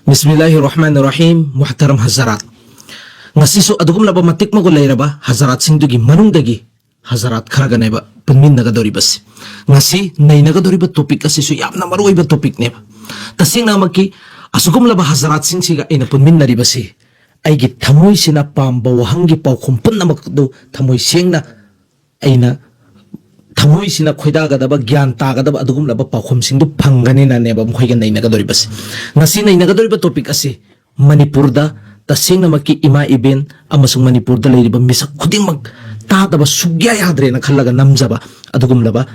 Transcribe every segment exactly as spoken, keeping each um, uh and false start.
ꯕꯤꯁꯃꯤꯜꯂꯥꯍꯤꯔ ꯔꯍꯃꯥꯅꯤꯔ ꯔꯍꯤꯝ꯫ ꯃꯨꯍꯇꯔꯝ ꯍꯖꯔꯥꯠ, ꯉꯁꯤꯁꯨ ꯑꯗꯨꯒꯨꯝꯂꯕ ꯃꯇꯤꯛ ꯃꯒꯨꯟ ꯂꯩꯔꯕ ꯍꯖꯔꯥꯠꯁꯤꯡꯗꯨꯒꯤ ꯃꯅꯨꯡꯗꯒꯤ ꯍꯖꯔꯥꯠ ꯈꯔꯒꯅꯦꯕ ꯄꯨꯟꯃꯤꯟꯅꯒꯗꯧꯔꯤꯕꯁꯤ꯫ ꯉꯁꯤ ꯅꯩꯅꯒꯗꯧꯔꯤꯕ ꯇꯣꯄꯤꯛ ꯑꯁꯤꯁꯨ ꯌꯥꯝꯅ ꯃꯔꯨꯑꯣꯏꯕ ꯇꯣꯄꯤꯛꯅꯦꯕ꯫ ꯇꯁꯦꯡꯅꯃꯛꯀꯤ ꯑꯁꯤꯒꯨꯝꯂꯕ ꯍꯖꯔꯥꯠꯁꯤꯡꯁꯤꯒ ꯑꯩꯅ ꯄꯨꯟꯃꯤꯟꯅꯔꯤꯕꯁꯤ ꯑꯩꯒꯤ ꯊꯃꯣꯏꯁꯤꯅ ꯄꯥꯝꯕ ꯋꯥꯍꯪꯒꯤ ꯄꯥꯎꯈꯨꯝ ꯄꯨꯝꯅꯃꯛ ꯑꯗꯨ ꯊꯃꯣꯏ ꯁꯦꯡꯅ ꯑꯩꯅ ꯊꯃꯣꯏꯁꯤꯅ ꯈꯣꯏꯗꯥꯒꯗꯕ, ꯒ꯭ꯌꯥꯟ ꯇꯥꯒꯗꯕ ꯑꯗꯨꯒꯨꯝꯂꯕ ꯄꯥꯎꯈꯨꯝꯁꯤꯡꯗꯨ ꯐꯪꯒꯅꯤꯅꯅꯦꯕ ꯃꯈꯣꯏꯒ ꯅꯩꯅꯒꯗꯧꯔꯤꯕꯁꯤ꯫ ꯉꯁꯤ ꯅꯩꯅꯒꯗꯧꯔꯤꯕ ꯇꯣꯄꯤꯛ ꯑꯁꯤ ꯃꯅꯤꯄꯨꯔꯗ ꯇꯁꯦꯡꯅꯃꯛꯀꯤ ꯏꯃꯥ ꯏꯕꯦꯟ ꯑꯃꯁꯨꯡ ꯃꯅꯤꯄꯨꯔꯗ ꯂꯩꯔꯤꯕ ꯃꯤꯁꯛ ꯈꯨꯗꯤꯡꯃꯛ ꯇꯥꯗꯕ ꯁꯨꯛꯌꯥ ꯌꯥꯗ꯭ꯔꯦꯅ ꯈꯜꯂꯒ ꯅꯝꯖꯕ ꯑꯗꯨꯒꯨꯝꯂꯕ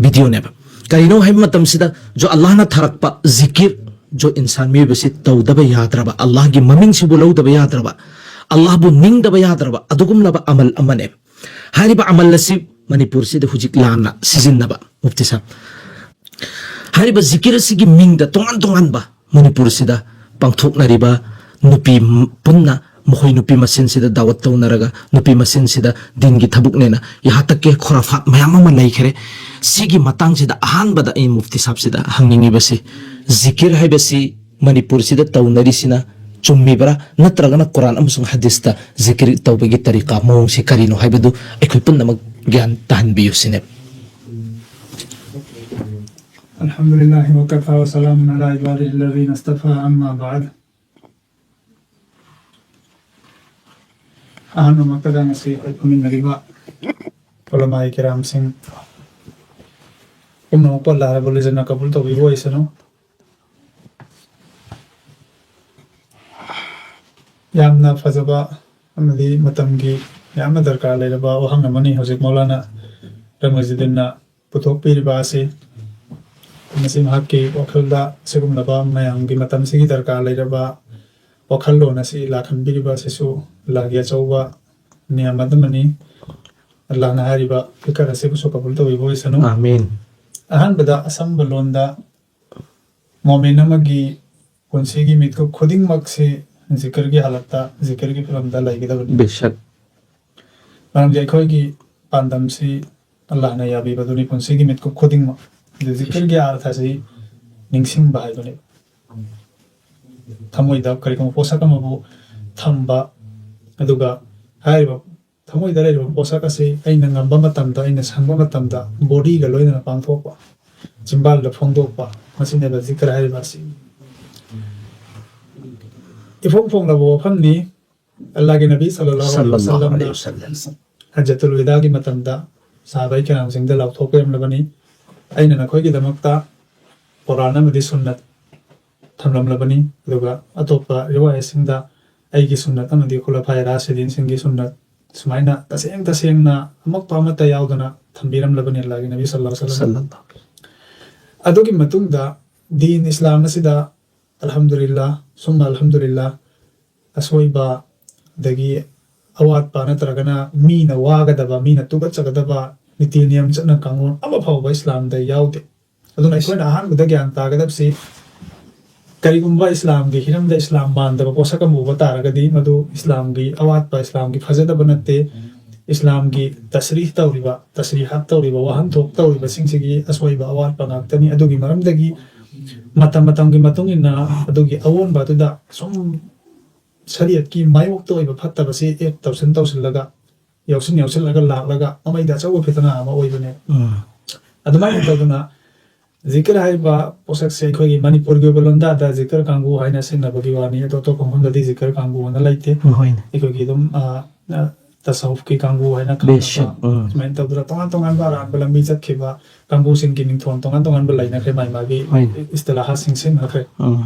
ꯚꯤꯗꯤꯑꯣꯅꯦꯕ꯫ ꯀꯔꯤꯅꯣ ꯍꯥꯏꯕ ꯃꯇꯝꯁꯤꯗ, ꯖꯣ ꯑꯜꯂꯥꯍꯅ ꯊꯥꯔꯛꯄ ꯖꯤꯀꯤꯔ, ꯖꯣ ꯏꯟꯁꯥꯟ ꯃꯤꯑꯣꯏꯕꯁꯤ ꯇꯧꯗꯕ ꯌꯥꯗ꯭ꯔꯕ, ꯑꯜꯂꯥꯍꯒꯤ ꯃꯃꯤꯡꯁꯤꯕꯨ ꯂꯧꯗꯕ ꯌꯥꯗ꯭ꯔꯕ, ꯑꯜꯂꯥꯍꯕꯨ ꯅꯤꯡꯗꯕ ꯌꯥꯗ꯭ꯔꯕ ꯑꯗꯨꯒꯨꯝꯂꯕ ꯑꯃꯜ ꯑꯃꯅꯦꯕ꯫ ꯍꯥꯏꯔꯤꯕ ꯑꯃꯜ ꯑꯁꯤ ꯃꯅꯤꯄꯨꯔꯁꯤꯗ ꯍꯧꯖꯤꯛ ꯂꯥꯟꯅ ꯁꯤꯖꯤꯟꯅꯕ, ꯃꯨꯐꯇꯤ ꯁꯥꯍꯕ꯫ ꯍꯥꯏꯔꯤꯕ ꯖꯤꯀꯤꯔ ꯑꯁꯤꯒꯤ ꯃꯤꯡꯗ ꯇꯣꯉꯥꯟ ꯇꯣꯉꯥꯟꯕ ꯃꯅꯤꯄꯨꯔꯁꯤꯗ ꯄꯥꯡꯊꯣꯛꯅꯔꯤꯕ ꯅꯨꯄꯤ ꯄꯨꯟꯅ ꯃꯈꯣꯏ ꯅꯨꯄꯤ ꯃꯁꯦꯟꯁꯤꯗ ꯗꯥꯋꯠ ꯇꯧꯅꯔꯒ ꯅꯨꯄꯤ ꯃꯁꯦꯟꯁꯤꯗ ꯗꯤꯟꯒꯤ ꯊꯕꯛꯅꯦꯅ ꯌꯥꯍꯥ ꯇꯛ ꯀꯦ ꯈꯨꯔꯥꯐꯥꯠ ꯃꯌꯥꯝ ꯑꯃ ꯂꯩꯈ꯭ꯔꯦ꯫ ꯁꯤꯒꯤ ꯃꯇꯥꯡꯁꯤꯗ ꯑꯍꯥꯟꯕꯗ ꯑꯩ ꯃꯨꯐꯇꯤ ꯁꯥꯍꯕꯁꯤꯗ ꯍꯪꯅꯤꯡꯉꯤꯕꯁꯤ, ꯖꯤꯀꯤꯔ ꯍꯥꯏꯕꯁꯤ ꯃꯅꯤꯄꯨꯔꯁꯤꯗ ꯇꯧꯅꯔꯤꯁꯤꯅ ꯆꯨꯝꯃꯤꯕ꯭ꯔꯥ, ꯅꯠꯇ꯭ꯔꯒꯅ ꯀꯨꯔꯥꯟ ꯑꯃꯁꯨꯡ ꯍꯗꯤꯁꯇ ꯖꯤꯀꯤꯔ ꯇꯧꯕꯒꯤ ꯇꯔꯤꯀꯥ ꯃꯑꯣꯡꯁꯤ ꯀꯔꯤꯅꯣ ꯍꯥꯏꯕꯗꯨ ꯑꯩꯈꯣꯏ ꯄꯨꯝꯅꯃꯛ ꯒ꯭ꯌꯥꯟ ꯇꯥꯍꯟꯕꯤꯌꯨ ꯁꯤꯅꯦꯕ꯫ الحمد لله وكفى وسلام على عباده الذين اصطفى، أما بعد. ꯑꯍꯥꯟꯕꯃꯛꯇꯗ ꯉꯁꯤ ꯑꯩꯈꯣꯏ ꯐꯝꯃꯤꯟꯅꯔꯤꯕ ꯎꯂꯃꯥꯏ ꯀꯤꯔꯥꯝꯁꯤꯡ ꯄꯨꯝꯅꯃꯛꯄꯨ ꯑꯜꯂꯥꯍ ꯔꯕꯨꯜ ꯏꯖꯠꯅ ꯀꯕꯨꯜ ꯇꯧꯕꯤꯕ ꯑꯣꯏꯁꯅꯨ꯫ ꯌꯥꯝꯅ ꯐꯖꯕ ꯑꯃꯗꯤ ꯃꯇꯝꯒꯤ ꯌꯥꯝꯅ ꯗꯔꯀꯥꯔ ꯂꯩꯔꯕ ꯋꯥꯍꯪ ꯑꯃꯅꯤ ꯍꯧꯖꯤꯛ ꯃꯧꯂꯥꯅꯥ ꯔꯃꯖꯨꯗꯤꯟꯅ ꯄꯨꯊꯣꯛꯄꯤꯔꯤꯕ ꯑꯁꯤ꯫ ꯃꯁꯤ ꯃꯍꯥꯛꯀꯤ ꯋꯥꯈꯜꯗ ꯑꯁꯤꯒꯨꯝꯂꯕ ꯃꯌꯥꯝꯒꯤ ꯃꯇꯝꯁꯤꯒꯤ ꯗꯔꯀꯥꯔ ꯂꯩꯔꯕ ꯋꯥꯈꯜꯂꯣꯟ ꯑꯁꯤ ꯂꯥꯛꯍꯟꯕꯤꯔꯤꯕ ꯑꯁꯤꯁꯨ ꯑꯜꯂꯥꯍꯒꯤ ꯑꯆꯧꯕ ꯅꯤꯌꯥꯃꯠ ꯑꯃꯅꯤ꯫ ꯑꯜꯂꯥꯍꯅ ꯍꯥꯏꯔꯤꯕ ꯐꯤꯀꯔ ꯑꯁꯤꯕꯨꯁꯨ ꯀꯕꯨꯜ ꯇꯧꯕꯤꯕ ꯑꯣꯏꯁꯅꯨ꯫ ꯑꯥꯃꯤꯟ꯫ ꯑꯍꯥꯟꯕꯗ ꯑꯁꯝꯕ ꯂꯣꯟꯗ ꯃꯣꯃꯤꯟ ꯑꯃꯒꯤ ꯄꯨꯟꯁꯤꯒꯤ ꯃꯤꯀꯨꯞ ꯈꯨꯗꯤꯡꯃꯛꯁꯤ ꯖꯤꯀꯔꯒꯤ ꯍꯥꯂꯠꯇ, ꯖꯤꯀꯔꯒꯤ ꯐꯤꯕꯝꯗ ꯂꯩꯒꯗꯕꯅꯤ꯫ ꯕꯦꯁꯛ꯫ ꯃꯔꯝꯗꯤ ꯑꯩꯈꯣꯏꯒꯤ ꯄꯥꯟꯗꯝꯁꯤ ꯑꯜꯂꯥꯍꯅ ꯌꯥꯕꯤꯕꯗꯨꯅꯤ, ꯄꯨꯟꯁꯤꯒꯤ ꯃꯤꯀꯨꯞ ꯈꯨꯗꯤꯡꯃꯛ꯫ ꯑꯗꯨ ꯖꯤꯀꯔꯒꯤ ꯑꯥꯔꯊꯁꯤ ꯅꯤꯡꯁꯤꯡꯕ ꯍꯥꯏꯕꯅꯤ꯫ ꯊꯃꯣꯏꯗ ꯀꯔꯤꯒꯨꯝꯕ ꯄꯣꯠꯁꯛ ꯑꯃꯕꯨ ꯊꯝꯕ, ꯑꯗꯨꯒ ꯍꯥꯏꯔꯤꯕ ꯊꯃꯣꯏꯗ ꯂꯩꯔꯤꯕ ꯄꯣꯠꯁꯛ ꯑꯁꯤ ꯑꯩꯅ ꯉꯝꯕ ꯃꯇꯝꯗ, ꯑꯩꯅ ꯁꯪꯕ ꯃꯇꯝꯗ ꯕꯣꯗꯤꯒ ꯂꯣꯏꯅꯅ ꯄꯥꯡꯊꯣꯛꯄ, ꯆꯤꯝꯕꯥꯜꯗ ꯐꯣꯡꯗꯣꯛꯄ, ꯃꯁꯤꯅꯦꯕ ꯖꯤꯀꯔ ꯍꯥꯏꯔꯤꯕ ꯑꯁꯤ꯫ ꯏꯐꯣꯡ ꯐꯣꯡꯂꯕ ꯋꯥꯐꯝꯅꯤ꯫ ꯑꯜꯂꯥꯍꯒꯤ ꯅꯕꯤ ꯁꯜꯂꯜꯂꯥꯍꯨ ꯑꯂꯩꯍꯤ ꯁꯜꯂꯝꯅ ꯍꯖ꯭ꯖꯇꯨꯜ ꯋꯤꯗꯥꯒꯤ ꯃꯇꯝꯗ ꯁꯍꯥꯕꯥꯏ ꯀꯔꯥꯝꯁꯤꯡꯗ ꯂꯥꯎꯊꯣꯛꯄꯤꯔꯝꯂꯕꯅꯤ, "ꯑꯩꯅ ꯅꯈꯣꯏꯒꯤꯗꯃꯛꯇ ꯀꯨꯔꯥꯟ ꯑꯃꯗꯤ ꯁꯨꯟꯅꯠ ꯊꯝꯂꯝꯂꯕꯅꯤ, ꯑꯗꯨꯒ ꯑꯇꯣꯞꯄ ꯔꯤꯋꯥꯌꯠꯁꯤꯡꯗ ꯑꯩꯒꯤ ꯁꯨꯟꯅꯠ ꯑꯃꯗꯤ ꯈꯨꯂꯐꯥꯏ ꯔꯥꯁꯤꯗꯤꯟꯁꯤꯡꯒꯤ ꯁꯨꯟꯅꯠ ꯁꯨꯃꯥꯏꯅ ꯇꯁꯦꯡ ꯇꯁꯦꯡꯅ ꯑꯃꯛꯄ ꯑꯃꯠꯇ ꯌꯥꯎꯗꯅ ꯊꯝꯕꯤꯔꯝꯂꯕꯅꯤ ꯑꯜꯂꯥꯍꯒꯤ ꯅꯕꯤ ꯁꯜꯂꯜꯂꯥꯍꯨ ꯑꯂꯩꯍꯤ ꯋꯥꯁꯜꯂꯝ꯫ ꯑꯗꯨꯒꯤ ꯃꯇꯨꯡꯗ ꯗꯤꯟ ꯏꯁꯂꯥꯝ ꯑꯁꯤꯗ ꯑꯜꯍꯝꯗꯨꯂꯤꯜꯂꯥ, ꯁꯨꯝꯃ ꯑꯜꯍꯝꯗꯨꯂꯤꯜꯂꯥ, ꯑꯁꯣꯏꯕ, ꯑꯗꯒꯤ ꯑꯋꯥꯠꯄ ꯅꯠꯇ꯭ꯔꯒꯅ ꯃꯤꯅ ꯋꯥꯒꯗꯕ, ꯃꯤꯅ ꯇꯨꯀꯠꯆꯒꯗꯕ ꯅꯤꯇꯤ ꯅꯤꯌꯝ ꯆꯠꯅ ꯀꯥꯡꯂꯣꯟ ꯑꯃꯐꯥꯎꯕ ꯏꯁꯂꯥꯝꯗ ꯌꯥꯎꯗꯦ꯫ ꯑꯗꯨꯅ ꯑꯩꯈꯣꯏꯅ ꯑꯍꯥꯟꯕꯗ ꯒ꯭ꯌꯥꯟ ꯇꯥꯒꯗꯕꯁꯤ, ꯀꯔꯤꯒꯨꯝꯕ ꯏꯁꯂꯥꯝꯒꯤ ꯍꯤꯔꯝꯗ ꯏꯁꯂꯥꯝ ꯃꯥꯟꯗꯕ ꯄꯣꯠꯁꯛ ꯑꯃ ꯎꯕ ꯇꯥꯔꯒꯗꯤ, ꯃꯗꯨ ꯏꯁꯂꯥꯝꯒꯤ ꯑꯋꯥꯠꯄ, ꯏꯁꯂꯥꯝꯒꯤ ꯐꯖꯗꯕ ꯅꯠꯇꯦ, ꯏꯁꯂꯥꯝꯒꯤ ꯇꯁꯔꯤꯍ ꯇꯧꯔꯤꯕ, ꯇꯁꯔꯤꯍꯥꯠ ꯇꯧꯔꯤꯕ, ꯋꯥꯍꯟꯊꯣꯛ ꯇꯧꯔꯤꯕꯁꯤꯡꯁꯤꯒꯤ ꯑꯁꯣꯏꯕ ꯑꯋꯥꯠꯄ ꯉꯥꯛꯇꯅꯤ꯫ ꯑꯗꯨꯒꯤ ꯃꯔꯝꯗꯒꯤ ꯃꯇꯝ ꯃꯇꯝꯒꯤ ꯃꯇꯨꯡ ꯏꯟꯅ ꯑꯗꯨꯒꯤ ꯑꯑꯣꯟꯕ ꯑꯗꯨꯗ ꯁꯨꯝ ꯁꯔꯤꯌꯠꯀꯤ ꯃꯥꯌꯣꯛꯇ ꯑꯣꯏꯕ ꯐꯠꯇꯕꯁꯤ ꯑꯦꯗ ꯇꯧꯁꯤꯟ ꯇꯧꯁꯤꯜꯂꯒ, ꯌꯥꯎꯁꯤꯟ ꯌꯥꯎꯁꯤꯜꯂꯒ ꯂꯥꯛꯂꯒ ꯃꯃꯩꯗ ꯑꯆꯧꯕ ꯐꯤꯇꯅꯥ ꯑꯃ ꯑꯣꯏꯕꯅꯦ꯫ ꯎꯝ꯫ ꯑꯗꯨꯃꯥꯏꯅ ꯇꯧꯗꯅ ꯖꯤꯀꯔ ꯍꯥꯏꯔꯤꯕ ꯄꯣꯠꯁꯛꯁꯦ ꯑꯩꯈꯣꯏꯒꯤ ꯃꯅꯤꯄꯨꯔꯒꯤ ꯑꯣꯏꯕ ꯂꯣꯟꯗꯥꯗ ꯖꯤꯀꯔ ꯀꯥꯡꯕꯨ ꯍꯥꯏꯅ ꯁꯤꯖꯤꯟꯅꯕꯒꯤ ꯋꯥꯅꯤ꯫ ꯑꯗꯣ ꯑꯇꯣꯞꯄ ꯃꯐꯝꯗꯗꯤ ꯖꯤꯀꯔ ꯀꯥꯡꯕꯨ ꯑꯅ ꯂꯩꯇꯦ꯫ ꯍꯣꯏꯅꯦ꯫ ꯑꯩꯈꯣꯏꯒꯤ ꯑꯗꯨꯝ, ꯑ, ꯑ, ꯇꯁꯧꯐꯀꯤ ꯀꯥꯡꯕꯨ ꯍꯥꯏꯅ ꯈꯪꯅꯕ, ꯕꯦꯁꯛ, ꯎꯝ꯫ ꯁꯨꯃꯥꯏꯅ ꯇꯧꯗꯅ ꯇꯣꯉꯥꯟ ꯇꯣꯉꯥꯟꯕ ꯑꯔꯥꯟꯕ ꯂꯝꯕꯤ ꯆꯠꯈꯤꯕ ꯀꯥꯡꯕꯨꯁꯤꯡꯒꯤ ꯃꯤꯡꯊꯣꯟ ꯇꯣꯉꯥꯟ ꯇꯣꯉꯥꯟꯕ ꯂꯩꯅꯈ꯭ꯔꯦ, ꯃꯥꯒꯤ ꯃꯥꯒꯤ ꯍꯣꯏꯅꯦ꯫ ꯏꯁꯇꯤꯂꯥꯍꯥꯠꯁꯤꯡ ꯁꯤꯖꯤꯟꯅꯈ꯭ꯔꯦ꯫ ꯎꯝ꯫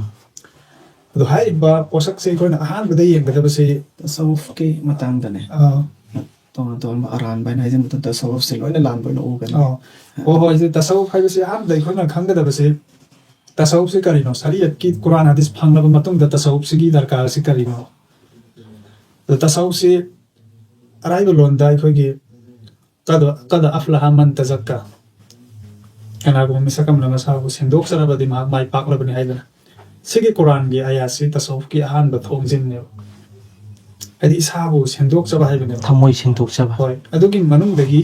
ꯑꯗꯣ ꯍꯥꯏꯔꯤꯕ ꯄꯣꯠꯁꯛꯁꯦ ꯑꯩꯈꯣꯏꯅ ꯑꯍꯥꯟꯕꯗ ꯌꯦꯡꯒꯗꯕꯁꯤ ꯇꯁꯧꯐꯀꯤ ꯃꯇꯥꯡꯗꯅꯦ꯫ ꯑꯥ꯫ ꯇꯣꯉꯥꯟ ꯇꯣꯉꯥꯟꯕ ꯑꯔꯥꯟꯕ ꯍꯥꯏꯅ ꯍꯥꯏꯖꯟꯕꯗ ꯇꯁꯧꯐꯁꯦ ꯂꯣꯏꯅ ꯂꯥꯟꯕ ꯑꯣꯏꯅ ꯎꯒꯅꯤ꯫ ꯑꯥ꯫ ꯍꯣꯏ, ꯍꯣꯏ, ꯍꯧꯖꯤꯛ ꯇꯁꯧꯐ ꯍꯥꯏꯕꯁꯤ ꯑꯍꯥꯟꯕꯗ ꯑꯩꯈꯣꯏꯅ ꯈꯪꯒꯗꯕꯁꯤ, ꯇꯁꯧꯐꯁꯤ ꯀꯔꯤꯅꯣ? ꯁꯔꯤꯌꯠꯀꯤ ꯀꯨꯔꯥꯟ ꯍꯗꯤꯁ ꯐꯪꯂꯕ ꯃꯇꯨꯡꯗ ꯇꯁꯧꯐꯁꯤꯒꯤ ꯗꯔꯀꯥꯔꯁꯤ ꯀꯔꯤꯅꯣ? ꯑꯗꯣ ꯇꯁꯧꯐꯁꯤ ꯑꯔꯥꯏꯕ ꯂꯣꯟꯗ ꯑꯩꯈꯣꯏꯒꯤ "ꯀꯗ, ꯀꯗ ꯑꯐꯂꯍ ꯃꯟ ꯇꯖꯛꯀ", "ꯀꯅꯥꯒꯨꯝꯕ ꯃꯤꯁꯛ ꯑꯃꯅ ꯃꯁꯥꯕꯨ ꯁꯦꯡꯗꯣꯛꯆꯔꯕꯗꯤ ꯃꯍꯥꯛ ꯃꯥꯏ ꯄꯥꯛꯂꯕꯅꯤ" ꯍꯥꯏꯗꯅ꯫ ꯁꯤꯒꯤ ꯀꯨꯔꯥꯟꯒꯤ ꯑꯥꯌꯥꯠꯁꯤ ꯇꯁꯧꯐꯀꯤ ꯑꯍꯥꯟꯕ ꯊꯣꯡꯖꯤꯟꯅꯦꯕ꯫ ꯍꯥꯏꯗꯤ ꯏꯁꯥꯕꯨ ꯁꯦꯡꯗꯣꯛꯆꯕ ꯍꯥꯏꯕꯅꯦꯕ꯫ ꯊꯃꯣꯏ ꯁꯦꯡꯗꯣꯛꯆꯕ꯫ ꯍꯣꯏ, ꯑꯗꯨꯒꯤ ꯃꯅꯨꯡꯗꯒꯤ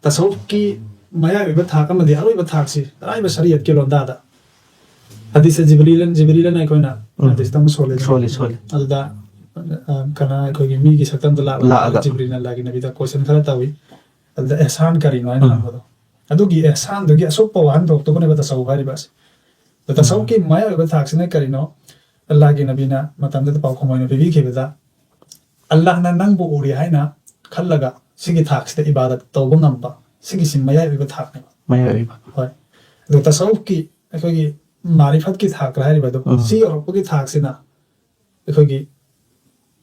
ꯇꯁꯧꯐꯀꯤ ꯃꯌꯥꯏ ꯑꯣꯏꯕ ꯊꯥꯛ ꯑꯃꯗꯤ ꯑꯔꯣꯏꯕ ꯊꯥꯛꯁꯤ, ꯑꯔꯥꯏꯕ ꯁꯔꯤꯌꯠꯀꯤ ꯂꯣꯟꯗꯥꯗ ꯍꯗꯤꯁ ꯖꯤꯕ꯭ꯔꯤꯂꯟ, ꯖꯤꯕ꯭ꯔꯤꯂꯟ ꯑꯩꯈꯣꯏꯅ ꯍꯗꯤꯁꯇ ꯑꯃ ꯁꯣꯜꯂꯦꯗꯅ꯫ ꯁꯣꯜꯂꯤ ꯁꯣꯜꯂꯤ ꯑꯗꯨꯗ ꯑ, ꯀꯅꯥ ꯑꯩꯈꯣꯏꯒꯤ ꯃꯤꯒꯤ ꯁꯛꯇꯝꯗ ꯂꯥꯛꯂꯒ ꯂꯥꯛꯑꯒ꯫ ꯖꯤꯕ꯭ꯔꯤꯜꯅ ꯑꯜꯂꯥꯍꯒꯤ ꯅꯕꯤꯗ ꯀꯣꯏꯁꯟ ꯈꯔ ꯇꯧꯏ꯫ ꯑꯗꯨꯗ ꯑꯦꯍꯁꯥꯟ ꯀꯔꯤꯅꯣ ꯍꯥꯏꯅ ꯎꯝ꯫ ꯍꯪꯕꯗꯣ, ꯑꯗꯨꯒꯤ ꯑꯦꯍꯁꯥꯟꯗꯨꯒꯤ ꯑꯁꯣꯛꯄ ꯋꯥꯍꯟꯊꯣꯛꯇꯨꯕꯨꯅꯦꯕ ꯇꯁꯧ ꯍꯥꯏꯔꯤꯕ ꯑꯁꯦ꯫ ꯑꯗꯣ ꯇꯁꯧꯀꯤ ꯃꯌꯥꯏ ꯑꯣꯏꯕ ꯊꯥꯛꯁꯤꯅ ꯀꯔꯤꯅꯣ? ꯑꯜꯂꯥꯍꯒꯤ ꯅꯕꯤꯅ ꯃꯇꯝꯗꯨꯗ ꯄꯥꯎꯈꯨꯝ ꯑꯣꯏꯅ ꯄꯤꯕꯤꯈꯤꯕꯗ, ꯑꯜꯂꯥꯍꯅ ꯅꯪꯕꯨ ꯎꯔꯤ ꯍꯥꯏꯅ ꯈꯜꯂꯒ ꯁꯤꯒꯤ ꯊꯥꯛꯁꯤꯗ ꯏꯕꯥꯗꯠ ꯇꯧꯕ ꯉꯝꯕ, ꯁꯤꯒꯤꯁꯤ ꯃꯌꯥꯏ ꯑꯣꯏꯕ ꯊꯥꯛꯅꯦꯕ꯫ ꯃꯌꯥꯏ ꯑꯣꯏꯕ꯫ ꯍꯣꯏ꯫ ꯑꯗꯣ ꯇꯁꯧꯐꯀꯤ ꯑꯩꯈꯣꯏꯒꯤ ꯃꯥꯔꯤꯐꯠꯀꯤ ꯊꯥꯛ ꯍꯥꯏꯔꯤꯕꯗꯣ, ꯎꯝ꯫ ꯁꯤ ꯌꯧꯔꯛꯄꯒꯤ ꯊꯥꯛꯁꯤꯅ ꯑꯩꯈꯣꯏꯒꯤ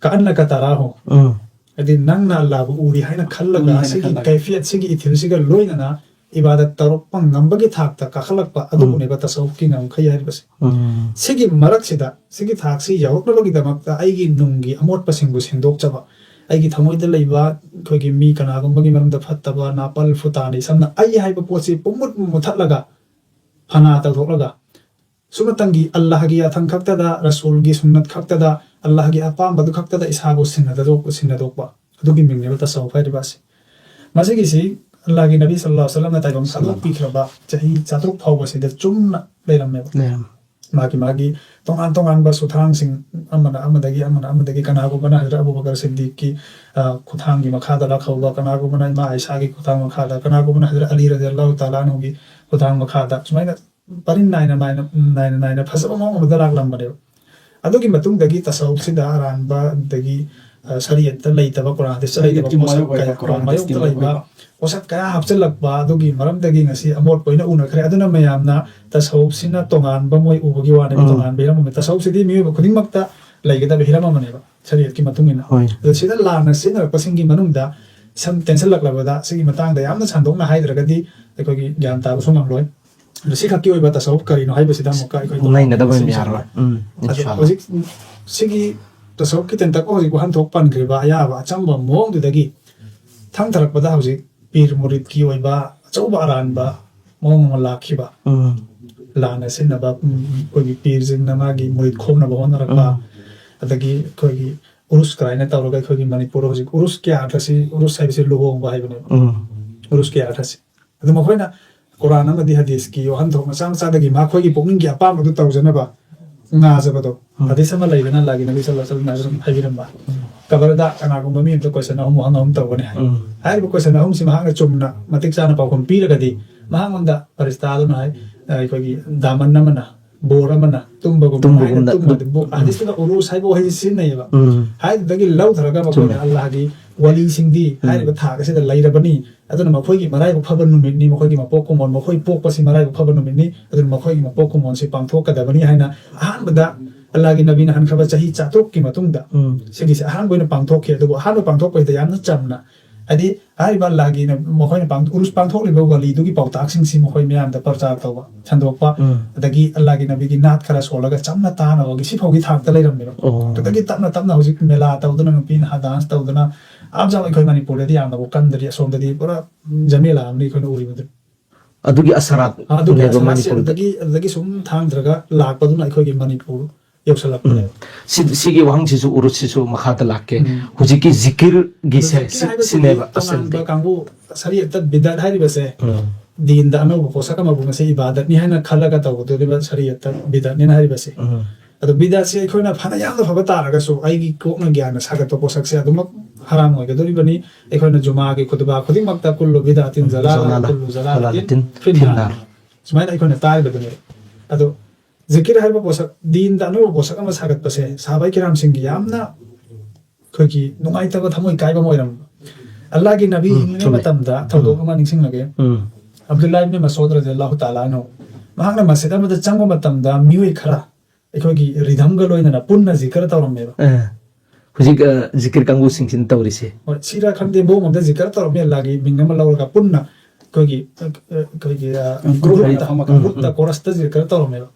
ꯀꯥꯟꯅ ꯀꯇꯥꯔꯥꯍꯣ, ꯎꯝ꯫ ꯍꯥꯏꯗꯤ ꯅꯪꯅ ꯑꯜꯂꯥꯍꯕꯨ ꯎꯔꯤ ꯍꯥꯏꯅ ꯈꯜꯂꯒ ꯎꯔꯤ ꯍꯥꯏꯅ ꯁꯤꯒꯤ ꯈꯜꯂꯒ꯫ ꯀꯩꯐꯤꯌꯠ, ꯁꯤꯒꯤ ꯏꯊꯤꯜꯁꯤꯒ ꯂꯣꯏꯅꯅ ꯏꯕꯥꯗꯠ ꯇꯧꯔꯛꯄ ꯉꯝꯕꯒꯤ ꯊꯥꯛꯇ ꯀꯥꯈꯠꯂꯛꯄ ꯑꯗꯨꯕꯨꯅꯦꯕ ꯇꯁꯧꯐꯀꯤ ꯉꯝꯈꯩ ꯍꯥꯏꯔꯤꯕꯁꯦ꯫ ꯎꯝ꯫ ꯁꯤꯒꯤ ꯃꯔꯛꯁꯤꯗ, ꯁꯤꯒꯤ ꯊꯥꯛꯁꯤ ꯌꯧꯔꯛꯅꯕꯒꯤꯗꯃꯛꯇ ꯑꯩꯒꯤ ꯅꯨꯡꯒꯤ ꯑꯃꯣꯠꯄꯁꯤꯡꯕꯨ ꯁꯦꯡꯗꯣꯛꯆꯕ, ꯑꯩꯒꯤ ꯊꯃꯣꯏꯗ ꯂꯩꯕ ꯑꯩꯈꯣꯏꯒꯤ ꯃꯤ ꯀꯅꯥꯒꯨꯝꯕꯒꯤ ꯃꯔꯝꯗ ꯐꯠꯇꯕ, ꯅꯥꯄꯜ ꯐꯨꯇꯥꯅꯤ, ꯁꯝꯅ ꯑꯩ ꯍꯥꯏꯕ ꯄꯣꯠꯁꯤ ꯄꯨꯝꯃꯨꯠ ꯃꯨꯠꯊꯠꯂꯒ, ꯐꯅꯥ ꯇꯧꯊꯣꯛꯂꯒ, ꯁꯨꯝꯃꯇꯪꯒꯤ ꯑꯜꯂꯥꯍꯒꯤ ꯌꯥꯊꯪ ꯈꯛꯇꯗ, ꯔꯁꯨꯜꯒꯤ ꯁꯨꯟꯅꯠ ꯈꯛꯇꯗ, ꯑꯜꯂꯥꯍꯒꯤ ꯑꯄꯥꯝꯕꯗꯨ ꯈꯛꯇꯗ ꯏꯁꯥꯕꯨ ꯁꯤꯟꯅꯗꯣꯛ-, ꯁꯤꯟꯅꯗꯣꯛꯄ, ꯑꯗꯨꯒꯤ ꯃꯤꯡꯅꯦꯕ ꯇꯁꯧꯐ ꯍꯥꯏꯔꯤꯕ ꯑꯁꯤ꯫ ꯃꯁꯤꯒꯤꯁꯤ ꯑꯜꯂꯥꯍꯒꯤ ꯅꯕꯤ ꯁꯜꯂꯜꯂꯥꯍꯨ ꯑꯂꯩꯍꯤ ꯋꯥꯁꯜꯂꯝꯅ ꯇꯥꯏꯕꯪ ꯁꯟꯗꯣꯛꯄꯤꯈ꯭ꯔꯕ ꯆꯍꯤ ꯆꯥꯇ꯭ꯔꯨꯛ ꯐꯥꯎꯕꯁꯤꯗ ꯆꯨꯝꯅ ꯂꯩꯔꯝꯃꯦꯕ꯫ ꯂꯩꯔꯝ꯫ ꯃꯥꯒꯤ ꯃꯥꯒꯤ ꯇꯣꯉꯥꯟ ꯇꯣꯉꯥꯟꯕ ꯁꯨꯊꯥꯡꯁꯤꯡ, ꯑꯃꯅ ꯑꯃꯗꯒꯤ, ꯑꯃꯅ ꯑꯃꯗꯒꯤ, ꯀꯅꯥꯒꯨꯝꯕꯅ ꯍꯖꯔꯠ ꯑꯕꯨ ꯕꯀꯔ ꯁꯤꯗꯤꯛꯀꯤ, ꯑ, ꯈꯨꯊꯥꯡꯒꯤ ꯃꯈꯥꯗ ꯂꯥꯛꯍꯧꯕ, ꯀꯅꯥꯒꯨꯝꯕꯅ ꯏꯃꯥ ꯑꯥꯏꯁꯥꯒꯤ ꯈꯨꯊꯥꯡ ꯃꯈꯥꯗ, ꯀꯅꯥꯒꯨꯝꯕꯅ ꯍꯖꯔꯠ ꯑꯂꯤ ꯔꯗꯤꯌꯜꯂꯥꯍꯨ ꯇꯥꯂꯥ ꯑꯟꯍꯨꯒꯤ ꯈꯨꯊꯥꯡ ꯃꯈꯥꯗ, ꯁꯨꯃꯥꯏꯅ ꯄꯔꯤꯡ ꯅꯥꯏꯅ ꯅꯥꯏꯅ, ꯅꯥꯏꯅ ꯅꯥꯏꯅ ꯐꯖꯕ ꯃꯑꯣꯡ ꯑꯃꯗ ꯂꯥꯛꯂꯝꯕꯅꯦꯕ꯫ ꯑꯗꯨꯒꯤ ꯃꯇꯨꯡꯗꯒꯤ ꯇꯁꯧꯐꯁꯤꯗ ꯑꯔꯥꯟꯕ, ꯑꯗꯒꯤ, ꯑ, ꯁꯔꯤꯌꯠꯇ ꯂꯩꯇꯕ, ꯀꯨꯔꯥꯟ ꯍꯗꯤꯁꯇ ꯂꯩꯇꯕ ꯁꯔꯤꯌꯠꯀꯤ ꯄꯣꯠꯁꯛ ꯃꯥꯌꯣꯛ ꯑꯣꯏꯕ, ꯀꯌꯥ, ꯀꯨꯔꯥꯟ ꯃꯥꯌꯣꯛꯇ ꯍꯗꯤꯁꯀꯤ ꯂꯩꯕ ꯃꯥꯌꯣꯛ ꯑꯣꯏꯕ꯫ ꯄꯣꯠꯁꯛ ꯀꯌꯥ ꯍꯥꯞꯆꯤꯜꯂꯛꯄ ꯑꯗꯨꯒꯤ ꯃꯔꯝꯗꯒꯤ ꯉꯁꯤ ꯑꯃꯣꯠꯄ ꯑꯣꯏꯅ ꯎꯅꯈ꯭ꯔꯦ꯫ ꯑꯗꯨꯅ ꯃꯌꯥꯝꯅ ꯇꯁꯧꯐꯁꯤꯅ ꯇꯣꯉꯥꯟꯕ ꯃꯣꯏ ꯎꯕꯒꯤ ꯋꯥꯅꯦꯕ, ꯎꯝ꯫ ꯇꯣꯉꯥꯟꯕ ꯍꯤꯔꯝ ꯑꯃ꯫ ꯇꯁꯧꯐꯁꯤꯗꯤ ꯃꯤꯑꯣꯏꯕ ꯈꯨꯗꯤꯡꯃꯛꯇ ꯂꯩꯒꯗꯕ ꯍꯤꯔꯝ ꯑꯃꯅꯦꯕ, ꯁꯔꯤꯌꯠꯀꯤ ꯃꯇꯨꯡ ꯏꯟꯅ꯫ ꯍꯣꯏ꯫ ꯑꯗꯣ ꯁꯤꯗ ꯂꯥꯟꯅ ꯁꯤꯖꯤꯟꯅꯔꯛꯄꯁꯤꯡꯒꯤ ꯃꯅꯨꯡꯗ ꯁꯝ ꯇꯦꯟꯁꯤꯜꯂꯛꯂꯕꯗ ꯁꯤꯒꯤ ꯃꯇꯥꯡꯗ ꯌꯥꯝꯅ ꯁꯟꯗꯣꯛꯅ ꯍꯥꯏꯗ꯭ꯔꯒꯗꯤ ꯑꯩꯈꯣꯏꯒꯤ ꯒ꯭ꯌꯥꯟ ꯇꯥꯕꯁꯨ ꯉꯝꯂꯣꯏ꯫ ꯑꯗꯣ ꯁꯤ ꯈꯛꯀꯤ ꯑꯣꯏꯕ ꯇꯁꯧꯐ ꯀꯔꯤꯅꯣ ꯍꯥꯏꯕꯁꯤꯗ ꯑꯃꯨꯛꯀ ꯑꯩꯈꯣꯏ ꯅꯩꯅꯗꯕ ꯁꯤꯟꯁꯤ ꯌꯥꯔꯣꯏ꯫ ꯎꯝ, ꯑꯗꯣ ꯏꯟꯁꯥ ꯑꯜꯂꯥ꯫ ꯍꯧꯖꯤꯛ ꯁꯤꯒꯤ ꯇꯁꯧꯐꯀꯤ ꯇꯦꯟꯇꯛ ꯍꯧꯖꯤꯛ ꯋꯥꯍꯟꯊꯣꯛ ꯄꯟꯈ꯭ꯔꯤꯕ ꯑꯌꯥꯕ ꯑꯆꯝꯕ ꯃꯑꯣꯡꯗꯨꯗꯒꯤ ꯊꯥꯡꯊꯔꯛꯄꯗ ꯍꯧꯖꯤꯛ ꯄꯤꯔ ꯃꯨꯔꯤꯗꯀꯤ ꯑꯣꯏꯕ ꯑꯆꯧꯕ ꯑꯔꯥꯟꯕ ꯃꯑꯣꯡ ꯑꯃ ꯂꯥꯛꯈꯤꯕ꯫ ꯎꯝ꯫ ꯂꯥꯟꯅ ꯁꯤꯟꯅꯕ, ꯎꯝ, ꯑꯩꯈꯣꯏꯒꯤ ꯄꯤꯔꯁꯤꯡꯅ ꯃꯥꯒꯤ ꯃꯨꯔꯤꯗ ꯈꯣꯝꯅꯕ ꯍꯣꯠꯅꯔꯛꯄ, ꯎꯝ꯫ ꯑꯗꯒꯤ ꯑꯩꯈꯣꯏꯒꯤ ꯎꯔꯨꯁ ꯀꯔꯥꯏꯅ ꯇꯧꯔꯒ ꯑꯩꯈꯣꯏꯒꯤ ꯃꯅꯤꯄꯨꯔ ꯍꯧꯖꯤꯛ ꯎꯔꯨꯁꯀꯤ ꯑꯥꯔꯊꯁꯤ, ꯎꯔꯨꯁ ꯍꯥꯏꯕꯁꯤ ꯂꯨꯍꯣꯡꯕ ꯍꯥꯏꯕꯅꯦꯕ꯫ ꯎꯝ꯫ ꯎꯔꯨꯁꯀꯤ ꯑꯥꯔꯊꯁꯤ꯫ ꯑꯗꯨ ꯃꯈꯣꯏꯅ ꯀꯨꯔꯥꯟ ꯑꯃꯗꯤ ꯍꯗꯤꯁꯀꯤ ꯋꯥꯍꯟꯊꯣꯛ ꯃꯆꯥ ꯃꯆꯥꯗꯒꯤ ꯃꯈꯣꯏꯒꯤ ꯄꯨꯛꯅꯤꯡꯒꯤ ꯑꯄꯥꯝꯕꯗꯨ ꯇꯧꯖꯅꯕ ꯉꯥꯖꯕꯗꯣ꯫ ꯎꯝ꯫ ꯍꯗꯤꯁ ꯑꯃ ꯂꯩꯗꯅ, ꯑꯜꯂꯥꯍꯒꯤ ꯅꯕꯤ ꯁꯜꯂꯜꯂꯥꯍꯨ ꯑꯂꯩꯍꯤ ꯋꯥꯁꯜꯂꯝꯅ ꯍꯥꯏꯕꯤꯔꯝꯕ, ꯎꯝ꯫ ꯀꯕꯔꯗ ꯀꯅꯥꯒꯨꯝꯕ ꯃꯤ ꯑꯃꯗ question ꯑꯍꯨꯝ ꯍꯪ ꯑꯍꯨꯝ ꯇꯧꯒꯅꯤ ꯍꯥꯏ꯫ ꯎꯝ꯫ ꯍꯥꯏꯔꯤꯕ question ꯑꯍꯨꯝꯁꯤ ꯃꯍꯥꯛꯅ ꯆꯨꯝꯅ ꯃꯇꯤꯛ ꯆꯥꯅ ꯄꯥꯎꯈꯨꯝ ꯄꯤꯔꯒꯗꯤ, ꯃꯍꯥꯛꯉꯣꯟꯗ ꯐꯔꯤꯁꯇꯥ ꯑꯗꯨꯅ ꯍꯥꯏ, ꯑꯩꯈꯣꯏꯒꯤ ꯗꯥꯃꯟ ꯑꯃꯅ, ꯕꯣꯔ ꯑꯃꯅ ꯇꯨꯝꯕꯒꯨꯝꯅ ꯍꯥꯏꯅ ꯇꯨꯝꯕꯒꯨꯝꯅ ꯇꯨꯝꯕ ꯑꯗꯨ, ꯎꯝ꯫ ꯍꯗꯤꯁꯇꯨꯗ ꯎꯔꯨꯁ ꯍꯥꯏꯕ ꯋꯥꯍꯩꯁꯤ ꯁꯤꯖꯤꯟꯅꯩꯌꯦꯕ꯫ ꯎꯝ꯫ ꯍꯥꯏꯗꯨꯗꯒꯤ ꯂꯧꯊꯔꯒ ꯃꯈꯣꯏꯅ ꯆꯨꯝꯃꯦ꯫ ꯑꯜꯂꯥꯍꯒꯤ ꯋꯥꯂꯤꯁꯤꯡꯗꯤ ꯎꯝ꯫ ꯍꯥꯏꯔꯤꯕ ꯊꯥꯛ ꯑꯁꯤꯗ ꯂꯩꯔꯕꯅꯤ, ꯑꯗꯨꯅ ꯃꯈꯣꯏꯒꯤ ꯃꯔꯥꯏꯕꯛ ꯐꯕ ꯅꯨꯃꯤꯠꯅꯤ, ꯃꯈꯣꯏꯒꯤ ꯃꯄꯣꯛ ꯀꯨꯝꯑꯣꯟ, ꯃꯈꯣꯏ ꯄꯣꯛꯄꯁꯤ ꯃꯔꯥꯏꯕꯛ ꯐꯕ ꯅꯨꯃꯤꯠꯅꯤ, ꯑꯗꯨꯅ ꯃꯈꯣꯏꯒꯤ ꯃꯄꯣꯛ ꯀꯨꯝꯑꯣꯟꯁꯤ ꯄꯥꯡꯊꯣꯛꯀꯗꯕꯅꯤ ꯍꯥꯏꯅ ꯑꯍꯥꯟꯕꯗ ꯑꯜꯂꯥꯍꯒꯤ ꯅꯕꯤꯅ ꯍꯟꯈ꯭ꯔꯕ ꯆꯍꯤ ꯆꯥꯇ꯭ꯔꯨꯛꯀꯤ ꯃꯇꯨꯡꯗ ꯎꯝ꯫ ꯁꯤꯒꯤꯁꯦ ꯑꯍꯥꯟꯕ ꯑꯣꯏꯅ ꯄꯥꯡꯊꯣꯛꯈꯤ꯫ ꯑꯗꯨꯕꯨ ꯑꯍꯥꯟꯕ ꯄꯥꯡꯊꯣꯛꯄꯁꯤꯗ ꯌꯥꯝꯅ ꯆꯝꯅ, ꯍꯥꯏꯗꯤ ꯍꯥꯏꯔꯤꯕ ꯑꯜꯂꯥꯍꯒꯤ ꯅ-, ꯃꯈꯣꯏꯅ ꯄꯥꯡ-, ꯎꯔꯨꯁ ꯄꯥꯡꯊꯣꯛꯂꯤꯕ ꯋꯥꯂꯤꯗꯨꯒꯤ ꯄꯥꯎꯇꯥꯛꯁꯤꯡꯁꯤ ꯃꯈꯣꯏ ꯃꯌꯥꯝꯗ ꯄ꯭ꯔꯆꯥꯔ ꯇꯧꯕ, ꯁꯟꯗꯣꯛꯄ, ꯎꯝ꯫ ꯑꯗꯒꯤ ꯑꯜꯂꯥꯍꯒꯤ ꯅꯕꯤꯒꯤ ꯅꯥꯠ ꯈꯔ ꯁꯣꯜꯂꯒ ꯆꯝꯅ ꯇꯥꯅꯕꯒꯤ ꯁꯤꯐꯥꯎꯒꯤ ꯊꯥꯛꯇ ꯂꯩꯔꯝꯃꯦꯕ꯫ ꯑꯣ꯫ ꯑꯗꯨꯗꯒꯤ ꯇꯞꯅ ꯇꯞꯅ ꯍꯧꯖꯤꯛ ꯃꯦꯂꯥ ꯇꯧꯗꯅ, ꯅꯨꯄꯤ ꯅꯍꯥ dance ꯇꯧꯗꯅ, ꯑꯞꯖꯥꯎ ꯑꯩꯈꯣꯏ ꯃꯅꯤꯄꯨꯔꯗꯗꯤ ꯌꯥꯝꯅꯕꯨ ꯀꯟꯗ꯭ꯔꯤ, ꯑꯁꯣꯝꯗꯗꯤ ꯄꯨꯔꯥ ꯖꯃꯦꯂꯥ ꯑꯃꯅꯤ ꯑꯩꯈꯣꯏꯅ ꯎꯔꯤꯕꯗꯨ꯫ ꯑꯗꯨꯒꯤ ꯑꯁꯔꯥꯠ ꯑꯗꯨꯒꯤ ꯅꯦꯕ ꯑꯁꯔꯥꯠꯁꯦ ꯃꯅꯤꯄꯨꯔꯗ꯫ ꯑꯗꯨꯗꯒꯤ, ꯑꯗꯨꯗꯒꯤ ꯁꯨꯝ ꯊꯥꯡꯊꯔꯒ ꯂꯥꯛꯄꯗꯨꯅ ꯑꯩꯈꯣꯏꯒꯤ ꯃꯅꯤꯄꯨꯔ ꯌꯧꯁꯜꯂꯛꯄꯅꯦꯕ꯫ ꯎꯝ꯫ ꯁꯤ-, ꯁꯤꯒꯤ ꯋꯥꯍꯪꯁꯤꯁꯨ ꯎꯔꯨꯁꯤꯁꯨ ꯃꯈꯥꯗ ꯂꯥꯛꯀꯦ꯫ ꯎꯝ꯫ ꯍꯧꯖꯤꯛꯀꯤ ꯖꯤꯀꯤꯔꯒꯤꯁꯦ ꯑꯗꯨ ꯖꯤꯀꯤꯔ ꯁꯤ-, ꯍꯥꯏꯕꯁꯤꯗꯤ ꯁꯤꯅꯦꯕ ꯇꯣꯉꯥꯟꯕ ꯑꯁꯦꯡꯕꯗꯤ꯫ ꯀꯥꯡꯕꯨ ꯁꯔꯤꯌꯠꯇ ꯕꯤꯗꯥꯠ ꯍꯥꯏꯔꯤꯕꯁꯦ, ꯎꯝ꯫ ꯗꯤꯟꯗ ꯑꯅꯧꯕ ꯄꯣꯠꯁꯛ ꯑꯃꯕꯨ ꯃꯁꯤ ꯏꯕꯥꯗꯠꯅꯤ ꯍꯥꯏꯅ ꯈꯜꯂꯒ ꯇꯧꯒꯗꯧꯔꯤꯕ ꯁꯔꯤꯌꯠꯇ ꯕꯤꯗꯥꯠꯅꯤꯅ ꯍꯥꯏꯔꯤꯕꯁꯦ꯫ ꯎꯝ꯫ ꯑꯗꯣ ꯕꯤꯗꯥꯠꯁꯤ ꯑꯩꯈꯣꯏꯅ ꯐꯅ ꯌꯥꯝꯅ ꯐꯕ ꯇꯥꯔꯒꯁꯨ ꯑꯩꯒꯤ ꯀꯣꯛꯅ ꯒ꯭ꯌꯥꯟꯅ ꯁꯥꯒꯠꯄ ꯄꯣꯠꯁꯛꯁꯦ ꯑꯗꯨꯃꯛ ꯍꯔꯥꯝ ꯑꯣꯏꯒꯗꯧꯔꯤꯕꯅꯤ꯫ ꯑꯩꯈꯣꯏꯅ ꯖꯨꯃꯥꯒꯤ ꯈꯨꯇꯕꯥ ꯈꯨꯗꯤꯡꯃꯛꯇ "ꯀꯨꯜꯂꯨ ꯕꯤꯗꯥꯇꯤꯟ ꯖꯂꯥꯂꯥ, ꯖꯂꯥꯂꯥ, ꯀꯨꯜꯂꯨ ꯖꯂꯥꯂꯥꯇꯤꯟ ꯖꯂꯥꯂꯥꯇꯤꯟ ꯐꯤꯟꯅꯥꯔ" ꯐꯤꯟꯅꯥꯔ꯫ ꯁꯨꯃꯥꯏꯅ ꯑꯩꯈꯣꯏꯅ ꯇꯥꯔꯤꯕꯗꯨꯅꯦ꯫ ꯑꯗꯣ ꯖꯤꯀꯤꯔ ꯍꯥꯏꯕ ꯄꯣꯠꯁꯛ, ꯗꯤꯟꯗ ꯑꯅꯧꯕ ꯄꯣꯠꯁꯛ ꯑꯃ ꯁꯥꯒꯠꯄꯁꯦ ꯁꯥꯍꯥꯕꯥꯏ ꯀꯤꯔꯥꯝꯁꯤꯡꯒꯤ ꯌꯥꯝꯅ ꯑꯩꯈꯣꯏꯒꯤ ꯅꯨꯡꯉꯥꯏꯇꯕ ꯊꯃꯣꯏ ꯀꯥꯏꯕ ꯑꯃ ꯑꯣꯏꯔꯝꯕ꯫ ꯑꯜꯂꯥꯍꯒꯤ ꯅꯕꯤ ꯎꯝ, ꯍꯤꯡꯂꯤꯉꯩ ꯆꯨꯝꯃꯦ꯫ ꯃꯇꯝꯗ ꯊꯧꯗꯣꯛ ꯎꯝ꯫ ꯑꯃ ꯅꯤꯡꯁꯤꯡꯂꯒꯦ꯫ ꯎꯝ꯫ ꯑꯕꯗꯨꯜꯂꯥꯍ ꯏꯕꯅꯤ ꯃꯁꯎꯗ ꯔꯖꯤꯌꯜꯂꯥꯍꯨ ꯇꯥꯂꯥ ꯑꯟꯍꯨ, ꯃꯍꯥꯛꯅ ꯃꯁꯖꯤꯗ ꯑꯃꯗ ꯆꯪꯕ ꯃꯇꯝꯗ ꯃꯤꯑꯣꯏ ꯈꯔ ꯑꯩꯈꯣꯏꯒꯤ ꯔꯤꯙꯝꯒ ꯂꯣꯏꯅꯅ ꯄꯨꯟꯅ ꯖꯤꯀꯔ ꯇꯧꯔꯝꯃꯦꯕ꯫ ꯑꯦ꯫ ꯍꯧꯖꯤꯛ, ꯑ, ꯖꯤꯀꯤꯔ ꯀꯥꯡꯕꯨꯁꯤꯡꯁꯤꯅ ꯇꯧꯔꯤꯁꯦ꯫ ꯍꯣꯏ, ꯁꯤꯔꯥ ꯈꯪꯗꯦ, ꯃꯑꯣꯡ ꯑꯃꯗ ꯖꯤꯀꯔ ꯇꯧꯔꯝꯃꯦ, ꯑꯜꯂꯥꯍꯒꯤ ꯃꯤꯡ ꯑꯃ ꯂꯧꯔꯒ ꯄꯨꯟꯅ ꯑꯩꯈꯣꯏꯒꯤ, ꯑ, ꯑ, ꯑꯩꯈꯣꯏꯒꯤ, ꯑ, ꯎꯝ, group ꯎꯝ, ꯑꯃꯗ ꯐꯝꯃꯒ ꯎꯝ, group ꯇ ꯎꯝ꯫ Chorus ꯇ ꯖꯤꯀꯔ ꯇꯧꯔꯝꯃꯦꯕ꯫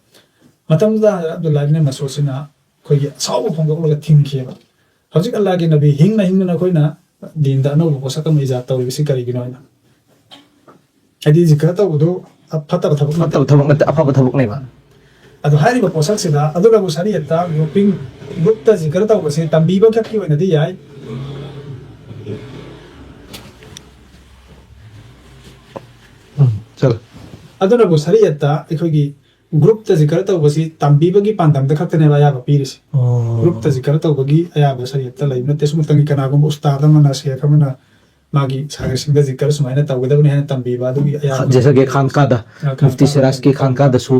ꯃꯇꯝꯗꯨꯗ ꯑꯕꯗꯨꯜꯂꯥꯍ ꯏꯕꯅꯤ ꯃꯁꯎꯗꯁꯤꯅ ꯑꯩꯈꯣꯏꯒꯤ ꯑꯁꯥꯎꯕ ꯐꯣꯡꯗꯣꯛꯂꯒ ꯊꯤꯡꯈꯤꯑꯕ꯫ ꯍꯧꯖꯤꯛ ꯑꯜꯂꯥꯍꯒꯤ ꯅꯕꯤ ꯍꯤꯡꯅ ꯍꯤꯡꯅ ꯑꯩꯈꯣꯏꯅ ꯗꯤꯟꯗ ꯑꯅꯧꯕ ꯄꯣꯠꯁꯛ ꯑꯃ ꯏꯖꯥꯗ ꯇꯧꯔꯤꯕꯁꯤ ꯀꯔꯤꯒꯤꯅꯣ ꯍꯥꯏꯅ꯫ ꯍꯥꯏꯗꯤ ꯖꯤꯀꯔ ꯇꯧꯕꯗꯨ ꯐꯠꯇꯕ ꯊꯕꯛ ꯅꯠꯇꯦ꯫ ꯐꯠꯇꯕ ꯊꯕꯛ ꯅꯠꯇꯦ, ꯑꯐꯕ ꯊꯕꯛꯅꯦꯕ꯫ ꯑꯗꯣ ꯍꯥꯏꯔꯤꯕ ꯄꯣꯠꯁꯛꯁꯤꯗ ꯑꯗꯨꯅꯕꯨ ꯁꯔꯤꯌꯠꯇ grouping, group ꯇ ꯖꯤꯀꯔ ꯇꯧꯕꯁꯤ ꯇꯝꯕꯤꯕ ꯈꯛꯀꯤ ꯑꯣꯏꯅꯗꯤ ꯌꯥꯏ꯫ ꯎꯝ, ꯆꯠꯂꯣ꯫ ꯑꯗꯨꯅꯕꯨ ꯁꯔꯤꯌꯠꯇ ꯑꯩꯈꯣꯏꯒꯤ ꯒ꯭ꯔꯨꯞꯇ ꯖꯤꯀꯔ ꯇꯧꯕꯁꯤ ꯇꯝꯕꯤꯕꯒꯤ ꯄꯥꯟꯗꯝꯗ ꯈꯛꯇꯅꯦꯕ ꯑꯌꯥꯕ ꯄꯤꯔꯤꯁꯦ꯫ ꯒ꯭ꯔꯨꯞꯇ ꯖꯤꯀꯔ ꯇꯧꯕꯒꯤ ꯑꯌꯥꯕ ꯁꯔꯤꯌꯠꯇ ꯂꯩꯕ ꯅꯠꯇꯦ꯫ ꯁꯨꯝꯇꯪꯒꯤ ꯀꯅꯥꯒꯨꯝꯕ ꯎꯁꯇꯥꯗ ꯑꯃꯅ, ꯁꯦꯈ ꯑꯃꯅ ꯃꯥꯒꯤ ꯁꯥꯒꯩꯁꯤꯡꯗ ꯖꯤꯀꯔ ꯁꯨꯃꯥꯏꯅ ꯇꯧꯒꯗꯕꯅꯤ ꯍꯥꯏꯅ ꯇꯝꯕꯤꯕ ꯑꯗꯨꯒꯤ ꯑꯌꯥꯕ ꯖꯦꯁꯥꯒꯤ ꯈꯥꯟꯀꯥꯗ, ꯑ, ꯃꯨꯐꯇꯤ ꯈꯥꯟꯀꯥꯗ ꯁꯤꯔꯥꯖꯀꯤ ꯈꯥꯟꯀꯥꯗꯁꯨ,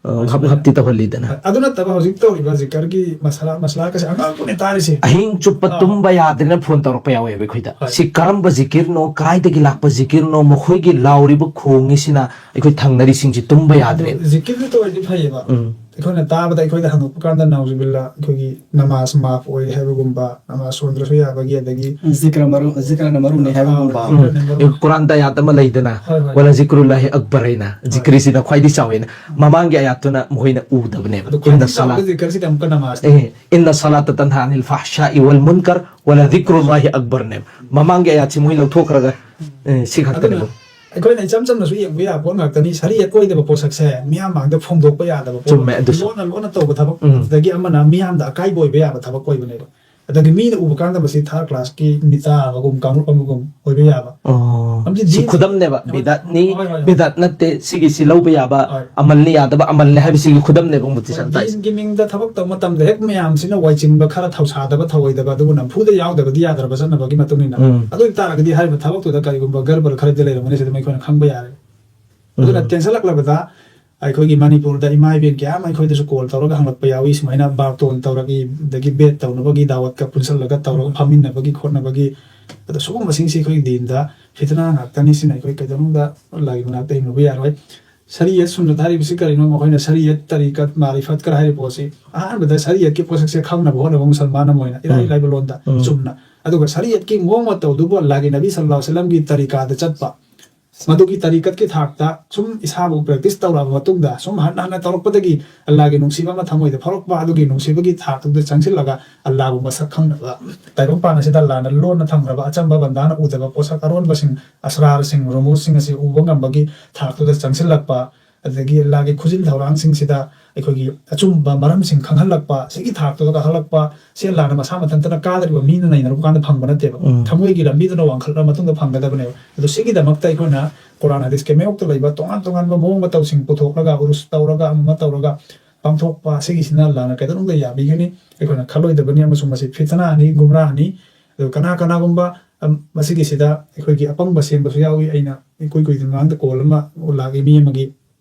ꯑ, ꯍꯞ-, ꯍꯞꯇꯤ ꯇꯧꯍꯜꯂꯤꯗꯅ꯫ ꯑꯗꯨ ꯅꯠꯇꯕ ꯍꯧꯖꯤꯛ ꯇꯧꯔꯤꯕ ꯖꯤꯀꯔꯒꯤ ꯃꯁꯥꯂꯥ, ꯃꯁꯥꯂꯥꯒꯁꯦ ꯑꯉꯥꯡ ꯄꯨꯅꯦ ꯇꯥꯔꯤꯁꯦ꯫ ꯑꯍꯤꯡ ꯆꯨꯞꯄ ꯑꯥ꯫ ꯇꯨꯝꯕ ꯌꯥꯗ꯭ꯔꯦꯅ ꯐꯣꯟ ꯇꯧꯔꯛꯄ ꯌꯥꯎꯋꯦꯕ ꯑꯩꯈꯣꯏꯗ꯫ ꯍꯣꯏ꯫ ꯁꯤ ꯀꯔꯝꯕ ꯖꯤꯀꯤꯔꯅꯣ, ꯀꯥꯏꯗꯒꯤ ꯂꯥꯛꯄ ꯖꯤꯀꯤꯔꯅꯣ, ꯃꯈꯣꯏꯒꯤ ꯂꯥꯎꯔꯤꯕ ꯈꯣꯡꯉꯤꯁꯤꯅ ꯑꯩꯈꯣꯏ ꯊꯪꯅꯔꯤꯁꯤꯡꯁꯤ ꯇꯨꯝꯕ ꯌꯥꯗ꯭ꯔꯦ꯫ ꯑꯗꯨ ꯖꯤꯀꯤꯔꯗꯨ ꯇꯧꯔꯗꯤ ꯐꯩꯌꯦꯕ꯫ ꯎꯝ꯫ ꯑꯩꯈꯣꯏꯅ ꯇꯥꯕꯗ ꯑꯩꯈꯣꯏꯗ ꯍꯪꯉꯛꯄ ꯀꯥꯟꯗ ꯅꯥꯎꯖꯨꯕꯤꯜꯂꯥ ꯑꯩꯈꯣꯏꯒꯤ ꯅꯃꯥꯖ ꯃꯥꯐ ꯑꯣꯏ ꯍꯥꯏꯕꯒꯨꯝꯕ, ꯅꯃꯥꯖ ꯁꯣꯟꯗ꯭ꯔꯁꯨ ꯌꯥꯕꯒꯤ, ꯑꯗꯒꯤ ꯖꯤꯀ꯭ꯔ ꯃꯔꯨ-, ꯖꯤꯀ꯭ꯔꯅ ꯃꯔꯨꯅꯤ ꯍꯥꯏꯕꯒꯨꯝꯕ꯫ ꯑꯥ, ꯎꯝ꯫ ꯖꯤꯀ꯭ꯔꯅ ꯃꯔꯨ-, ꯑꯦ, ꯀꯨꯔꯥꯟꯗ ꯑꯌꯥꯠ ꯑꯃ ꯂꯩꯗꯅ, ꯍꯣꯏ, ꯍꯣꯏ꯫ "ꯋꯥꯂ ꯖꯤꯀ꯭ꯔꯨꯜꯂꯥꯍꯤ ꯑꯛꯕꯔ" ꯍꯥꯏꯅ, ꯍꯣꯏ꯫ ꯖꯤꯀ꯭ꯔꯤꯁꯤꯅ ꯈ꯭ꯋꯥꯏꯗꯒꯤ ꯆꯥꯎꯋꯦꯅ꯫ ꯃꯃꯥꯡꯒꯤ ꯑꯌꯥꯠꯇꯨꯅ ꯃꯈꯣꯏꯅ ꯎꯗꯕꯅꯦꯕ꯫ ꯑꯗꯨ ꯏꯟꯅ ꯈ꯭ꯋꯥꯏꯗꯒꯤ ꯁꯂꯥ-, ꯆꯥꯎꯕ ꯖꯤꯀ꯭ꯔꯁꯤꯗꯤ ꯑꯃꯨꯛꯀ ꯅꯃꯥꯖꯅꯤ꯫ ꯑꯦ, "ꯏꯟꯅ ꯁꯂꯥꯇ ꯇꯟꯍꯥ ꯑꯅꯤꯜ ꯐꯍꯁꯥꯏ ꯋꯥꯜ ꯃꯨꯟꯀꯔ ꯋꯥꯂ ꯖꯤꯀ꯭ꯔꯨꯜꯂꯥꯍꯤ ꯑꯛꯕꯔꯅꯦꯕ"꯫ ꯃꯃꯥꯡꯒꯤ ꯑꯌꯥꯠꯁꯤ ꯃꯣꯏ ꯂꯧꯊꯣꯛꯈ꯭ꯔꯒ, ꯑꯦ, ꯁꯤ ꯈꯛꯇꯅꯦꯕ꯫ ꯑꯗꯨꯅ ꯑꯩꯈꯣꯏꯅ ꯏꯆꯝ ꯆꯝꯅꯁꯨ ꯌꯦꯡꯕ ꯌꯥꯕ ꯄꯣꯠ ꯉꯥꯛꯇꯅꯤ꯫ ꯁꯔꯤꯌꯠ ꯑꯣꯏꯗꯕ ꯄꯣꯠꯁꯛꯁꯦ ꯃꯤꯌꯥꯝ ꯃꯥꯡꯗ ꯐꯣꯡꯗꯣꯛꯄ ꯌꯥꯗꯕ ꯄꯣꯠ ꯆꯨꯝꯃꯦ, ꯑꯣꯏꯕ꯫ ꯑꯗꯨꯁꯨ꯫ ꯂꯣꯟꯅ ꯂꯣꯟꯅ ꯇꯧꯕ ꯊꯕꯛ ꯎꯝ꯫ ꯑꯗꯒꯤ ꯑꯃꯅ ꯃꯤꯌꯥꯝꯗ ꯑꯀꯥꯏꯕ ꯑꯣꯏꯕ ꯌꯥꯕ ꯊꯕꯛ ꯑꯣꯏꯕꯅꯦꯕ꯫ ꯑꯗꯒꯤ ꯃꯤꯅ ꯎꯕ ꯀꯥꯟꯗ ꯃꯁꯤ ꯊꯥꯔꯠ ꯀ꯭ꯂꯥꯁꯀꯤ ꯃꯤꯇꯥ ꯑꯃꯒꯨꯝ, ꯀꯥꯡꯂꯨꯞ ꯑꯃꯒꯨꯝ ꯑꯣꯏꯕ ꯌꯥꯕ꯫ ꯑꯣ꯫ ꯑꯃꯗꯤ ꯁꯤ ꯗꯤꯟ-, ꯈꯨꯗꯝꯅꯦꯕ꯫ ꯍꯣꯏ, ꯕꯤꯗꯥꯠꯅꯤ, ꯍꯣꯏ, ꯍꯣꯏ, ꯍꯣꯏ꯫ ꯕꯤꯗꯥꯠ ꯅꯠꯇꯦ, ꯁꯤꯒꯤꯁꯤ ꯂꯧꯕ ꯌꯥꯕ, ꯍꯣꯏ꯫ ꯑꯃꯜꯅꯤ ꯌꯥꯗꯕ, ꯑꯃꯜꯅꯤ ꯍꯥꯏꯕꯁꯤꯒꯤ ꯈꯨꯗꯝꯅꯦꯕ ꯃꯨꯐꯇꯤ ꯍꯣꯏ, ꯁꯥꯟꯇꯥꯏꯁꯦ꯫ ꯗꯤꯟꯒꯤ ꯃꯤꯡꯗ ꯊꯕꯛ ꯇꯧꯕ ꯃꯇꯝꯗ ꯍꯦꯛ ꯃꯌꯥꯝꯁꯤꯅ ꯋꯥꯏꯆꯤꯟꯕ, ꯈꯔ ꯊꯧꯁꯥꯗꯕ, ꯊꯧꯑꯣꯏꯗꯕ, ꯑꯗꯨꯕꯨ ꯅꯝꯐꯨꯗ ꯌꯥꯎꯗꯕꯗꯤ ꯌꯥꯗ꯭ꯔꯕ ꯆꯠꯅꯕꯒꯤ ꯃꯇꯨꯡ ꯏꯟꯅ꯫ ꯎꯝ꯫ ꯑꯗꯨ ꯑꯣꯏ ꯇꯥꯔꯒꯗꯤ ꯍꯥꯏꯔꯤꯕ ꯊꯕꯛꯇꯨꯗ ꯀꯔꯤꯒꯨꯝꯕ ꯒꯔꯕꯔ ꯈꯔꯗꯤ ꯂꯩꯔꯝꯒꯅꯤ, ꯁꯤꯗ ꯑꯩꯈꯣꯏꯅ ꯈꯪꯕ ꯌꯥꯔꯦ꯫ ꯑꯗꯨꯅ ꯎꯝ꯫ ꯇꯦꯟꯁꯤꯜꯂꯛꯂꯕꯗ ꯑꯩꯈꯣꯏꯒꯤ ꯃꯅꯤꯄꯨꯔꯗ ꯏꯃꯥ ꯏꯕꯦꯟ ꯀꯌꯥ ꯑꯃ ꯑꯩꯈꯣꯏꯗꯁꯨ ꯀꯣꯜ ꯇꯧꯔꯒ ꯍꯪꯂꯛꯄ ꯌꯥꯎꯏ, ꯁꯨꯃꯥꯏꯅ ꯕꯥꯔꯇꯣꯟ ꯇꯧꯔꯛꯏ, ꯑꯗꯒꯤ ꯕꯦꯠ ꯇꯧꯅꯕꯒꯤ ꯗꯥꯋꯠꯀ ꯄꯨꯟꯁꯤꯜꯂꯒ ꯇꯧꯔꯒ ꯐꯝꯃꯤꯟꯅꯕꯒꯤ ꯈꯣꯠꯅꯕꯒꯤ꯫ ꯑꯗꯣ ꯁꯤꯒꯨꯝꯕꯁꯤꯡꯁꯤ ꯑꯩꯈꯣꯏꯒꯤ ꯗꯤꯟꯗ ꯐꯤꯇꯅꯥ ꯉꯥꯛꯇꯅꯤ, ꯁꯤꯅ ꯑꯩꯈꯣꯏ ꯀꯩꯗꯧꯅꯨꯡꯗ ꯑꯜꯂꯥꯍꯒꯤ ꯃꯅꯥꯛꯇ ꯍꯤꯡꯂꯨꯕ ꯌꯥꯔꯣꯏ꯫ ꯁꯔꯤꯌꯠ ꯁꯨꯟꯅꯠ ꯍꯥꯏꯔꯤꯕꯁꯤ ꯀꯔꯤꯅꯣ? ꯃꯈꯣꯏꯅ ꯁꯔꯤꯌꯠ, ꯇꯔꯤꯀꯠ, ꯃꯥꯔꯤꯐꯠꯀ ꯍꯥꯏꯔꯤꯕ ꯄꯣꯠꯁꯤ, ꯑꯍꯥꯟꯕꯗ ꯁꯔꯤꯌꯠꯀꯤ ꯄꯣꯠꯁꯛꯁꯦ ꯈꯪꯅꯕ ꯍꯣꯠꯅꯕ ꯃꯨꯁꯜꯃꯥꯟ ꯑꯃ ꯑꯣꯏꯅ ꯏꯔꯥꯏ ꯎꯝ꯫ ꯂꯥꯏꯕ ꯂꯣꯟꯗ ꯎꯝ꯫ ꯆꯨꯝꯅ꯫ ꯑꯗꯨꯒ ꯁꯔꯤꯌꯠꯀꯤ ꯃꯑꯣꯡ ꯃꯇꯧꯗꯨꯕꯨ ꯑꯜꯂꯥꯍꯒꯤ ꯅꯕꯤ ꯁꯜꯂꯜꯂꯥꯍꯨ ꯑꯂꯩꯍꯤ ꯋꯥꯁꯜꯂꯝꯒꯤ ꯇꯔꯤꯀꯥꯗ ꯆꯠꯄ, ꯃꯗꯨꯒꯤ ꯇꯔꯤꯀꯠꯀꯤ ꯊꯥꯛꯇ ꯁꯨꯝ ꯏꯁꯥꯕꯨ ꯄ꯭ꯔꯦꯛꯇꯤꯁ ꯇꯧꯔꯛꯑꯕ ꯃꯇꯨꯡꯗ, ꯁꯨꯝ ꯍꯟꯅ ꯍꯟꯅ ꯇꯧꯔꯛꯄꯗꯒꯤ ꯑꯜꯂꯥꯍꯒꯤ ꯅꯨꯡꯁꯤꯕ ꯑꯃ ꯊꯃꯣꯏꯗ ꯐꯥꯎꯔꯛꯄ, ꯑꯗꯨꯒꯤ ꯅꯨꯡꯁꯤꯕꯒꯤ ꯊꯥꯛꯇꯨꯗ ꯆꯪꯁꯤꯜꯂꯒ ꯑꯜꯂꯥꯍꯕꯨ ꯃꯁꯛ ꯈꯪꯅꯕ, ꯇꯥꯏꯕꯪꯄꯥꯟ ꯑꯁꯤꯗ ꯑꯜꯂꯥꯍꯅ ꯂꯣꯟꯅ ꯊꯝꯈ꯭ꯔꯕ ꯑꯆꯝꯕ ꯕꯟꯗꯥꯅ ꯎꯗꯕ ꯄꯣꯠꯁꯛ ꯑꯔꯣꯟꯕꯁꯤꯡ, ꯑꯁꯔꯥꯔꯁꯤꯡ, ꯔꯨꯃꯨꯁꯁꯤꯡ ꯑꯁꯤ ꯎꯕ ꯉꯝꯕꯒꯤ ꯊꯥꯛꯇꯨꯗ ꯆꯪꯁꯤꯜꯂꯛꯄ, ꯑꯗꯒꯤ ꯑꯜꯂꯥꯒꯤ ꯈꯨꯖꯤꯟ ꯊꯧꯔꯥꯡꯁꯤꯡꯁꯤꯗ ꯑꯩꯈꯣꯏꯒꯤ ꯑꯆꯨꯝꯕ ꯃꯔꯝꯁꯤꯡ ꯈꯪꯍꯜꯂꯛꯄ, ꯁꯤꯒꯤ ꯊꯥꯛꯇꯨꯗ ꯀꯥꯈꯠꯂꯛꯄ, ꯁꯤ ꯑꯜꯂꯥꯅ ꯃꯁꯥ ꯃꯊꯟꯇꯅ ꯀꯥꯗ꯭ꯔꯤꯕ ꯃꯤꯅ ꯅꯩꯅꯔꯨꯕ ꯀꯥꯟꯗ ꯐꯪꯕ ꯅꯠꯇꯦꯕ꯫ ꯎꯝ꯫ ꯊꯃꯣꯏꯒꯤ ꯂꯝꯕꯤꯗꯨꯅ ꯋꯥꯡꯈꯠꯂ ꯃꯇꯨꯡꯗ ꯐꯪꯒꯗꯕꯅꯦꯕ꯫ ꯑꯗꯣ ꯁꯤꯒꯤꯗꯃꯛꯇ ꯑꯩꯈꯣꯏꯅ ꯀꯨꯔꯥꯟ ꯍꯗꯤꯁꯀꯤ ꯃꯥꯌꯣꯛꯇ ꯂꯩꯕ ꯇꯣꯉꯥꯟ ꯇꯣꯉꯥꯟꯕ ꯃꯑꯣꯡ ꯃꯇꯧꯁꯤꯡ ꯄꯨꯊꯣꯛꯂꯒ, ꯎꯔꯨꯁ ꯇꯧꯔꯒ, ꯑꯃ ꯑꯃ ꯇꯧꯔꯒ ꯄꯥꯡꯊꯣꯛꯄ, ꯁꯤꯒꯤꯁꯤꯅ ꯑꯜꯂꯥꯅ ꯀꯩꯗꯧꯅꯨꯡꯗ ꯌꯥꯕꯤꯒꯅꯤ꯫ ꯑꯩꯈꯣꯏꯅ ꯈꯜꯂꯣꯏꯗꯕꯅꯤ ꯑꯃꯁꯨꯡ ꯃꯁꯤ ꯐꯤꯇꯅꯥꯅꯤ, ꯒꯨꯝꯔꯥꯍꯅꯤ꯫ ꯑꯗꯨ ꯀꯅꯥ ꯀꯅꯥꯒꯨꯝꯕ, ꯑꯝ, ꯃꯁꯤꯒꯤꯁꯤꯗ ꯑꯩꯈꯣꯏꯒꯤ ꯑꯄꯪꯕ ꯁꯦꯝꯕꯁꯨ ꯌꯥꯎꯏ꯫ ꯑꯩꯅ ꯏꯀꯨꯏ ꯀꯨꯏꯗꯅ ꯃꯃꯥꯡꯗ ꯀꯣꯜ ꯑꯃ ꯂꯥꯛꯏ ꯃꯤ ꯑꯃꯒꯤ,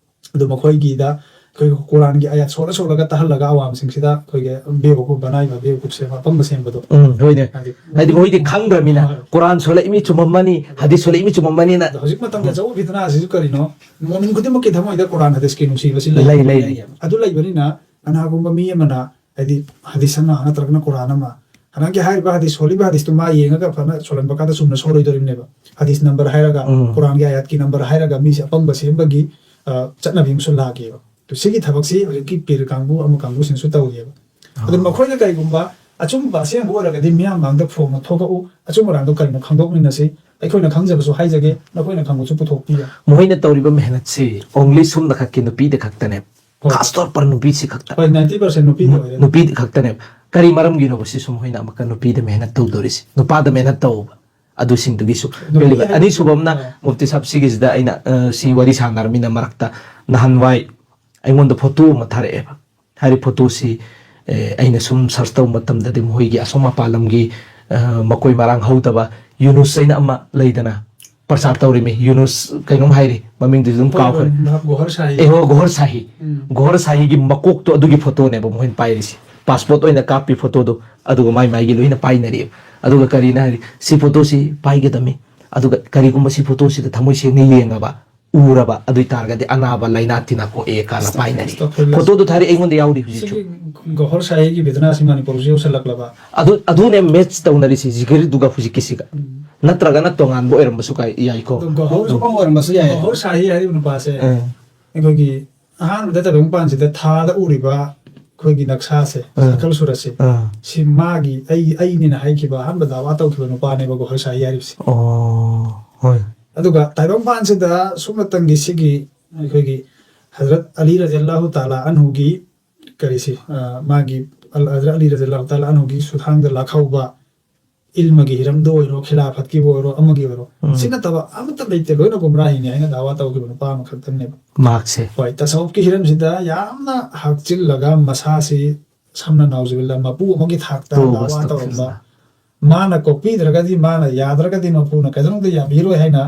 ꯑꯗꯨ ꯃꯈꯣꯏꯒꯤꯗ ꯑꯩꯈꯣꯏ ꯀꯨꯔꯥꯟꯒꯤ ꯑꯥꯌꯥꯠ ꯁꯣꯜꯂ ꯁꯣꯜꯂꯒ ꯇꯥꯍꯜꯂꯒ ꯑꯋꯥꯡꯁꯤꯡꯁꯤꯗ ꯑꯩꯈꯣꯏꯒꯤ ꯕꯦꯋꯀꯨꯐ ꯕꯅꯥꯏꯕ, ꯕꯦꯋꯀꯨꯐ ꯁꯦꯝꯕ, ꯑꯄꯪꯕ ꯁꯦꯝꯕꯗꯣ꯫ ꯎꯝ, ꯍꯣꯏꯅꯦ꯫ ꯍꯥꯏꯗꯤ ꯍꯥꯏꯗꯤ ꯃꯣꯏꯗꯤ ꯈꯪꯗ꯭ꯔꯃꯤꯅ, ꯍꯣꯏ꯫ ꯀꯨꯔꯥꯟ ꯁꯣꯜꯂꯛꯏ ꯃꯤ ꯆꯨꯝꯃꯝꯃꯅꯤ, ꯍꯗꯤꯁ ꯁꯣꯜꯂꯛꯏ ꯃꯤ ꯆꯨꯝꯃꯝꯃꯅꯤꯅ꯫ ꯑꯗꯣ ꯍꯧꯖꯤꯛ ꯃꯇꯝꯒꯤ ꯑꯆꯧꯕ ꯐꯤꯇꯅꯥ ꯑꯁꯤꯁꯨ ꯀꯔꯤꯅꯣ? ꯃꯣꯃꯤꯟ ꯈꯨꯗꯤꯡꯃꯛꯀꯤ ꯊꯃꯣꯏꯗ ꯀꯨꯔꯥꯟ ꯍꯗꯤꯁꯀꯤ ꯅꯨꯡꯁꯤꯕꯁꯤ ꯂꯩ, ꯂꯩ, ꯂꯩ꯫ ꯂꯩꯌꯦꯕ꯫ ꯑꯗꯨ ꯂꯩꯕꯅꯤꯅ ꯀꯅꯥꯒꯨꯝꯕ ꯃꯤ ꯑꯃꯅ, ꯍꯥꯏꯗꯤ, ꯍꯗꯤꯁ ꯑꯃ ꯅꯠꯇ꯭ꯔꯒꯅ ꯀꯨꯔꯥꯟ ꯑꯃ, ꯍꯟꯗꯛꯀꯤ ꯍꯥꯏꯔꯤꯕ ꯍꯗꯤꯁ ꯁꯣꯜꯂꯤꯕ ꯍꯗꯤꯁꯇꯨ ꯃꯥ ꯌꯦꯡꯉꯒ ꯐꯅ ꯁꯣꯜꯍꯟꯕ ꯀꯥꯟꯗ ꯆꯨꯝꯅ ꯁꯣꯜꯂꯣꯏꯗꯣꯔꯤꯕꯅꯦꯕ꯫ ꯍꯗꯤꯁ ꯅꯝꯕꯔ ꯍꯥꯏꯔꯒ, ꯎꯝ꯫ ꯀꯨꯔꯥꯟꯒꯤ ꯑꯥꯌꯥꯠꯀꯤ ꯅꯝꯕꯔ ꯍꯥꯏꯔꯒ ꯃꯤꯁꯦ ꯑꯄꯪꯕ ꯁꯦꯝꯕꯒꯤ, ꯑ, ꯆꯠꯅꯕꯤ ꯑꯃꯁꯨ ꯂꯥꯛꯀꯦꯕ꯫ ꯑꯗꯨ ꯁꯤꯒꯤ ꯊꯕꯛꯁꯤ ꯍꯧꯖꯤꯛꯀꯤ ꯄꯤꯔ ꯀꯥꯡꯕꯨ ꯑꯃ ꯀꯥꯡꯕꯨꯁꯤꯡꯁꯨ ꯇꯧꯔꯤꯑꯕ꯫ ꯑꯗꯨ ꯑꯥ꯫ ꯃꯈꯣꯏꯅ ꯀꯔꯤꯒꯨꯝꯕ ꯑꯆꯨꯝꯕ ꯑꯁꯦꯡꯕ ꯑꯣꯏꯔꯒꯗꯤ ꯃꯤꯌꯥꯝ ꯃꯥꯡꯗ ꯐꯣꯡꯅ ꯊꯣꯛꯂꯛꯎ, ꯑꯆꯨꯝ ꯑꯔꯥꯟꯗꯣ ꯀꯔꯤꯅꯣ ꯈꯪꯗꯣꯛꯃꯤꯟꯅꯁꯤ꯫ ꯑꯩꯈꯣꯏꯅ ꯈꯪꯖꯕꯁꯨ ꯍꯥꯏꯖꯒꯦ, ꯅꯈꯣꯏꯅ ꯈꯪꯕꯁꯨ ꯄꯨꯊꯣꯛꯄꯤꯌꯨ꯫ ꯃꯈꯣꯏꯅ ꯇꯧꯔꯤꯕ ꯃꯦꯍꯅꯠꯁꯤ only ꯁꯨꯝꯅ ꯈꯛꯀꯤ ꯅꯨꯄꯤꯗ ꯈꯛꯇꯅꯦ꯫ ꯍꯣꯏ꯫ ꯈꯥꯁ ꯇꯧꯔ ꯄꯔ ꯅꯨꯄꯤꯁꯤ ꯈꯛꯇ꯫ ꯍꯣꯏ, ꯅꯥꯏꯟꯇꯤ ꯄꯥꯔꯁꯦꯟ ꯅꯨꯄꯤꯗ ꯅꯨ-, ꯑꯣꯏꯔꯦ꯫ ꯅꯨꯄꯤꯗ ꯈꯛꯇꯅꯦꯕ꯫ ꯀꯔꯤ ꯃꯔꯝꯒꯤꯅꯣꯕ ꯁꯤꯁꯨ ꯃꯈꯣꯏꯅ ꯑꯃꯨꯛꯀ ꯅꯨꯄꯤꯗ ꯃꯦꯍꯅꯠ ꯇꯧꯗꯣꯔꯤꯁꯤ? ꯅꯨꯄꯥꯗ ꯃꯦꯍꯅꯠ ꯇꯧꯕ꯫ ꯑꯗꯨꯁꯤꯡꯗꯨꯒꯤꯁꯨ ꯅꯨꯄꯤ ꯄꯦꯜꯂꯤꯕ꯫ ꯍꯥꯏ-, ꯑꯅꯤꯁꯨꯕ ꯑꯃꯅ ꯑꯥ꯫ ꯃꯨꯐꯇꯤ ꯁꯥꯍꯕ ꯁꯤꯒꯤꯁꯤꯗ ꯑꯩꯅ, ꯑ, ꯁꯤ ꯋꯥꯔꯤ ꯁꯥꯟꯅꯔꯃꯤꯅ ꯃꯔꯛꯇ ꯅꯍꯥꯟꯋꯥꯏ ꯑꯩꯉꯣꯟꯗ ꯐꯣꯇꯣ ꯑꯃ ꯊꯥꯔꯛꯑꯦꯕ꯫ ꯍꯥꯏꯔꯤꯕ ꯐꯣꯇꯣꯁꯤ, ꯑꯦ, ꯑꯩꯅ ꯁꯨꯝ search ꯇꯧꯕ ꯃꯇꯝꯗꯗꯤ ꯃꯈꯣꯏꯒꯤ ꯑꯁꯣꯝ ꯃꯄꯥꯟ ꯂꯝꯒꯤ, ꯑ, ꯃꯀꯣꯏ ꯃꯔꯥꯡ ꯍꯧꯗꯕ ꯌꯨꯅꯨꯁ ꯍꯥꯏꯅ ꯑꯃ ꯂꯩꯗꯅ, ꯄ꯭ꯔꯆꯥꯔ ꯇꯧꯔꯤꯃꯤ꯫ ꯌꯨꯅꯨꯁ ꯀꯩꯅꯣꯝ ꯍꯥꯏꯔꯤ, ꯃꯃꯤꯡꯗꯨꯁꯨ ꯑꯗꯨꯝ ꯍꯣꯏ, ꯀꯥꯎꯈ꯭ꯔꯦ꯫ ꯍꯣꯏ, ꯒꯣꯍꯔ ꯁꯥꯍꯤ꯫ ꯑꯦ, ꯍꯣꯏ, ꯒꯣꯍꯔ ꯁꯥꯍꯤ꯫ ꯎꯝ꯫ ꯒꯣꯍꯔ ꯁꯥꯍꯤꯒꯤ ꯃꯀꯣꯛꯇꯣ, ꯑꯗꯨꯒꯤ ꯐꯣꯇꯣꯅꯦꯕ ꯃꯈꯣꯏꯅ ꯄꯥꯏꯔꯤꯁꯤ꯫ ꯄꯥꯁꯄꯣꯔꯠ ꯑꯣꯏꯅ ꯀꯥꯞꯄꯤ ꯐꯣꯇꯣꯗꯣ, ꯑꯗꯨꯒ ꯃꯥꯏ ꯃꯥꯏꯒꯤ ꯂꯣꯏꯅ ꯄꯥꯏꯅꯔꯤꯕ꯫ ꯑꯗꯨꯒ ꯀꯔꯤꯅ ꯍꯥꯏꯔꯤ, ꯁꯤ ꯐꯣꯇꯣꯁꯤ ꯄꯥꯏꯒꯗꯕꯅꯤ, ꯑꯗꯨꯒ ꯀꯔꯤꯒꯨꯝꯕ ꯁꯤ ꯐꯣꯇꯣꯁꯤꯗ ꯊꯃꯣꯏ ꯁꯦꯡꯅ ꯌꯦꯡꯉꯕ, ꯎꯔꯕ, ꯑꯗꯨ ꯑꯣꯏ ꯇꯥꯔꯒꯗꯤ ꯑꯅꯥꯕ ꯂꯥꯏꯅꯥ ꯇꯤꯟꯅꯥ ꯀꯣꯛꯑꯦ ꯀꯥꯏꯅ ꯄꯥꯏꯅꯔꯤ꯫ ꯑꯁꯇꯒꯐꯤꯔꯨꯜꯂꯥꯍ꯫ ꯐꯣꯇꯣꯗꯣ ꯊꯥꯔꯛꯑꯦ, ꯑꯩꯉꯣꯟꯗ ꯌꯥꯎꯔꯤ ꯍꯧꯖꯤꯛꯁꯨ꯫ ꯁꯤꯒꯤ ꯒꯣꯍꯔ ꯁꯥꯍꯤꯒꯤ ꯐꯤꯇꯅꯥꯁꯤ ꯃꯅꯤꯄꯨꯔꯁꯨ ꯌꯧꯁꯜꯂꯛꯂꯕ? ꯑꯗꯨ, ꯑꯗꯨꯅꯦ ꯃꯦꯠꯆ ꯇꯧꯅꯔꯤꯁꯤ ꯖꯤꯒꯤꯔꯗꯨꯒ ꯍꯧꯖꯤꯛꯀꯤꯁꯤꯒ꯫ ꯎꯝ꯫ ꯅꯠꯇ꯭ꯔꯒꯅ ꯇꯣꯉꯥꯟꯕ ꯑꯣꯏꯔꯝꯕꯁꯨ ꯀꯥꯏ-, ꯌꯥꯏꯀꯣ꯫ ꯑꯗꯣ ꯒꯣꯍꯔ, ꯑꯗꯨꯝ ꯑꯣꯏꯔꯝꯕꯁꯨ ꯌꯥꯏ꯫ ꯒꯣꯍꯔ ꯁꯥꯍꯤ ꯍꯥꯏꯔꯤꯕ ꯅꯨꯄꯥꯁꯦ, ꯎꯝ꯫ ꯑꯩꯈꯣꯏꯒꯤ ꯑꯍꯥꯟꯕꯗ ꯇꯥꯏꯕꯪꯄꯥꯟꯁꯤꯗ ꯊꯥꯗ ꯎꯔꯤꯕ ꯑꯩꯈꯣꯏꯒꯤ ꯅꯛꯁꯥꯁꯦ, ꯎꯝ꯫ ꯁꯀꯜ ꯁꯨꯔꯠꯁꯦ, ꯎꯝ꯫ ꯁꯤ ꯃꯥꯒꯤ, ꯑꯩ, ꯑꯩꯅꯦꯅ ꯍꯥꯏꯈꯤꯕ, ꯑꯍꯥꯟꯕ ꯗꯥꯋꯥ ꯇꯧꯈꯤꯕ ꯅꯨꯄꯥꯅꯦꯕ ꯒꯣꯍꯔ ꯁꯥꯍꯤ ꯍꯥꯏꯔꯤꯕꯁꯦ꯫ ꯑꯣ, ꯍꯣꯏ꯫ ꯑꯗꯨꯒ ꯇꯥꯏꯕꯪꯄꯥꯟꯁꯤꯗ ꯁꯨꯞꯅꯇꯪꯒꯤ ꯁꯤꯒꯤ ꯑꯩꯈꯣꯏꯒꯤ ꯍꯖꯔꯠ ꯑꯂꯤ ꯔꯖꯤꯌꯜꯂꯥꯍꯨ ꯇꯥꯂꯥ ꯑꯟꯍꯨꯒꯤ ꯀꯔꯤꯁꯤ, ꯑ, ꯃꯥꯒꯤ ꯑꯜ-, ꯍꯖꯔꯠ ꯑꯂꯤ ꯔꯖꯤꯌꯜꯂꯥꯍꯨ ꯇꯥꯂꯥ ꯑꯟꯍꯨꯒꯤ ꯁꯨꯊꯥꯡꯗ ꯂꯥꯛꯍꯧꯕ ꯏꯜꯃꯒꯤ ꯍꯤꯔꯝꯗ ꯑꯣꯏꯔꯣ, ꯈꯤꯂꯥꯐꯠꯀꯤꯕꯨ ꯑꯣꯏꯔꯣ, ꯑꯃꯒꯤ ꯑꯣꯏꯔꯣ, ꯎꯝ꯫ ꯁꯤ ꯅꯠꯇꯕ ꯑꯃꯠꯇ ꯂꯩꯇꯦ, ꯂꯣꯏꯅ ꯒꯨꯝꯔꯥꯍꯤꯅꯤ ꯍꯥꯏꯅ ꯗꯥꯋꯥ ꯇꯧꯈꯤꯕ ꯅꯨꯄꯥ ꯑꯃꯈꯛꯇꯅꯦꯕ꯫ ꯃꯍꯥꯛꯁꯦ꯫ ꯍꯣꯏ, ꯇꯁꯧꯐꯀꯤ ꯍꯤꯔꯝꯁꯤꯗ ꯌꯥꯝꯅ ꯍꯥꯛꯆꯤꯜꯂꯒ ꯃꯁꯥꯁꯤ ꯁꯝꯅ ꯅꯥꯎꯖꯨꯕꯤꯜꯂꯥ ꯃꯄꯨ ꯑꯃꯒꯤ ꯊꯥꯛꯇ ꯇꯣꯕ ꯗꯥꯋꯥ ꯇꯧꯔꯝꯕ, ꯑꯁꯇꯒꯐꯤꯔꯨꯜꯂꯥ꯫ ꯃꯥꯅ ꯀꯣꯛꯄꯤꯗ꯭ꯔꯒꯗꯤ, ꯃꯥꯅ ꯌꯥꯗ꯭ꯔꯒꯗꯤ ꯃꯄꯨꯅ ꯀꯩꯗꯧꯅꯨꯡꯗ ꯌꯥꯕꯤꯔꯣꯏ ꯍꯥꯏꯅ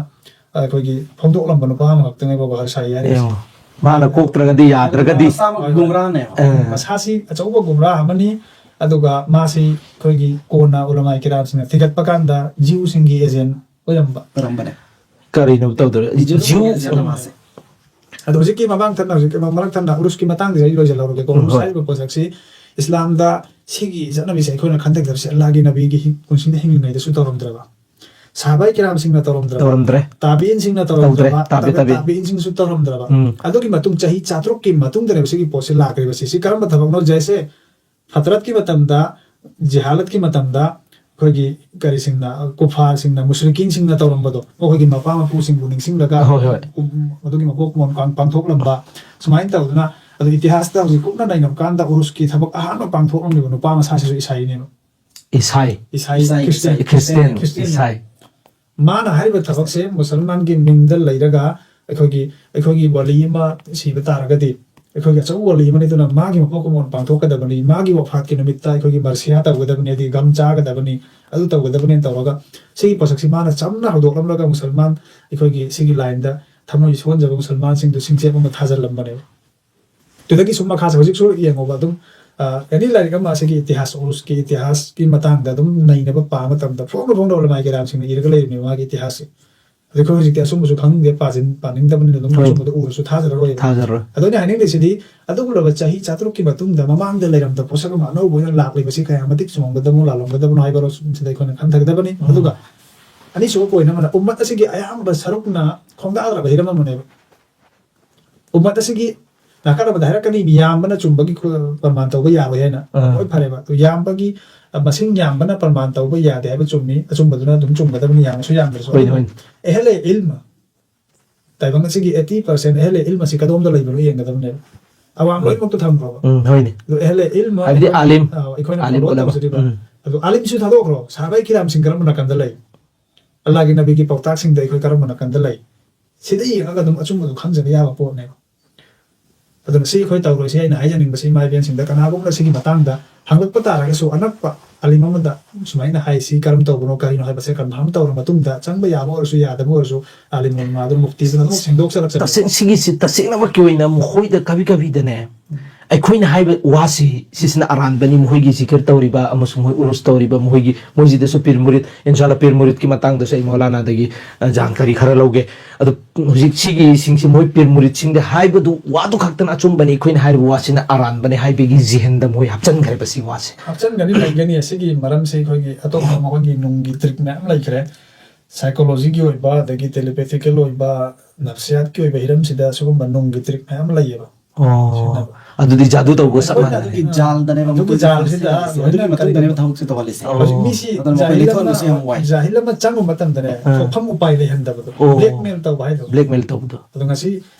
ꯑꯩꯈꯣꯏꯒꯤ ꯐꯣꯡꯗꯣꯛꯂꯝꯕ ꯅꯨꯄꯥ ꯑꯃꯈꯛꯇꯅꯦꯕ ꯕꯕꯥ ꯁꯥꯏ ꯍꯥꯏꯔꯤꯁꯦ꯫ ꯌꯦꯡꯉꯣ, ꯃꯥꯅ ꯀꯣꯛꯇ꯭ꯔꯒꯗꯤ, ꯌꯥꯗ꯭ꯔꯒꯗꯤ꯫ ꯃꯁꯥꯃꯛ ꯒꯨꯝꯔꯥꯅꯦ꯫ ꯑ꯫ ꯃꯁꯥꯁꯤ ꯑꯆꯧꯕ ꯒꯨꯝꯔꯥ ꯑꯃꯅꯤ, ꯑꯗꯨꯒ ꯃꯥꯁꯤ ꯑꯩꯈꯣꯏꯒꯤ ꯀꯣꯟꯅ ꯎꯂꯃꯥꯏ ꯀꯤꯔꯥꯝꯁꯤꯡꯅ ꯊꯤꯒꯠꯄ ꯀꯥꯟꯗ ꯖꯤꯎꯁꯤꯡꯒꯤ ꯑꯦꯖꯦꯟ ꯑꯣꯏꯔꯝꯕ꯫ ꯑꯣꯏꯔꯝꯕꯅꯦ꯫ ꯀꯔꯤꯅꯣ ꯇꯧꯗꯣꯏꯔꯦ? ꯖꯤꯎ ꯖꯤꯎ-, ꯁꯤꯡꯒꯤ ꯑꯦꯖꯦꯟ ꯃꯥꯁꯦ꯫ ꯑꯗꯣ ꯍꯧꯖꯤꯛꯀꯤ ꯃꯃꯥꯡ ꯊꯠꯅ, ꯍꯧꯖꯤꯛꯀꯤ ꯃꯔꯛ ꯊꯠꯅ ꯎꯔꯨꯁꯀꯤ ꯃꯇꯥꯡꯗ ꯑꯩ ꯂꯣꯏꯁꯤꯜꯍꯧꯔꯒꯦꯀꯣ꯫ ꯎꯝ, ꯎꯔꯨꯁ ꯍꯣꯏ꯫ ꯍꯥꯏꯔꯤꯕ ꯄꯣꯠꯁꯛꯁꯤ ꯏꯁꯂꯥꯝꯗ ꯁꯤꯒꯤ ꯆꯠꯅꯕꯤꯁꯦ ꯑꯩꯈꯣꯏꯅ ꯈꯟꯊꯗꯕꯁꯦ ꯑꯜꯂꯥꯍꯒꯤ ꯅꯕꯤꯒꯤ ꯍꯤꯡ-, ꯄꯨꯟꯁꯤꯗ ꯍꯤꯡꯂꯤꯉꯩꯗꯁꯨ ꯇꯧꯔꯝꯗ꯭ꯔꯕ, ꯁꯍꯥꯕꯥꯏ ꯀꯤꯔꯥꯝꯁꯤꯡꯅ ꯇꯧꯔꯝꯗ꯭ꯔꯕ, ꯇꯧꯔꯝꯗ꯭ꯔꯦ꯫ ꯇꯥꯕꯤꯏꯟꯁꯤꯡꯅ ꯇꯧꯔꯝꯗ꯭ꯔꯕ, ꯇꯧꯗ꯭ꯔꯦ꯫ ꯇꯥꯕꯤ-, ꯇꯥꯕꯤ-, ꯇꯥꯕꯤꯏꯟꯁꯤꯡꯁꯨ ꯇꯧꯔꯝꯗ꯭ꯔꯕ꯫ ꯎꯝ꯫ ꯑꯗꯨꯒꯤ ꯃꯇꯨꯡ ꯆꯍꯤ ꯆꯥꯇ꯭ꯔꯨꯛꯀꯤ ꯃꯇꯨꯡꯗꯅꯦꯕ ꯁꯤꯒꯤ ꯄꯣꯠꯁꯤ ꯂꯥꯛꯈ꯭ꯔꯤꯕꯁꯤ꯫ ꯁꯤ ꯀꯔꯝꯕ ꯊꯕꯛꯅꯣ? ꯖꯩꯁꯦ ꯐꯇ꯭ꯔꯠꯀꯤ ꯃꯇꯝꯗ, ꯖꯤꯍꯥꯂꯠꯀꯤ ꯃꯇꯝꯗ ꯑꯩꯈꯣꯏꯒꯤ ꯀꯔꯤꯁꯤꯡꯅ, ꯀꯨꯐꯥꯔꯁꯤꯡꯅ, ꯃꯨꯁ꯭ꯔꯤꯀꯤꯟꯁꯤꯡꯅ ꯇꯧꯔꯝꯕꯗꯣ, ꯃꯈꯣꯏꯒꯤ ꯃꯄꯥ ꯃꯄꯨꯁꯤꯡꯕꯨ ꯅꯤꯡꯁꯤꯡꯂꯒ ꯍꯣꯏ, ꯍꯣꯏ꯫ ꯎꯝ, ꯑꯗꯨꯒꯤ ꯃꯀꯣꯛ ꯃꯣꯟ ꯄꯥꯡ-, ꯄꯥꯡꯊꯣꯛꯂꯝꯕ, ꯁꯨꯃꯥꯏꯅ ꯇꯧꯗꯅ, ꯑꯗꯨ ꯏꯇꯤꯍꯥꯁꯇ ꯍꯧꯖꯤꯛ ꯀꯨꯞꯅ ꯅꯩꯅꯕ ꯀꯥꯟꯗ ꯎꯔꯨꯁꯀꯤ ꯊꯕꯛ ꯑꯍꯥꯟꯕ ꯄꯥꯡꯊꯣꯛꯂꯝꯂꯤꯕ ꯅꯨꯄꯥ ꯃꯁꯥꯁꯤꯁꯨ ꯏꯁꯥꯏꯅꯦꯕ꯫ ꯏꯁꯥꯏ꯫ ꯏꯁꯥꯏ, ꯏꯁꯥꯏ, ꯈ꯭ꯔꯤꯁꯇꯤꯌꯥꯟ, ꯈ꯭ꯔꯤꯁꯇꯤꯌꯥꯟ, ꯈ꯭ꯔꯤꯁꯇꯤꯌꯥꯟ꯫ ꯏꯁꯥꯏ꯫ ꯃꯥꯅ ꯍꯥꯏꯔꯤꯕ ꯊꯕꯛꯁꯦ ꯃꯨꯁꯜꯃꯥꯟꯒꯤ ꯃꯤꯡꯗ ꯂꯩꯔꯒ ꯑꯩꯈꯣꯏꯒꯤ, ꯑꯩꯈꯣꯏꯒꯤ ꯋꯥꯂꯤ ꯑꯃ ꯁꯤꯕ ꯇꯥꯔꯒꯗꯤ, ꯑꯩꯈꯣꯏꯒꯤ ꯑꯆꯧꯕ ꯋꯥꯂꯤ ꯑꯃꯅꯤ, ꯑꯗꯨꯅ ꯃꯥꯒꯤ ꯃꯄꯣꯛ ꯀꯨꯝꯑꯣꯟ ꯄꯥꯡꯊꯣꯛꯀꯗꯕꯅꯤ, ꯃꯥꯒꯤ ꯋꯐꯥꯠꯀꯤ ꯅꯨꯃꯤꯠꯇ ꯑꯩꯈꯣꯏꯒꯤ ꯃꯔꯁꯤꯌꯥ ꯇꯧꯒꯗꯕꯅꯤ, ꯑꯗꯒꯤ ꯒꯝ ꯆꯥꯒꯗꯕꯅꯤ, ꯑꯗꯨ ꯇꯧꯒꯗꯕꯅꯤ ꯇꯧꯔꯒ ꯁꯤꯒꯤ ꯄꯣꯠꯁꯛꯁꯤ ꯃꯥꯅ ꯆꯝꯅ ꯍꯧꯗꯣꯛꯂꯝꯂꯒ ꯃꯨꯁꯜꯃꯥꯟ, ꯑꯩꯈꯣꯏꯒꯤ ꯁꯤꯒꯤ ꯂꯥꯏꯟꯗ ꯊꯃꯣꯏ ꯁꯣꯟꯖꯕ ꯃꯨꯁꯜꯃꯥꯟꯁꯤꯡꯗꯨ ꯁꯤꯡꯆꯦꯞ ꯑꯃ ꯊꯥꯖꯤꯜꯂꯝꯕꯅꯦꯕ꯫ ꯑꯗꯨꯗꯒꯤ ꯁꯨꯝ ꯃꯈꯥꯁꯦ ꯍꯧꯖꯤꯛꯁꯨ ꯌꯦꯡꯉꯣꯕ ꯑꯗꯨꯝ, ꯑ, ꯑꯦꯅꯤ ꯂꯥꯏꯔꯤꯛ ꯑꯃ ꯑꯁꯤꯒꯤ ꯏꯇꯤꯍꯥꯁ, ꯎꯔꯨꯁꯀꯤ ꯏꯇꯤꯍꯥꯁꯀꯤ ꯃꯇꯥꯡꯗ ꯑꯗꯨꯝ ꯅꯩꯅꯕ ꯄꯥꯕ ꯃꯇꯝꯗ ꯐꯣꯡꯅ ꯐꯣꯡꯅ ꯎꯂꯃꯥꯏ ꯀꯤꯔꯥꯝꯁꯤꯡꯅ ꯏꯔꯒ ꯂꯩꯔꯤꯅꯦꯕ ꯃꯥꯒꯤ ꯏꯇꯤꯍꯥꯁꯁꯦ꯫ ꯑꯗꯣ ꯑꯩꯈꯣꯏ ꯍꯧꯖꯤꯛꯇꯤ ꯑꯁꯨꯝꯕꯁꯨ ꯈꯪꯗꯦ, ꯄꯥꯖꯤꯟ-, ꯄꯥꯅꯤꯡꯗꯕꯅꯤꯅ ꯑꯗꯨꯝ ꯍꯣꯏ꯫ ꯑꯁꯨꯝꯕꯗꯣ ꯎꯔꯁꯨ ꯊꯥꯖꯔꯔꯣꯏ꯫ ꯊꯥꯖꯔꯔꯣꯏ꯫ ꯑꯗꯣ ꯑꯩꯅ ꯍꯥꯏꯅꯤꯡꯂꯤꯁꯤꯗꯤ ꯑꯗꯨꯒꯨꯝꯂꯕ ꯆꯍꯤ ꯆꯥꯇ꯭ꯔꯨꯛꯀꯤ ꯃꯇꯨꯡꯗ ꯃꯃꯥꯡꯗ ꯂꯩꯔꯝꯗ ꯄꯣꯠꯁꯛ ꯑꯃ ꯑꯅꯧꯕ ꯑꯣꯏꯅ ꯂꯥꯛꯂꯤꯕꯁꯤ ꯀꯌꯥ ꯃꯇꯤꯛ ꯆꯨꯝꯃꯝꯒꯗꯕꯅꯣ, ꯂꯥꯜꯂꯝꯒꯗꯕꯅꯣ ꯍꯥꯏꯕ ꯁꯤꯗ ꯑꯩꯈꯣꯏꯅ ꯈꯟꯊꯒꯗꯕꯅꯤ꯫ ꯎꯝ꯫ ꯑꯗꯨꯒ ꯑꯅꯤꯁꯨꯕ ꯄꯣꯏꯟ ꯑꯃꯅ ꯎꯝꯃꯠ ꯑꯁꯤꯒꯤ ꯑꯌꯥꯝꯕ ꯁꯔꯨꯛꯅ ꯈꯣꯡꯗꯥꯗ꯭ꯔꯕ ꯍꯤꯔꯝ ꯑꯃꯅꯦꯕ꯫ ꯎꯝꯃꯠ ꯑꯁꯤꯒꯤ ꯅꯥꯀꯜ ꯑꯃꯗ ꯍꯥꯏꯔꯛꯀꯅꯤ, ꯌꯥꯝꯕꯅ ꯆꯨꯝꯕꯒꯤ ꯈꯨ-, ꯄ꯭ꯔꯃꯥꯟ ꯇꯧꯕ ꯌꯥꯔꯣꯏ ꯍꯥꯏꯅ꯫ ꯑꯥ꯫ ꯍꯣꯏ, ꯐꯔꯦꯕ꯫ ꯑꯗꯨ ꯌꯥꯝꯕꯒꯤ, ꯑ, ꯃꯁꯤꯡ ꯌꯥꯝꯕꯅ ꯄ꯭ꯔꯃꯥꯟ ꯇꯧꯕ ꯌꯥꯗꯦ ꯍꯥꯏꯕ ꯆꯨꯝꯃꯤ꯫ ꯑꯆꯨꯝꯕꯗꯨꯅ ꯑꯗꯨꯝ ꯆꯨꯝꯒꯗꯕꯅꯤ, ꯌꯥꯝꯃꯁꯨ ꯌꯥꯝꯗ꯭ꯔꯁꯨ꯫ ꯍꯣꯏꯅꯦ, ꯍꯣꯏꯅꯦ꯫ ꯑꯍꯦꯂꯦ ꯏꯜꯃ꯫ ꯇꯥꯏꯕꯪ ꯑꯁꯤꯒꯤ eighty percent ꯑꯍꯦꯂꯦ ꯏꯜꯃ ꯑꯁꯤ ꯀꯗꯣꯝꯗ ꯂꯩꯕꯅꯣ ꯌꯦꯡꯒꯗꯕꯅꯦꯕ꯫ ꯑꯋꯥꯡ ꯂꯣꯏꯅꯃꯛꯇ ꯊꯝꯈ꯭ꯔꯣꯕ꯫ ꯎꯝ, ꯍꯣꯏꯅꯦ꯫ ꯑꯗꯣ ꯑꯍꯦꯂꯦ ꯏꯜꯃ ꯍꯥꯏꯕꯗꯤ ꯑꯩꯈꯣꯏꯅ- ꯑꯥꯂꯤꯝ꯫ ꯑꯥ, ꯑꯩꯈꯣꯏꯅ ꯑꯥꯂꯤꯝ follow ꯎꯂꯃꯥ꯫ ꯇꯧꯖꯔꯤꯕ꯫ ꯎꯝ꯫ ꯑꯗꯣ ꯑꯥꯂꯤꯝꯁꯨ ꯊꯥꯗꯣꯛꯈ꯭ꯔꯣ, ꯁꯍꯥꯕꯥꯏ ꯀꯤꯔꯥꯝꯁꯤꯡ ꯀꯔꯝꯕ ꯅꯥꯀꯟꯗ ꯂꯩ? ꯑꯜꯂꯥꯍꯒꯤ ꯅꯕꯤꯒꯤ ꯄꯥꯎꯇꯥꯛꯁꯤꯡꯗ ꯑꯩꯈꯣꯏ ꯀꯔꯝꯕ ꯅꯥꯀꯟꯗ ꯂꯩ? ꯁꯤꯗ ꯌꯦꯡꯉꯒ ꯑꯗꯨꯝ ꯑꯆꯨꯝꯕꯗꯨ ꯈꯪꯖꯕ ꯌꯥꯕ ꯄꯣꯠꯅꯦꯕ꯫ ꯑꯗꯨꯅ ꯁꯤ ꯑꯩꯈꯣꯏ ꯇꯧꯔꯣꯏꯁꯤ ꯑꯩꯅ ꯍꯥꯏꯖꯅꯤꯡꯕꯁꯤ ꯏꯃꯥ ꯏꯕꯦꯟꯁꯤꯡꯗ ꯀꯅꯥꯒꯨꯝꯕꯅ ꯁꯤꯒꯤ ꯃꯇꯥꯡꯗ ꯍꯪꯂꯛꯄ ꯇꯥꯔꯒꯁꯨ ꯑꯅꯛꯄ ꯑꯥꯂꯤꯝ ꯑꯃꯗ ꯁꯨꯃꯥꯏꯅ ꯍꯥꯏ, ꯁꯤ ꯀꯔꯝ ꯇꯧꯕꯅꯣ ꯀꯔꯤꯅꯣ ꯍꯥꯏꯕꯁꯦ confirm ꯇꯧꯔ ꯃꯇꯨꯡꯗ ꯆꯪꯕ ꯌꯥꯕ ꯑꯣꯏꯔꯁꯨ ꯌꯥꯗꯕ ꯑꯣꯏꯔꯁꯨ ꯑꯥꯂꯤꯝ ꯎꯂꯃꯥꯗꯨꯅ ꯃꯨꯐꯇꯤꯗꯨꯅ ꯑꯗꯨꯝ ꯁꯦꯡꯗꯣꯛꯆꯔꯛꯆꯅꯤ꯫ ꯇꯁꯦꯡ ꯁꯤꯒꯤꯁꯤ ꯇꯁꯦꯡꯅꯃꯛꯀꯤ ꯑꯣꯏꯅ ꯃꯈꯣꯏꯗ ꯀꯕꯤ ꯀꯕꯤꯗꯅꯦ ꯑꯩꯈꯣꯏꯅ ꯍꯥꯏꯕ ꯋꯥꯁꯤ ꯁꯤꯁꯤꯅ ꯑꯔꯥꯟꯕꯅꯤ, ꯃꯈꯣꯏꯒꯤ ꯖꯤꯀꯔ ꯇꯧꯔꯤꯕ ꯑꯃꯁꯨꯡ ꯃꯣꯏ ꯎꯔꯨꯁ ꯇꯧꯔꯤꯕ ꯃꯈꯣꯏꯒꯤ ꯃꯣꯏꯁꯤꯗꯁꯨ ꯄꯤꯔ ꯃꯨꯔꯤꯠ ꯏꯟꯁꯥꯜꯂꯥ ꯄꯤꯔ ꯃꯨꯔꯤꯠꯀꯤ ꯃꯇꯥꯡꯗꯁꯨ ꯑꯩ ꯃꯧꯂꯥꯅꯥꯗꯒꯤ ꯑ, ꯖꯥꯟꯀꯥꯔꯤ ꯈꯔ ꯂꯧꯒꯦ꯫ ꯑꯗꯣ ꯍꯧꯖꯤꯛ ꯁꯤꯒꯤ ꯁꯤꯡꯁꯤ ꯃꯣꯏ ꯄꯤꯔ ꯃꯨꯔꯤꯠꯁꯤꯡꯗ ꯍꯥꯏꯕꯗꯨ ꯋꯥꯗꯨ ꯈꯛꯇꯅ ꯑꯆꯨꯝꯕꯅꯤ, ꯑꯩꯈꯣꯏꯅ ꯍꯥꯏꯔꯤꯕ ꯋꯥꯁꯤꯅ ꯑꯔꯥꯟꯕꯅꯤ ꯍꯥꯏꯕꯒꯤ ꯖꯤꯍꯟꯗ ꯃꯣꯏ ꯍꯥꯞꯆꯤꯟꯈ꯭ꯔꯦꯕ ꯁꯤ ꯋꯥꯁꯦ꯫ ꯍꯥꯞꯆꯤꯟꯒꯅꯤ, ꯂꯩꯒꯅꯤ꯫ ꯑꯁꯤꯒꯤ ꯃꯔꯝꯁꯤ ꯑꯩꯈꯣꯏꯒꯤ ꯑꯇꯣꯞꯄ ꯃꯈꯣꯏꯒꯤ ꯅꯨꯡꯒꯤ trick ꯃꯌꯥꯝ ꯂꯩꯈ꯭ꯔꯦ꯫ Psychology ꯒꯤ ꯑꯣꯏꯕ, ꯑꯗꯒꯤ telepathical ꯑꯣꯏꯕ, ꯅꯐꯁꯤꯌꯥꯠꯀꯤ ꯑꯣꯏꯕ ꯍꯤꯔꯝꯁꯤꯗ ꯁꯤꯒꯨꯝꯕ ꯅꯨꯡꯒꯤ trick ꯃꯌꯥꯝ ꯂꯩꯌꯦꯕ꯫ ꯑꯣ, ꯑꯗꯨꯗꯤ ꯖꯥꯗꯨ ꯇꯧꯕ ꯆꯞ ꯑꯩꯈꯣꯏꯅ ꯃꯥꯟꯅꯔꯦ꯫ ꯑꯗꯨꯒꯤ ꯖꯥꯜꯗꯅꯦꯕ ꯑꯗꯨꯒꯤ ꯃꯈꯣꯏꯅ ꯖꯥꯜꯁꯤꯗ ꯇꯧꯔꯤꯁꯦ꯫ ꯂꯣꯏꯅ ꯑꯗꯨꯒꯤ ꯃꯇꯨꯡꯗꯅꯦꯕ ꯊꯕꯛꯁꯦ ꯇꯧꯍꯜꯂꯤꯁꯦ꯫ ꯑꯣ꯫ ꯍꯧꯖꯤꯛ ꯃꯤꯁꯤ ꯑꯗꯨꯅ ꯃꯈꯣꯏ ꯖꯥꯍꯤꯜ ꯂꯩꯊꯣꯛꯍꯟꯕꯁꯦ ꯑꯃ- ꯌꯥꯝ ꯋꯥꯏ꯫ ꯖꯥꯍꯤꯜ ꯑꯃ ꯆꯪꯕ ꯃꯇꯝꯗꯅꯦ ꯑꯥ꯫ ꯊꯣꯛꯐꯝ ꯎꯄꯥꯏ ꯂꯩꯍꯟꯗꯕꯗꯣ, ꯑꯣ꯫ blackmail ꯇꯧꯕ ꯍꯥꯏꯗꯣ꯫ Blackmail ꯇꯧꯕꯗꯣ꯫ ꯑꯗꯣ ꯉꯁꯤ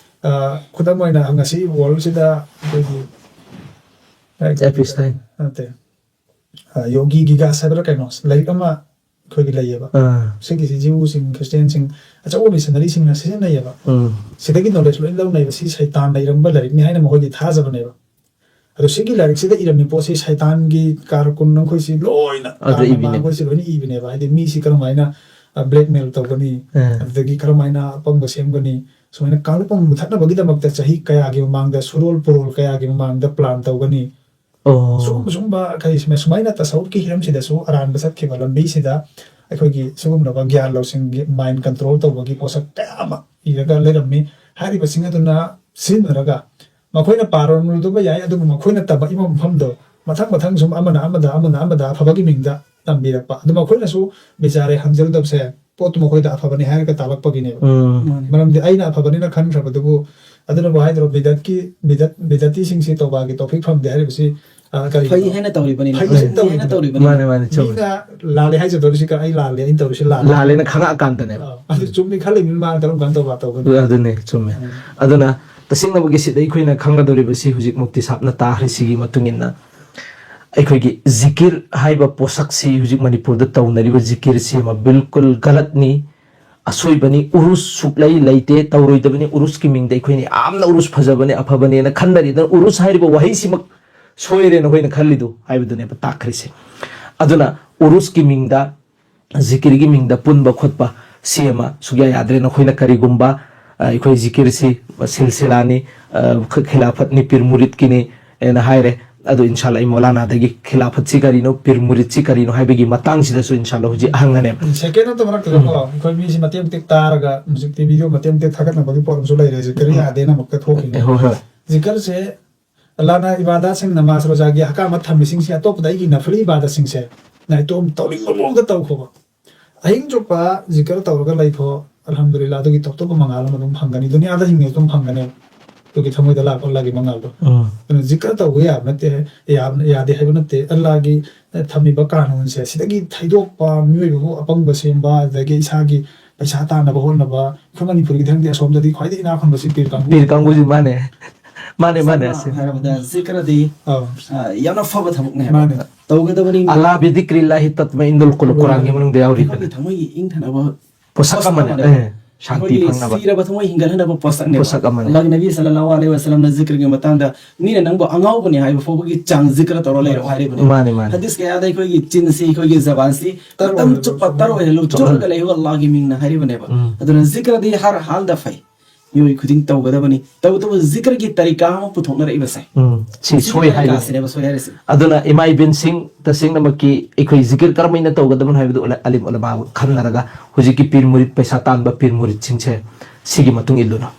ꯑ, ꯈꯨꯗꯝ ꯑꯣꯏꯅ ꯉꯁꯤ world ꯁꯤꯗ ꯑꯩꯈꯣꯏꯒꯤ Epstein꯫ ꯅꯠꯇꯦ, ꯑ, ꯌꯣꯒꯤ ꯒꯤꯒꯥꯁ ꯍꯥꯏꯕ꯭ꯔꯥ ꯀꯩꯅꯣ, ꯂꯥꯏꯔꯤꯛ ꯑꯃ ꯑꯩꯈꯣꯏꯒꯤ ꯂꯩꯌꯦꯕ꯫ ꯑꯥ꯫ ꯁꯤꯒꯤꯁꯤ ꯖꯤꯎꯁꯤꯡ ꯈ꯭ꯔꯤꯁꯇꯤꯌꯥꯟꯁꯤꯡ ꯑꯆꯧꯕ ꯃꯤꯁꯅꯔꯤꯁꯤꯡꯅ ꯁꯤꯖꯤꯟꯅꯩꯌꯦꯕ꯫ ꯎꯝ꯫ ꯁꯤꯗꯒꯤ knowledge ꯂꯣꯏ ꯂꯧꯅꯩꯕ꯫ ꯁꯤ ꯁꯩꯇꯥꯟꯅ ꯏꯔꯝꯕ ꯂꯥꯏꯔꯤꯛꯅꯤ ꯍꯥꯏꯅ ꯃꯈꯣꯏꯗꯤ ꯊꯥꯖꯕꯅꯦꯕ꯫ ꯑꯗꯣ ꯁꯤꯒꯤ ꯂꯥꯏꯔꯤꯛꯁꯤꯗ ꯏꯔꯝꯃꯤ ꯄꯣꯠꯁꯤ ꯁꯩꯇꯥꯟꯒꯤ ꯀꯥꯔꯀꯨꯟ ꯑꯩꯈꯣꯏꯁꯤ ꯂꯣꯏꯅ ꯑꯗꯨꯗ ꯀꯥꯔꯅ ꯏꯕꯤꯅꯦ꯫ ꯃꯥꯡꯈꯣꯏꯁꯤ ꯂꯣꯏꯅ ꯏꯕꯅꯦꯕ꯫ ꯍꯥꯏꯗꯤ ꯃꯤꯁꯤ ꯀꯔꯝꯍꯥꯏꯅ blackmail ꯇꯧꯒꯅꯤ, ꯑꯥ꯫ ꯑꯗꯨꯗꯒꯤ ꯀꯔꯝꯍꯥꯏꯅ ꯑꯄꯪꯕ ꯁꯦꯝꯒꯅꯤ, ꯁꯨꯃꯥꯏꯅ ꯀꯥꯡꯂꯨꯞ ꯑꯃ ꯃꯨꯊꯠꯅꯕꯒꯤꯗꯃꯛꯇ ꯆꯍꯤ ꯀꯌꯥꯒꯤ ꯃꯃꯥꯡꯗ, ꯁꯨꯔꯣꯜ ꯄꯨꯔꯣꯜ ꯀꯌꯥꯒꯤ ꯃꯃꯥꯡꯗ plan ꯇꯧꯒꯅꯤ꯫ ꯑꯣ꯫ ꯁꯨꯝ ꯁꯨꯝꯕ ꯀꯔꯤ ꯁꯨꯃꯥꯏ- ꯁꯨꯃꯥꯏꯅ ꯇꯁꯧꯠꯀꯤ ꯍꯤꯔꯝꯁꯤꯗꯁꯨ ꯑꯔꯥꯟꯕ ꯆꯠꯈꯤꯕ ꯂꯝꯕꯤꯁꯤꯗ ꯑꯩꯈꯣꯏꯒꯤ ꯁꯤꯒꯨꯝꯂꯕ ꯒ꯭ꯌꯥꯟ ꯂꯧꯁꯤꯡꯒꯤ mind control ꯇꯧꯕꯒꯤ ꯄꯣꯠꯁꯛ ꯀꯌꯥ ꯑꯃ ꯏꯔꯒ ꯂꯩꯔꯝꯃꯤ꯫ ꯍꯥꯏꯔꯤꯕꯁꯤꯡ ꯑꯗꯨꯅ ꯁꯤꯖꯤꯟꯅꯔꯒ ꯃꯈꯣꯏꯅ ꯄꯥꯔꯝꯂꯨꯗꯕ ꯌꯥꯏ, ꯑꯗꯨꯕꯨ ꯃꯈꯣꯏꯅ ꯇꯝꯃꯛꯏꯕ ꯃꯐꯝꯗꯣ ꯃꯊꯪ ꯃꯊꯪ ꯁꯨꯝ ꯑꯃꯅ ꯑꯃꯗ, ꯑꯃꯅ ꯑꯃꯗ ꯑꯐꯕꯒꯤ ꯃꯤꯡꯗ ꯇꯝꯕꯤꯔꯛꯄ꯫ ꯑꯗꯨ ꯃꯈꯣꯏꯅꯁꯨ ꯕꯤꯆꯥꯔꯦ ꯍꯪꯖꯔꯨꯗꯕꯁꯦ ꯄꯣꯠꯇꯨ ꯃꯈꯣꯏꯗ ꯑꯐꯕꯅꯤ ꯍꯥꯏꯔꯒ ꯇꯥꯛꯂꯛꯄꯒꯤꯅꯦꯕ꯫ ꯎꯝ꯫ ꯃꯥꯅꯤ꯫ ꯃꯔꯝꯗꯤ ꯑꯩꯅ ꯑꯐꯕꯅꯤꯅ ꯈꯟꯈ꯭ꯔꯕꯗꯨꯕꯨ, ꯑꯗꯨꯅꯕꯨ ꯍꯥꯏꯗ꯭ꯔꯣ, ꯕꯤꯗꯠꯀꯤ, ꯕꯤꯗꯠ, ꯕꯤꯗꯠꯇꯤꯁꯤꯡꯁꯤ ꯇꯧꯕꯥꯒꯤ ꯇꯣꯐꯤꯛ ꯐꯪꯗꯦ ꯍꯥꯏꯔꯤꯕꯁꯤ ꯑ, ꯀꯔꯤ? ꯐꯩ ꯍꯥꯏꯅ ꯇꯧꯔꯤꯕꯅꯤꯅ, ꯐꯩ ꯐꯩ ꯍꯥꯏꯅ ꯍꯥꯏꯅ ꯇꯧꯔꯤꯕꯅꯤꯅ꯫ ꯃꯥꯅꯦ ꯃꯥꯅꯦ, ꯆꯨꯝꯃꯦ. ꯃꯤꯅ ꯂꯥꯜꯂꯦ ꯍꯥꯏꯖꯗꯧꯔꯤꯁꯤ ꯀ-, ꯑꯩ ꯂꯥꯜꯂꯦ, ꯑꯩꯅ ꯇꯧꯔꯤꯁꯤ ꯂꯥꯜꯂꯦ꯫ ꯂꯥꯜꯂꯦꯅ ꯈꯪꯉꯛꯑꯀꯥꯟꯗꯅꯦꯕ. ꯑ, ꯑꯗꯨ ꯆꯨꯝꯃꯤ ꯈꯜꯂꯤꯕꯅꯤꯅ ꯃꯥꯅ ꯀꯔꯝ ꯀꯥꯟꯗ ꯇꯧꯕ ꯇꯧꯒꯅꯤ? ꯑꯗꯨꯅꯦ, ꯆꯨꯝꯃꯦ. ꯑꯗꯨꯅ ꯇꯁꯦꯡꯅꯃꯛꯀꯤ ꯁꯤꯗ ꯑꯩꯈꯣꯏꯅ ꯈꯪꯒꯗꯧꯔꯤꯕꯁꯤ, ꯍꯧꯖꯤꯛ ꯃꯨꯐꯇꯤ ꯁꯥꯍꯕꯅ ꯇꯥꯈ꯭ꯔꯤꯁꯤꯒꯤ ꯃꯇꯨꯡ ꯏꯟꯅ, ꯑꯩꯈꯣꯏꯒꯤ ꯖꯤꯀꯤꯔ ꯍꯥꯏꯕ ꯄꯣꯠꯁꯛꯁꯤ, ꯍꯧꯖꯤꯛ ꯃꯅꯤꯄꯨꯔꯗ ꯇꯧꯅꯔꯤꯕ ꯖꯤꯀꯤꯔꯁꯤ ꯑꯃ ꯕꯤꯜꯀꯨꯜ ꯒꯂꯠꯅꯤ, ꯑꯁꯣꯏꯕꯅꯤ, ꯎꯔꯨꯁ ꯁꯨꯛꯂꯩ ꯂꯩꯇꯦ, ꯇꯧꯔꯣꯏꯗꯕꯅꯤ, ꯎꯔꯨꯁꯀꯤ ꯃꯤꯡꯗ ꯑꯩꯈꯣꯏꯅ ꯌꯥꯝꯅ ꯎꯔꯨꯁ ꯐꯖꯕꯅꯦ, ꯑꯐꯕꯅꯦꯅ ꯈꯟꯅꯔꯤꯗꯅ, ꯎꯔꯨꯁ ꯍꯥꯏꯔꯤꯕ ꯋꯥꯍꯩꯁꯤꯃꯛ ꯁꯣꯏꯔꯦ ꯅꯈꯣꯏꯅ ꯈꯜꯂꯤꯗꯨ ꯍꯥꯏꯕꯗꯨꯅꯦꯕ ꯇꯥꯛꯈ꯭ꯔꯤꯁꯦ. ꯑꯗꯨꯅ ꯎꯔꯨꯁꯀꯤ ꯃꯤꯡꯗ, ꯖꯤꯀꯤꯔꯒꯤ ꯃꯤꯡꯗ ꯄꯨꯟꯕ ꯈꯣꯠꯄ ꯁꯤ ꯑꯃ ꯁꯨꯛꯌꯥ ꯌꯥꯗ꯭ꯔꯦ꯫ ꯅꯈꯣꯏꯅ ꯀꯔꯤꯒꯨꯝꯕ, ꯑ, ꯑꯩꯈꯣꯏ ꯖꯤꯀꯤꯔꯁꯤ ꯁꯤꯜꯁꯤꯂꯥꯅꯤ, ꯑ, ꯈ-, ꯈꯤꯂꯥꯐꯠꯅꯤ, ꯄꯤꯔ ꯃꯨꯔꯤꯠꯀꯤꯅꯤ ꯍꯥꯏꯅ ꯍꯥꯏꯔꯦ꯫ ꯑꯗꯣ ꯏꯟꯁꯥꯜꯂꯥ ꯑꯩ ꯃꯧꯂꯥꯅꯥꯗꯒꯤ ꯈꯤꯂꯥꯐꯠꯁꯤ ꯀꯔꯤꯅꯣ, ꯄꯤꯔ ꯃꯨꯔꯤꯠꯁꯤ ꯀꯔꯤꯅꯣ ꯍꯥꯏꯕꯒꯤ ꯃꯇꯥꯡꯁꯤꯗꯁꯨ ꯏꯟꯁꯥꯜꯂꯥ ꯍꯧꯖꯤꯛ ꯍꯪꯉꯅꯦꯕ. ꯁꯦꯀꯦꯟ ꯑꯃꯇ ꯃꯔꯛꯇ ꯂꯧꯈꯠꯂꯣ꯫ ꯑꯩꯈꯣꯏ ꯃꯤꯁꯤ ꯃꯇꯦꯛ ꯃꯇꯦꯛ ꯇꯥꯔꯒ ꯍꯧꯖꯤꯛꯇꯤ ꯚꯤꯗꯤꯑꯣ ꯃꯇꯦꯛ ꯃꯇꯦꯛ ꯊꯥꯒꯠꯅꯕꯒꯤ ꯄꯣꯠ ꯑꯃꯁꯨ ꯂꯩꯔꯦ꯫ ꯖꯤꯀꯤꯔ ꯌꯥꯗꯦꯅ ꯑꯃꯨꯛꯇ ꯊꯣꯛꯈꯤꯅꯦ꯫ ꯑꯦ, ꯍꯣꯏ, ꯍꯣꯏ. ꯖꯤꯀꯤꯔꯁꯦ ꯑꯜꯂꯥꯅ ꯏꯕꯥꯗꯥꯠꯁꯤꯡ, ꯅꯃꯥꯖ, ꯔꯣꯖꯥꯒꯤ ꯑꯍꯀꯥꯝ ꯊꯝꯃꯤꯁꯤꯡꯁꯦ, ꯑꯇꯣꯞꯄꯗ ꯑꯩꯒꯤ ꯅꯐꯂꯤ ꯏꯕꯥꯗꯥꯠꯁꯤꯡꯁꯦ ꯅꯥꯏꯇꯣꯝ ꯇꯧꯅꯤꯡꯕ ꯃꯑꯣꯡꯗ ꯇꯧꯈꯣꯕ꯫ ꯑꯍꯤꯡ ꯆꯨꯞꯄ ꯖꯤꯀꯤꯔ ꯇꯧꯔꯒ ꯂꯩꯈꯣ꯫ ꯑꯜꯍꯝꯗꯨꯂꯤꯜꯂꯥ, ꯑꯗꯨꯒꯤ ꯇꯣꯞ ꯇꯣꯞꯄ ꯃꯉꯥꯜ ꯑꯃ ꯑꯗꯨꯝ ꯐꯪꯒꯅꯤ꯫ ꯗꯨꯅꯤꯌꯥꯗ ꯍꯤꯡꯉꯤꯁꯨ ꯑꯗꯨꯝ ꯐꯪꯒꯅꯤ꯫ ꯑꯗꯨꯒꯤ ꯊꯃꯣꯏꯗ ꯂꯥꯛꯄ ꯑꯜꯂꯥꯒꯤ ꯃꯉꯥꯜꯗꯣ꯫ ꯎꯝ. ꯑꯗꯨꯅ ꯖꯤꯀꯤꯔ ꯇꯧꯕ ꯌꯥꯕ ꯅꯠꯇꯦ, ꯌꯥꯕ, ꯌꯥꯗꯦ ꯍꯥꯏꯕ ꯅꯠꯇꯦ꯫ ꯑꯜꯂꯥꯒꯤ ꯊꯝꯃꯤꯕ ꯀꯥꯅꯨꯟꯁꯦ, ꯁꯤꯗꯒꯤ ꯊꯩꯗꯣꯛꯄ, ꯃꯤꯑꯣꯏꯕꯕꯨ ꯑꯄꯪꯕ ꯁꯦꯝꯕ, ꯑꯗꯒꯤ ꯏꯁꯥꯒꯤ ꯄꯩꯁꯥ ꯇꯥꯟꯅꯕ ꯍꯣꯠꯅꯕ, ꯑꯩꯈꯣꯏ ꯃꯅꯤꯄꯨꯔꯒꯤꯗꯤ ꯈꯪꯗꯦ, ꯑꯁꯣꯝꯗꯗꯤ ꯈ꯭ꯋꯥꯏꯗꯒꯤ ꯏꯅꯥꯛ ꯈꯨꯟꯕꯁꯤ ꯄꯤꯔ ꯀꯥꯡꯕꯨ꯫ ꯄꯤꯔ ꯀꯥꯡꯕꯨꯁꯤ ꯃꯥꯅꯦ, ꯃꯥꯅꯦ, ꯃꯥꯅꯦ. ꯁꯝꯅ ꯍꯥꯏꯔꯕꯗ ꯖꯤꯀꯔꯗꯤ, ꯑꯧ꯫ ꯑ, ꯌꯥꯝꯅ ꯐꯕ ꯊꯕꯛꯅꯦ ꯃꯥꯅꯦ. ꯇꯧꯒꯗꯕꯅꯤ. "ꯑꯂꯥ ꯕꯤꯗꯤꯀ꯭ꯔꯤꯜꯂꯥꯍꯤ ꯇꯠꯃ ꯏꯟꯗꯨꯜ ꯀꯨꯂꯨꯕ", ꯀꯨꯔꯥꯟꯒꯤ ꯃꯅꯨꯡꯗ ꯌꯥꯎꯔꯤꯕꯅꯦ. ꯑꯩꯈꯣꯏꯒꯤ ꯊꯃꯣꯏꯒꯤ ꯏꯪꯊꯅꯕ ꯄꯣꯠꯁꯛ ꯑꯃꯅꯦ. ꯑꯃꯅꯦꯕ꯫ ꯑꯦ, ꯁꯥꯟꯇꯤ ꯑꯩꯈꯣꯏꯒꯤ ꯐꯪꯅꯕ. ꯁꯤꯔꯕ ꯊꯃꯣꯏ ꯍꯤꯡꯒꯠꯍꯟꯅꯕ ꯄꯣꯠꯁꯛꯅꯦꯕ꯫ ꯄꯣꯠꯁꯛ ꯑꯃꯅꯦ. ꯑꯜꯂꯥꯍꯒꯤ ꯅꯕꯤ ꯁꯜꯂꯜꯂꯥꯍꯨ ꯑꯂꯩꯍꯤ ꯋꯁꯜꯂꯝꯅ ꯖꯤꯀꯔꯒꯤ ꯃꯇꯥꯡꯗ ꯃꯤꯅ ꯅꯪꯕꯨ ꯑꯉꯥꯎꯕꯅꯤ ꯍꯥꯏꯕ ꯐꯥꯎꯕꯒꯤ ꯆꯥꯡ ꯖꯤꯀꯔ ꯇꯧꯔ ꯂꯩꯔꯣ ꯍꯥꯏꯔꯤꯕꯅꯤ꯫ ꯃꯥꯅꯦ, ꯃꯥꯅꯦ. ꯍꯗꯤꯁ ꯀꯌꯥꯗ ꯑꯩꯈꯣꯏꯒꯤ ꯆꯤꯟꯁꯤ, ꯑꯩꯈꯣꯏꯒꯤ ꯖꯕꯥꯟꯁꯤ ꯃꯇꯝ ꯆꯨꯞꯄ ꯇꯔꯣꯏ ꯍꯜꯂꯨ, ꯆꯣꯠꯂꯒ ꯂꯩꯌꯨ ꯑꯜꯂꯥꯍꯒꯤ ꯃꯤꯡꯅ ꯍꯥꯏꯔꯤꯕꯅꯦꯕ꯫ ꯎꯝ. ꯑꯗꯨꯅ ꯖꯤꯀꯔꯗꯤ ꯍꯔ ꯍꯥꯜꯗ ꯐꯩ꯫ ꯃꯤꯑꯣꯏ ꯈꯨꯗꯤꯡ ꯇꯧꯒꯗꯕꯅꯤ꯫ ꯇꯧꯕꯇꯕꯨ ꯖꯤꯀꯔꯒꯤ ꯇꯔꯤꯀꯥ ꯑꯃ ꯄꯨꯊꯣꯛꯅꯔꯛꯏꯕꯁꯦ, ꯎꯝ. ꯁꯤ ꯁꯤꯒꯤ ꯁꯣꯏ ꯍꯥꯏꯔꯤꯕꯅꯦ. ꯇꯔꯤꯀꯥꯁꯤꯅꯦꯕ ꯁꯣꯏ ꯍꯥꯏꯔꯤꯁꯦ꯫ ꯑꯗꯨꯅ ꯏꯃꯥ ꯏꯕꯦꯟꯁꯤꯡ, ꯇꯁꯦꯡꯅꯃꯛꯀꯤ ꯑꯩꯈꯣꯏ ꯖꯤꯀꯤꯔ ꯀꯔꯝꯍꯥꯏꯅ ꯇꯧꯒꯗꯕꯅꯣ ꯍꯥꯏꯕꯗꯨ ꯑꯂ-, ꯑꯂꯤꯝ ꯎꯂꯃꯥ ꯈꯟꯅꯔꯒ ꯍꯧꯖꯤꯛꯀꯤ ꯄꯤꯔ ꯃꯨꯔꯤꯠ, ꯄꯩꯁꯥ ꯇꯥꯟꯕ ꯄꯤꯔ ꯃꯨꯔꯤꯠꯁꯤꯡꯁꯦ ꯁꯤꯒꯤ ꯃꯇꯨꯡ ꯏꯜꯂꯨꯅ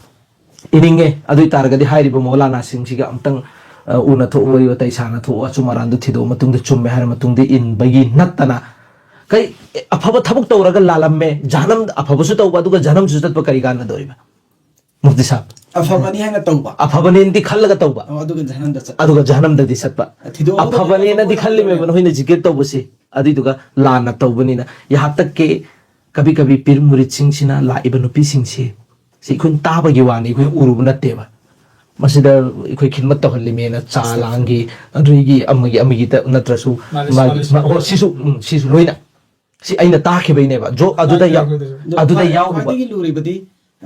ꯏꯅꯤꯡꯉꯦ꯫ ꯑꯗꯨ ꯑꯣꯏ ꯇꯥꯔꯒꯗꯤ ꯍꯥꯏꯔꯤꯕ ꯃꯧꯂꯥꯅꯥꯁꯤꯡꯁꯤꯒ ꯑꯃꯨꯛꯇꯪ, ꯑ, ꯎꯅ ꯊꯣꯛꯎ, ꯋꯥꯔꯤ ꯋꯥꯇꯥꯏ ꯁꯥꯟꯅ ꯊꯣꯛꯎ, ꯑꯆꯨꯝ ꯑꯔꯥꯟꯗꯨ ꯊꯤꯗꯣꯛꯑ ꯃꯇꯨꯡꯗ ꯆꯨꯝꯃꯦ ꯍꯥꯏꯔ ꯃꯇꯨꯡꯗ ꯏꯟꯕꯒꯤ ꯅꯠꯇꯅ, ꯀꯩ, ꯑꯐꯕ ꯊꯕꯛ ꯇꯧꯔꯒ ꯂꯥꯜꯂꯝꯃꯦ, ꯖꯍꯅꯝ, ꯑꯐꯕꯁꯨ ꯇꯧꯕ ꯑꯗꯨꯒ ꯖꯍꯅꯝꯁꯨ ꯆꯠꯄ ꯀꯔꯤ ꯀꯥꯟꯅꯗꯧꯔꯤꯕ? ꯃꯨꯐꯇꯤ ꯁꯥꯍꯕ. ꯑꯐꯕꯅꯤ ꯍꯥꯏꯅ ꯇꯧꯕ꯫ ꯑꯐꯕꯅꯤꯅꯗꯤ ꯈꯜꯂꯒ ꯇꯧꯕ, ꯑꯣ, ꯑꯗꯨꯒ ꯖꯍꯅꯝꯗ ꯆꯠꯄ꯫ ꯑꯗꯨꯒ ꯖꯍꯅꯝꯗꯗꯤ ꯆꯠꯄ꯫ ꯊꯤꯗꯣꯛꯑꯒ ꯑꯐꯕꯅꯦꯅꯗꯤ ꯊꯤꯗꯣꯛꯑꯒ ꯈꯜꯂꯤꯃꯦꯕ ꯅꯈꯣꯏꯅ ꯖꯤꯀꯤꯔ ꯇꯧꯕꯁꯤ, ꯑꯗꯨꯏꯗꯨꯒ ꯂꯥꯟꯅ ꯇꯧꯕꯅꯤꯅ꯫ ꯌꯍꯥꯟ ꯇꯛꯀꯤ ꯀꯕꯤ ꯀꯕꯤ ꯄꯤꯔ ꯃꯨꯔꯤꯠꯁꯤꯡꯁꯤꯅ ꯂꯥꯛꯏꯕ ꯅꯨꯄꯤꯁꯤꯡꯁꯤ, ꯁꯤ ꯑꯩꯈꯣꯏꯅ ꯇꯥꯕꯒꯤ ꯋꯥꯅꯤ, ꯑꯩꯈꯣꯏ ꯎꯔꯨꯕ ꯅꯠꯇꯦꯕ꯫ ꯃꯁꯤꯗ ꯑꯩꯈꯣꯏ ꯈꯤꯗꯃꯠ ꯇꯧꯍꯜꯂꯤꯃꯦꯅ ꯆꯥ ꯂꯥꯡꯒꯤ, ꯑꯗꯨꯒꯤ ꯑꯃꯒꯤ ꯑꯃꯒꯤꯗ ꯅꯠꯇ꯭ꯔꯁꯨ ꯃꯥꯂꯤꯁ, ꯃꯥꯒꯤ ꯃꯥꯂꯤꯁ, ꯃꯥ- ꯑꯣ, ꯁꯤꯁꯨ, ꯎꯝ, ꯁꯤꯁꯨ ꯂꯣꯏꯅ ꯁꯤ ꯑꯩꯅ ꯇꯥꯈꯤꯕꯩꯅꯦꯕ꯫ ꯖꯣ ꯑꯗꯨꯗ ꯌꯥꯎ- ꯑꯗꯣ ꯑꯗꯨꯗ ꯈ꯭ꯋꯥꯏ- ꯌꯥꯎꯔꯨꯕ꯫ ꯈ꯭ꯋꯥꯏꯗꯒꯤ ꯂꯨꯔꯤꯕꯗꯤ,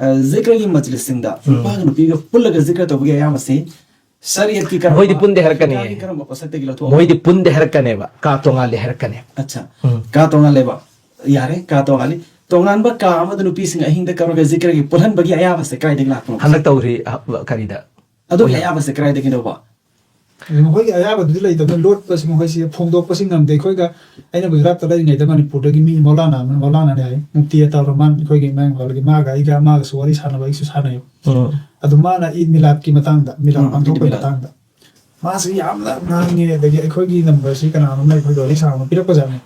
ꯑ, ꯖꯤꯀ꯭ꯔꯒꯤ ꯃꯖꯂꯤꯁꯁꯤꯡꯗ ꯅꯨꯄꯥꯒ ꯅꯨꯄꯤꯒ ꯄꯨꯜꯂꯒ ꯖꯤꯀ꯭ꯔ ꯇꯧꯕꯒꯤ ꯑꯌꯥꯕꯁꯤ ꯁꯔꯤꯌꯠꯀꯤ ꯀꯔꯝꯕ, ꯃꯣꯏꯗꯤ ꯄꯨꯟꯗꯦ ꯍꯥꯏꯔꯛꯀꯅꯤ꯫ ꯐꯤꯀꯥꯒꯤ ꯀꯔꯝꯕ ꯄꯣꯠꯁꯛꯇꯒꯤ ꯂꯧꯊꯣꯛꯑ? ꯃꯣꯏꯗꯤ ꯄꯨꯟꯗꯦ ꯍꯥꯏꯔꯛꯀꯅꯦꯕ, ꯀꯥ ꯇꯣꯉꯥꯜꯂꯦ ꯍꯥꯏꯔꯛꯀꯅꯦꯕ꯫ ꯑꯠꯆꯥ, ꯎꯝ꯫ ꯀꯥ ꯇꯣꯉꯥꯜꯂꯦꯕ꯫ ꯌꯥꯔꯦ, ꯀꯥ ꯇꯣꯉꯥꯜꯂꯤ꯫ ꯇꯣꯉꯥꯟꯕ ꯀꯥ ꯑꯃꯗ ꯅꯨꯄꯤꯁꯤꯡ ꯑꯍꯤꯡꯗ ꯀꯧꯔꯒ ꯖꯤꯀ꯭ꯔꯒꯤ ꯄꯨꯜꯍꯟꯕꯒꯤ ꯑꯌꯥꯕꯁꯦ ꯀꯥꯏꯗꯒꯤ ꯂꯥꯛꯄꯅꯣ? ꯍꯟꯗꯛ ꯇꯧꯈ꯭ꯔꯤ, ꯑ, ꯀꯔꯤꯗ? ꯑꯗꯨꯒꯤ ꯑꯌꯥꯕꯁꯦ ꯀꯗꯥꯏꯗꯒꯤꯅꯣꯕ? ꯑꯗꯨ ꯃꯈꯣꯏꯒꯤ ꯑꯌꯥꯕꯗꯨꯗꯤ ꯂꯩꯇꯕꯅ ꯂꯣꯠꯄꯁꯤ ꯃꯈꯣꯏꯁꯤ ꯐꯣꯡꯗꯣꯛꯄꯁꯤ ꯉꯝꯗꯦ꯫ ꯑꯩꯈꯣꯏꯒ, ꯑꯩꯅ ꯒꯨꯖꯔꯥꯠꯇ ꯂꯩꯔꯤꯉꯩꯗ ꯃꯅꯤꯄꯨꯔꯗꯒꯤ ꯃꯤ ꯃꯧꯂꯥꯅꯥ ꯑꯃ, ꯃꯧꯂꯥꯅꯥꯅꯦ ꯍꯥꯏ, ꯃꯨꯐꯇꯤ ꯑꯇꯥꯎ ꯔꯍꯃꯥꯟ, ꯑꯩꯈꯣꯏꯒꯤ ꯃꯌꯥꯡ ꯏꯝꯐꯥꯜꯒꯤ, ꯃꯥꯒ ꯑꯩꯒ ꯃꯥꯒꯁꯨ ꯋꯥꯔꯤ ꯁꯥꯟꯅꯕ, ꯑꯩꯁꯨ ꯁꯥꯟꯅꯩ꯫ ꯎꯝ꯫ ꯑꯗꯨ ꯃꯥꯅ ꯏꯗ ꯃꯤꯂꯥꯗꯀꯤ ꯃꯇꯥꯡꯗ, ꯃꯤꯂꯥꯗ ꯎꯝ, ꯄꯥꯡꯊꯣꯛꯄꯒꯤ ꯏꯗ ꯃꯤꯂꯥꯗ꯫ ꯃꯇꯥꯡꯗ ꯃꯥꯁꯤ ꯌꯥꯝꯅ ꯉꯥꯡꯉꯦ꯫ ꯑꯗꯒꯤ ꯑꯩꯈꯣꯏꯒꯤ ꯅꯝꯕꯔꯁꯤ ꯀꯅꯥꯅꯣꯝꯅ ꯑꯩꯈꯣꯏꯗ ꯋꯥꯔꯤ ꯁꯥꯕ ꯄꯤꯔꯛꯄꯖꯥꯠꯅꯤ꯫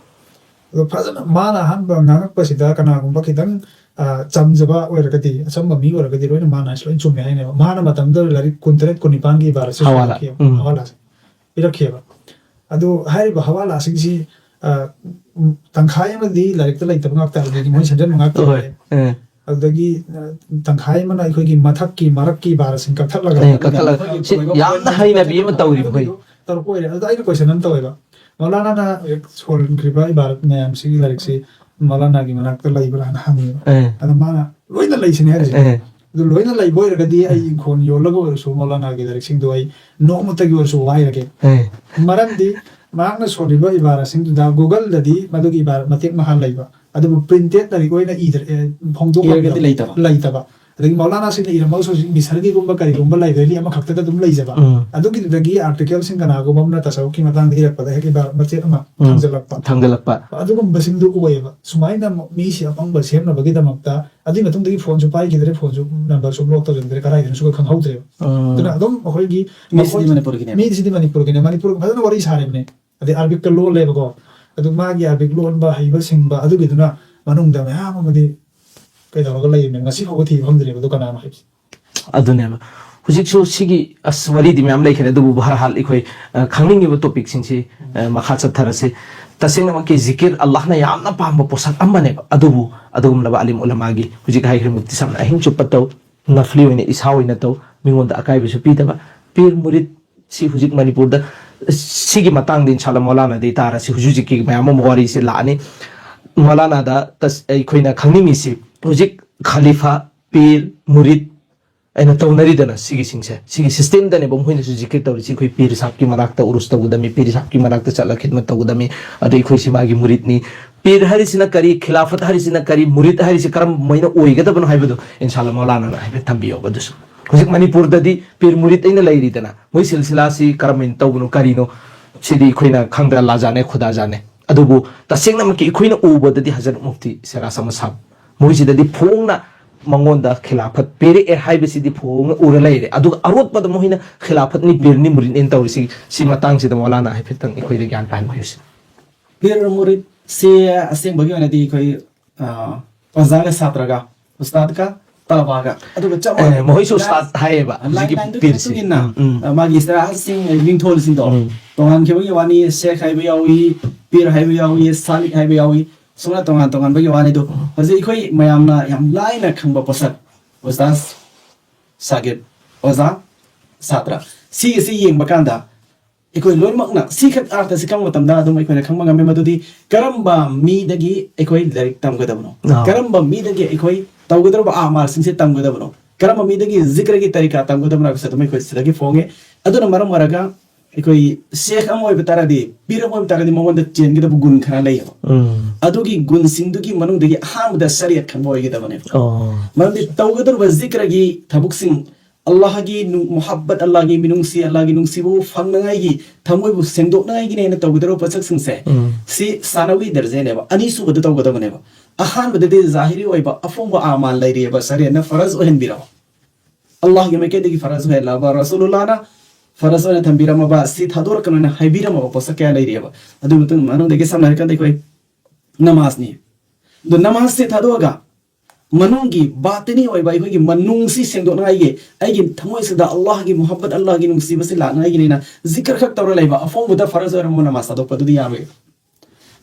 ꯑꯗꯣ ꯐꯖꯅ ꯃꯥꯅ ꯑꯍꯥꯟꯕ ꯉꯥꯡꯉꯛꯄꯁꯤꯗ ꯀꯅꯥꯒꯨꯝꯕ ꯈꯤꯇꯪ, ꯑ, ꯆꯝꯖꯕ ꯑꯣꯏꯔꯒꯗꯤ, ꯑꯆꯝꯕ ꯃꯤ ꯑꯣꯏꯔꯒꯗꯤ ꯂꯣꯏꯅ ꯃꯥꯅ ꯂꯣꯏ ꯆꯨꯝꯃꯦ ꯍꯥꯏꯅꯦꯕ꯫ ꯃꯥꯅ ꯃꯇꯝꯗꯨꯗ ꯂꯥꯏꯔꯤꯛ ꯀꯨꯟꯇꯔꯦꯠ ꯀꯨꯟꯅꯤꯄꯥꯟꯒꯤ ꯏꯕꯥꯔꯥꯁꯤ ꯍꯋꯥꯂꯥ꯫ ꯁꯣꯏꯔꯛꯈꯤꯕ, ꯎꯝ꯫ ꯍꯋꯥꯂꯥꯁꯦ ꯄꯤꯔꯛꯈꯤꯕ꯫ ꯑꯗꯨ ꯍꯥꯏꯔꯤꯕ ꯍꯋꯥꯂꯥꯁꯤꯡꯁꯤ, ꯑ, ꯎꯝ, ꯇꯪꯈꯥꯏ ꯑꯃꯗꯤ ꯂꯥꯏꯔꯤꯛꯇ ꯂꯩꯇꯕ ꯉꯥꯛꯇ, ꯑꯗꯨꯗꯒꯤ ꯃꯣꯏ ꯁꯦꯝꯖꯤꯟꯕ ꯉꯥꯛꯇ ꯍꯣꯏ꯫ ꯑꯣꯏꯔꯦ꯫ ꯑꯦ꯫ ꯑꯗꯨꯗꯒꯤ, ꯑ, ꯇꯪꯈꯥꯏ ꯑꯃꯅ ꯑꯩꯈꯣꯏꯒꯤ ꯃꯊꯛꯀꯤ ꯃꯔꯛꯀꯤ ꯏꯕꯥꯔꯥꯁꯤꯡ ꯀꯛꯊꯠꯂꯒ, ꯑꯦ, ꯀꯛꯊꯠꯂꯒ꯫ ꯁꯤ ꯌꯥꯝꯅ ꯍꯩꯅꯕꯤ ꯑꯃ ꯇꯧꯔꯤ ꯃꯈꯣꯏ꯫ ꯇꯔꯨꯛ ꯑꯣꯏꯔꯦ꯫ ꯑꯗꯨꯗ ꯑꯩꯅ ꯀꯣꯏꯁꯟ ꯑꯃ ꯇꯧꯋꯦꯕ, ꯃꯧꯂꯥꯅꯥꯅ ꯍꯧꯖꯤꯛ ꯁꯣꯟꯈ꯭ꯔꯤꯕ ꯏꯕꯥꯔꯥꯠ ꯃꯌꯥꯝꯁꯤꯒꯤ ꯂꯥꯏꯔꯤꯛꯁꯤ ꯃꯧꯂꯥꯅꯥꯒꯤ ꯃꯅꯥꯛꯇ ꯂꯩꯕ꯭ꯔꯥꯅ ꯍꯪꯉꯦꯕ꯫ ꯑꯦ꯫ ꯑꯗꯣ ꯃꯥꯅ ꯂꯣꯏꯅ ꯂꯩꯁꯤꯅꯦ ꯍꯥꯏꯔꯤꯁꯦ꯫ ꯑꯦ꯫ ꯑꯗꯨ ꯂꯣꯏꯅ ꯂꯩꯕ ꯑꯣꯏꯔꯒꯗꯤ ꯑꯩ ꯏꯪꯈꯣꯜ ꯌꯣꯜꯂꯒ ꯑꯣꯏꯔꯁꯨ ꯃꯧꯂꯥꯅꯥꯒꯤ ꯂꯥꯏꯔꯤꯛꯁꯤꯡꯗꯣ ꯑꯩ ꯅꯣꯡꯃꯇꯒꯤ ꯑꯣꯏꯔꯁꯨ ꯋꯥꯏꯔꯒꯦ꯫ ꯑꯦ꯫ ꯃꯔꯝꯗꯤ ꯃꯍꯥꯛꯅ ꯁꯣꯜꯂꯤꯕ ꯏꯕꯥꯔꯥꯁꯤꯡꯗꯨꯗ ꯒꯨꯒꯜꯗꯗꯤ ꯃꯗꯨꯒꯤ ꯏꯕꯥꯔꯥ ꯃꯇꯦꯛ ꯃꯍꯥ ꯂꯩꯕ, ꯑꯗꯨꯕꯨ ꯄ꯭ꯔꯤꯟꯇꯦꯠ ꯂꯥꯏꯔꯤꯛ ꯑꯣꯏꯅ ꯏꯗ꯭ꯔ-, ꯑꯦ, ꯐꯣꯡꯗꯣꯛꯂꯝꯗꯕ-, ꯏꯔꯒꯗꯤ ꯂꯩꯇꯕ꯫ ꯂꯩꯇꯕ꯫ ꯑꯗꯒꯤ ꯃꯧꯂꯥꯅꯥꯁꯤꯡꯅ ꯏꯔꯝꯕꯁꯨ ꯍꯧꯖꯤꯛ ꯃꯤꯁꯔꯒꯤꯒꯨꯝꯕ ꯀꯔꯤꯒꯨꯝꯕ ꯂꯥꯏꯕ꯭ꯔꯦꯔꯤ ꯑꯃꯈꯛꯇꯗ ꯑꯗꯨꯝ ꯂꯩꯖꯕ꯫ ꯎꯝ꯫ ꯑꯗꯨꯒꯤꯗꯨꯗꯒꯤ ꯑꯥꯔꯇꯤꯀꯜꯁꯤꯡ ꯀꯅꯥꯒꯨꯝꯕ ꯑꯃꯅ ꯇꯁꯧꯐꯀꯤ ꯃꯇꯥꯡꯗ ꯏꯔꯛꯄꯗ ꯍꯦꯛ ꯏꯕꯥꯔꯥ ꯃꯆꯦꯠ ꯑꯃ ꯎꯝ꯫ ꯊꯝꯖꯤꯜꯂꯛꯄ꯫ ꯊꯝꯖꯤꯜꯂꯛꯄ꯫ ꯑꯗꯨꯒꯨꯝꯕꯁꯤꯡꯗꯨ ꯑꯣꯏꯌꯦꯕ꯫ ꯁꯨꯃꯥꯏꯅ ꯃꯤꯁꯤ ꯑꯄꯪꯕ ꯁꯦꯝꯅꯕꯒꯤꯗꯃꯛꯇ, ꯑꯗꯨꯒꯤ ꯃꯇꯨꯡꯗꯒꯤ ꯐꯣꯟꯁꯨ ꯄꯥꯏꯈꯤꯗ꯭ꯔꯦ, ꯐꯣꯟꯁꯨ ꯅꯝꯕꯔꯁꯨ ꯕ꯭ꯂꯣꯛ ꯇꯧꯁꯤꯟꯈ꯭ꯔꯦ, ꯀꯗꯥꯏꯗꯅꯣꯁꯨ ꯈꯪꯍꯧꯗ꯭ꯔꯦꯕ꯫ ꯎꯝ꯫ ꯑꯗꯨꯅ ꯑꯗꯨꯝ ꯑꯩꯈꯣꯏꯒꯤ ꯃꯤꯁꯤꯗꯤ ꯃꯈꯣꯏ-, ꯃꯅꯤꯄꯨꯔꯒꯤꯅꯦꯕ꯫ ꯃꯤꯁꯤꯗꯤ ꯃꯅꯤꯄꯨꯔꯒꯤꯅꯦ꯫ ꯃꯅꯤꯄꯨꯔ ꯐꯖꯅ ꯋꯥꯔꯤ ꯁꯥꯔꯤꯕꯅꯦ꯫ ꯑꯗꯩ ꯑꯥꯔꯕꯤꯛꯇ ꯂꯣꯜꯂꯦꯕꯀꯣ꯫ ꯑꯗꯨ ꯃꯥꯒꯤ ꯑꯥꯔꯕꯤꯛ ꯂꯣꯟꯕ ꯍꯩꯕ ꯁꯤꯡꯕ ꯑꯗꯨꯒꯤꯗꯨꯅ ꯃꯅꯨꯡꯗ ꯃꯌꯥꯝ ꯑꯃꯗꯤ ꯀꯩꯗꯧꯔꯒ ꯂꯩꯔꯤꯕꯅꯦ, ꯉꯁꯤ ꯐꯥꯎꯕ ꯊꯤꯕ ꯐꯪꯗ꯭ꯔꯤꯕ ꯑꯗꯨ ꯀꯅꯥꯅꯣ ꯍꯥꯏꯕꯁꯦ꯫ ꯑꯗꯨꯅꯦꯕ꯫ ꯍꯧꯖꯤꯛꯁꯨ ꯁꯤꯒꯤ, ꯑꯁ, ꯋꯥꯔꯤꯗꯤ ꯃꯌꯥꯝ ꯂꯩꯈ꯭ꯔꯦ, ꯑꯗꯨꯕꯨ ꯕꯍꯔꯍꯥꯜ ꯑꯩꯈꯣꯏ, ꯑ, ꯈꯪꯅꯤꯡꯉꯤꯕ ꯇꯣꯄꯤꯛꯁꯤꯡꯁꯤ, ꯑ, ꯃꯈꯥ ꯆꯠꯊꯔꯁꯤ꯫ ꯇꯁꯦꯡꯅꯃꯛꯀꯤ ꯖꯤꯀꯤꯔ ꯑꯜꯂꯥꯍꯅ ꯌꯥꯝꯅ ꯄꯥꯝꯕ ꯄꯣꯠꯁꯛ ꯑꯃꯅꯦꯕ꯫ ꯑꯗꯨꯕꯨ ꯑꯗꯨꯒꯨꯝꯂꯕ ꯑꯂꯤꯝ ꯎꯂꯃꯥꯒꯤ ꯍꯧꯖꯤꯛ ꯍꯥꯏꯈ꯭ꯔꯤꯕ ꯃꯨꯐꯇꯤ ꯁꯥꯍꯕꯅ ꯑꯍꯤꯡ ꯆꯨꯞꯄ ꯇꯧ, ꯅꯐꯂꯤ ꯑꯣꯏꯅ ꯏꯁꯥ ꯑꯣꯏꯅ ꯇꯧ, ꯃꯤꯉꯣꯟꯗ ꯑꯀꯥꯏꯕꯁꯨ ꯄꯤꯗꯕ, ꯄꯤꯔ ꯃꯨꯔꯤꯗ ꯁꯤ ꯍꯧꯖꯤꯛ ꯃꯅꯤꯄꯨꯔꯗ ꯁꯤꯒꯤ ꯃꯇꯥꯡꯗ ꯏꯟꯁꯥꯜꯂꯥ ꯃꯧꯂꯥꯅꯥꯗꯩ ꯇꯥꯔꯁꯤ꯫ ꯍꯧꯖꯤꯛ ꯍꯧꯖꯤꯛꯀꯤ ꯃꯌꯥꯝ ꯑꯃ ꯋꯥꯔꯤꯁꯦ ꯂꯥꯛꯑꯅꯤ꯫ ꯃꯧꯂꯥꯅꯥꯗ ꯇꯁ-, ꯑꯩꯈꯣꯏꯅ ꯈꯪꯅꯤꯡꯉꯤꯁꯤ ꯍꯧꯖꯤꯛ ꯈꯂꯤꯐꯥ, ꯄꯤꯔ, ꯃꯨꯔꯤꯗ ꯑꯩꯅ ꯇꯧꯅꯔꯤꯗꯅ ꯁꯤꯒꯤꯁꯤꯡꯁꯦ, ꯁꯤꯒꯤ ꯁꯤꯁꯇꯦꯝꯗꯅꯦꯕ ꯃꯈꯣꯏꯅꯁꯨ ꯖꯤꯀꯤꯔ ꯇꯧꯔꯤ꯫ ꯁꯤ ꯑꯩꯈꯣꯏ ꯄꯤꯔ ꯁꯥꯍꯕꯀꯤ ꯃꯅꯥꯛꯇ ꯎꯔꯨꯁ ꯇꯧꯒꯗꯕꯅꯤ, ꯄꯤꯔ ꯁꯥꯍꯕꯀꯤ ꯃꯅꯥꯛꯇ ꯆꯠꯂ ꯈꯤꯗꯃꯠ ꯇꯧꯒꯗꯕꯅꯤ, ꯑꯗꯩ ꯑꯩꯈꯣꯏꯁꯤ ꯃꯥꯒꯤ ꯃꯨꯔꯤꯗꯅꯤ꯫ ꯄꯤꯔ ꯍꯥꯏꯔꯤꯁꯤꯅ ꯀꯔꯤ, ꯈꯤꯂꯥꯐꯠ ꯍꯥꯏꯔꯤꯁꯤꯅ ꯀꯔꯤ, ꯃꯨꯔꯤꯗ ꯍꯥꯏꯔꯤꯁꯤ ꯀꯔꯝꯕ ꯑꯣꯏꯒꯗꯕꯅꯣ ꯍꯥꯏꯕꯗꯣ ꯏꯟꯁꯥꯜꯂꯥ ꯃꯧꯂꯥꯅꯥꯅ ꯍꯥꯏꯐꯦꯠ ꯊꯝꯕꯤꯌꯣꯕ꯫ ꯑꯗꯨꯁꯨ ꯍꯧꯖꯤꯛ ꯃꯅꯤꯄꯨꯔꯗꯗꯤ ꯄꯤꯔ ꯃꯨꯔꯤꯗ ꯑꯩꯅ ꯂꯩꯔꯤꯗꯅ, ꯃꯣꯏ ꯁꯤꯜꯁꯤꯂꯥꯁꯤ ꯀꯔꯝꯍꯥꯏꯅ ꯇꯧꯕꯅꯣ, ꯀꯔꯤꯅꯣ, ꯁꯤꯗꯤ ꯑꯩꯈꯣꯏꯅ ꯈꯪꯗ꯭ꯔ, ꯂꯥꯖꯥꯅꯦ, ꯈꯨꯗꯥꯖꯥꯅꯦ꯫ ꯑꯗꯨꯕꯨ ꯇꯁꯦꯡꯅꯃꯛꯀꯤ ꯑꯩꯈꯣꯏꯅ ꯎꯕꯗꯗꯤ ꯍꯖꯔꯠ ꯃꯨꯐꯇꯤ ꯁꯦꯔꯥ ꯁꯃ ꯁꯥꯍꯕ ꯃꯣꯏꯁꯤꯗꯗꯤ ꯐꯣꯡꯅ ꯃꯉꯣꯟꯗ ꯈꯤꯂꯥꯐꯠ ꯄꯤꯔꯛꯑꯦ ꯍꯥꯏꯕꯁꯤꯗꯤ ꯐꯣꯡꯅ ꯎꯔ ꯂꯩꯔꯦ꯫ ꯑꯗꯨꯒ ꯑꯔꯣꯠꯄꯗ ꯃꯣꯏꯅ ꯈꯤꯂꯥꯐꯠꯅꯤ, ꯄꯤꯔꯅꯤ, ꯃꯨꯔꯤꯗꯅꯤ ꯇꯧꯔꯤꯁꯤ, ꯁꯤ ꯃꯇꯥꯡꯁꯤꯗ ꯃꯧꯂꯥꯅꯥ ꯍꯥꯏꯐꯦꯠꯇꯪ ꯑꯩꯈꯣꯏꯗ ꯒ꯭ꯌꯥꯟ ꯇꯥꯍꯟꯕꯤꯌꯨꯁꯤ꯫ ꯄꯤꯔ ꯃꯨꯔꯤꯗꯁꯤ ꯑꯁꯦꯡꯕꯒꯤ ꯑꯣꯏꯅꯗꯤ ꯑꯩꯈꯣꯏ, ꯑ, ꯑꯣꯖꯥꯒ ꯁꯥꯇ꯭ꯔꯒ, ꯎꯁꯇꯥꯗꯀ ꯇꯂꯕꯥꯒ, ꯑꯗꯨꯒ ꯆꯞ ꯑꯦ, ꯃꯥꯟꯅꯩ꯫ ꯃꯈꯣꯏꯁꯨ ꯂꯥꯏꯟ, ꯎꯁꯇꯥꯗ ꯍꯥꯏꯌꯦꯕ, ꯂꯥꯏꯟ ꯍꯧꯖꯤꯛꯀꯤ ꯂꯥꯏꯟꯗꯨꯒꯤ ꯄꯤꯔꯁꯤ꯫ ꯃꯇꯨꯡ ꯏꯟꯅ, ꯎꯝ, ꯎꯝ꯫ ꯑ, ꯃꯥꯒꯤ ꯏꯁꯇꯤꯂꯥꯍꯁꯤꯡ, ꯃꯤꯡꯊꯣꯜꯁꯤꯡꯗꯣ ꯎꯝ꯫ ꯇꯣꯉꯥꯟꯈꯤꯕꯒꯤ ꯋꯥꯅꯤ꯫ ꯁꯦꯈ ꯍꯥꯏꯕ ꯌꯥꯎꯏ, ꯄꯤꯔ ꯍꯥꯏꯕ ꯌꯥꯎꯏ, ꯁꯥꯂꯤꯛ ꯍꯥꯏꯕ ꯌꯥꯎꯏ, ꯁꯨꯃꯥꯏꯅ ꯇꯣꯉꯥꯟ ꯇꯣꯉꯥꯟꯕꯒꯤ ꯋꯥꯅꯤ꯫ ꯑꯗꯣ ꯍꯧꯖꯤꯛ ꯑꯩꯈꯣꯏ ꯃꯌꯥꯝꯅ ꯌꯥꯝ ꯂꯥꯏꯅ ꯈꯪꯕ ꯄꯣꯠꯁꯛ, ꯎꯁꯇꯥꯗ, ꯁꯥꯒꯤꯔ, ꯑꯣꯖꯥ, ꯁꯥꯇ꯭ꯔ, ꯁꯤꯒꯤꯁꯤ ꯌꯦꯡꯕ ꯀꯥꯟꯗ ꯑꯩꯈꯣꯏ ꯂꯣꯏꯅꯃꯛꯅ ꯁꯤꯈꯛ ꯑꯥꯔꯊꯁꯤ ꯈꯪꯕ ꯃꯇꯝꯗ ꯑꯗꯨꯝ ꯑꯩꯈꯣꯏꯅ ꯈꯪꯕ ꯉꯝꯃꯤ ꯃꯗꯨꯗꯤ ꯀꯔꯝꯕ ꯃꯤꯗꯒꯤ ꯑꯩꯈꯣꯏ ꯂꯥꯏꯔꯤꯛ ꯇꯝꯒꯗꯕꯅꯣ, ꯑꯥ꯫ ꯀꯔꯝꯕ ꯃꯤꯗꯒꯤ ꯑꯩꯈꯣꯏ ꯇꯧꯒꯗꯧꯔꯕ ꯑꯃꯥꯜꯁꯤꯡꯁꯦ ꯇꯝꯒꯗꯕꯅꯣ, ꯀꯔꯝꯕ ꯃꯤꯗꯒꯤ ꯖꯤꯀ꯭ꯔꯒꯤ ꯇꯔꯤꯀꯥ ꯇꯝꯒꯗꯕꯅꯣ ꯍꯥꯏꯕꯁꯦ ꯑꯗꯨꯝ ꯑꯩꯈꯣꯏ ꯁꯤꯗꯒꯤ ꯐꯣꯡꯉꯦ꯫ ꯑꯗꯨꯅ ꯃꯔꯝ ꯑꯣꯏꯔꯒ ꯑꯩꯈꯣꯏ ꯁꯦꯈ ꯑꯃ ꯑꯣꯏꯕ ꯇꯥꯔꯗꯤ, ꯄꯤꯔ ꯑꯃ ꯑꯣꯏꯕ ꯇꯥꯔꯗꯤ ꯃꯉꯣꯟꯗ ꯆꯦꯟꯒꯗꯕ ꯒꯨꯟ ꯈꯔ ꯂꯩꯌꯦꯕ꯫ ꯎꯝ꯫ ꯑꯗꯨꯒꯤ ꯒꯨꯟꯁꯤꯡꯗꯨꯒꯤ ꯃꯅꯨꯡꯗꯒꯤ ꯑꯍꯥꯟꯕꯗ ꯁꯔꯤꯌꯠ ꯈꯪꯕ ꯑꯣꯏꯒꯗꯕꯅꯦꯕ꯫ ꯑꯣ꯫ ꯃꯔꯝꯗꯤ ꯇꯧꯒꯗꯧꯔꯤꯕ ꯖꯤꯀ꯭ꯔꯒꯤ ꯊꯕꯛꯁꯤꯡ, ꯑꯜꯂꯥꯍꯒꯤ ꯅꯨꯡ-, ꯃꯨꯍꯥꯕꯠ, ꯑꯜꯂꯥꯍꯒꯤ ꯃꯤꯅꯨꯡꯁꯤ, ꯑꯜꯂꯥꯍꯒꯤ ꯅꯨꯡꯁꯤꯕꯕꯨ ꯐꯪꯅꯉꯥꯏꯒꯤ, ꯊꯃꯣꯏꯕꯨ ꯁꯦꯡꯗꯣꯛꯅꯉꯥꯏꯒꯤꯅꯦꯅ ꯇꯧꯒꯗꯧꯔꯤꯕ ꯄꯣꯠꯁꯛꯁꯤꯡꯁꯦ, ꯎꯝ꯫ ꯁꯤ ꯁꯥꯅꯋꯤ ꯗꯔꯖꯦꯅꯦꯕ, ꯑꯅꯤꯁꯨꯕꯗ ꯇꯧꯒꯗꯕꯅꯦꯕ꯫ ꯑꯍꯥꯟꯕꯗꯗꯤ ꯖꯥꯍꯤꯔꯤ ꯑꯣꯏꯕ ꯑꯐꯣꯡꯕ ꯑꯃꯥꯜ ꯂꯩꯔꯤꯑꯕ, ꯁꯔꯤꯌꯠꯅ ꯐꯔꯖ ꯑꯣꯏꯍꯟꯕꯤꯔꯕ, ꯑꯜꯂꯥꯍꯒꯤ ꯃꯥꯏꯀꯩꯗꯒꯤ ꯐꯔꯖ ꯑꯣꯏꯍꯜꯂꯕ, ꯔꯁꯨꯂꯨꯜꯂꯥꯍꯅ ꯐꯔꯖ ꯑꯣꯏꯅ ꯊꯝꯕꯤꯔꯝꯃꯕ, ꯁꯤ ꯊꯥꯗꯣꯔꯛꯀꯅꯣꯅ ꯍꯥꯏꯕꯤꯔꯝꯃꯕ ꯄꯣꯠꯁꯛ ꯀꯌꯥ ꯂꯩꯔꯤꯑꯕ꯫ ꯑꯗꯨ ꯃꯇꯨꯡ ꯃꯅꯨꯡꯗꯒꯤ ꯁꯝꯅ ꯍꯥꯏꯔꯀꯥꯟꯗ ꯑꯩꯈꯣꯏ ꯅꯃꯥꯖꯅꯤ꯫ ꯑꯗꯣ ꯅꯃꯥꯖꯁꯦ ꯊꯥꯗꯣꯛꯑꯒ ꯃꯅꯨꯡꯒꯤ ꯕꯥꯇꯤꯅꯤ ꯑꯣꯏꯕ ꯑꯩꯈꯣꯏꯒꯤ ꯃꯅꯨꯡꯁꯤ ꯁꯦꯡꯗꯣꯛꯅꯉꯥꯏꯒꯤ, ꯑꯩꯒꯤ ꯊꯃꯣꯏꯁꯤꯗ ꯑꯜꯂꯥꯍꯒꯤ ꯃꯨꯍꯕꯠ, ꯑꯜꯂꯥꯍꯒꯤ ꯅꯨꯡꯁꯤꯕꯁꯤ ꯂꯥꯛꯅꯉꯥꯏꯒꯤꯅꯤꯅ ꯖꯤꯀꯔ ꯈꯛ ꯇꯧꯔ ꯂꯩꯕ, ꯑꯐꯣꯡꯕꯗ ꯐꯔꯖ ꯑꯣꯏꯔꯝꯕ ꯅꯃꯥꯖ ꯊꯥꯗꯣꯛꯄ ꯑꯗꯨꯗꯤ ꯌꯥꯔꯣꯏ꯫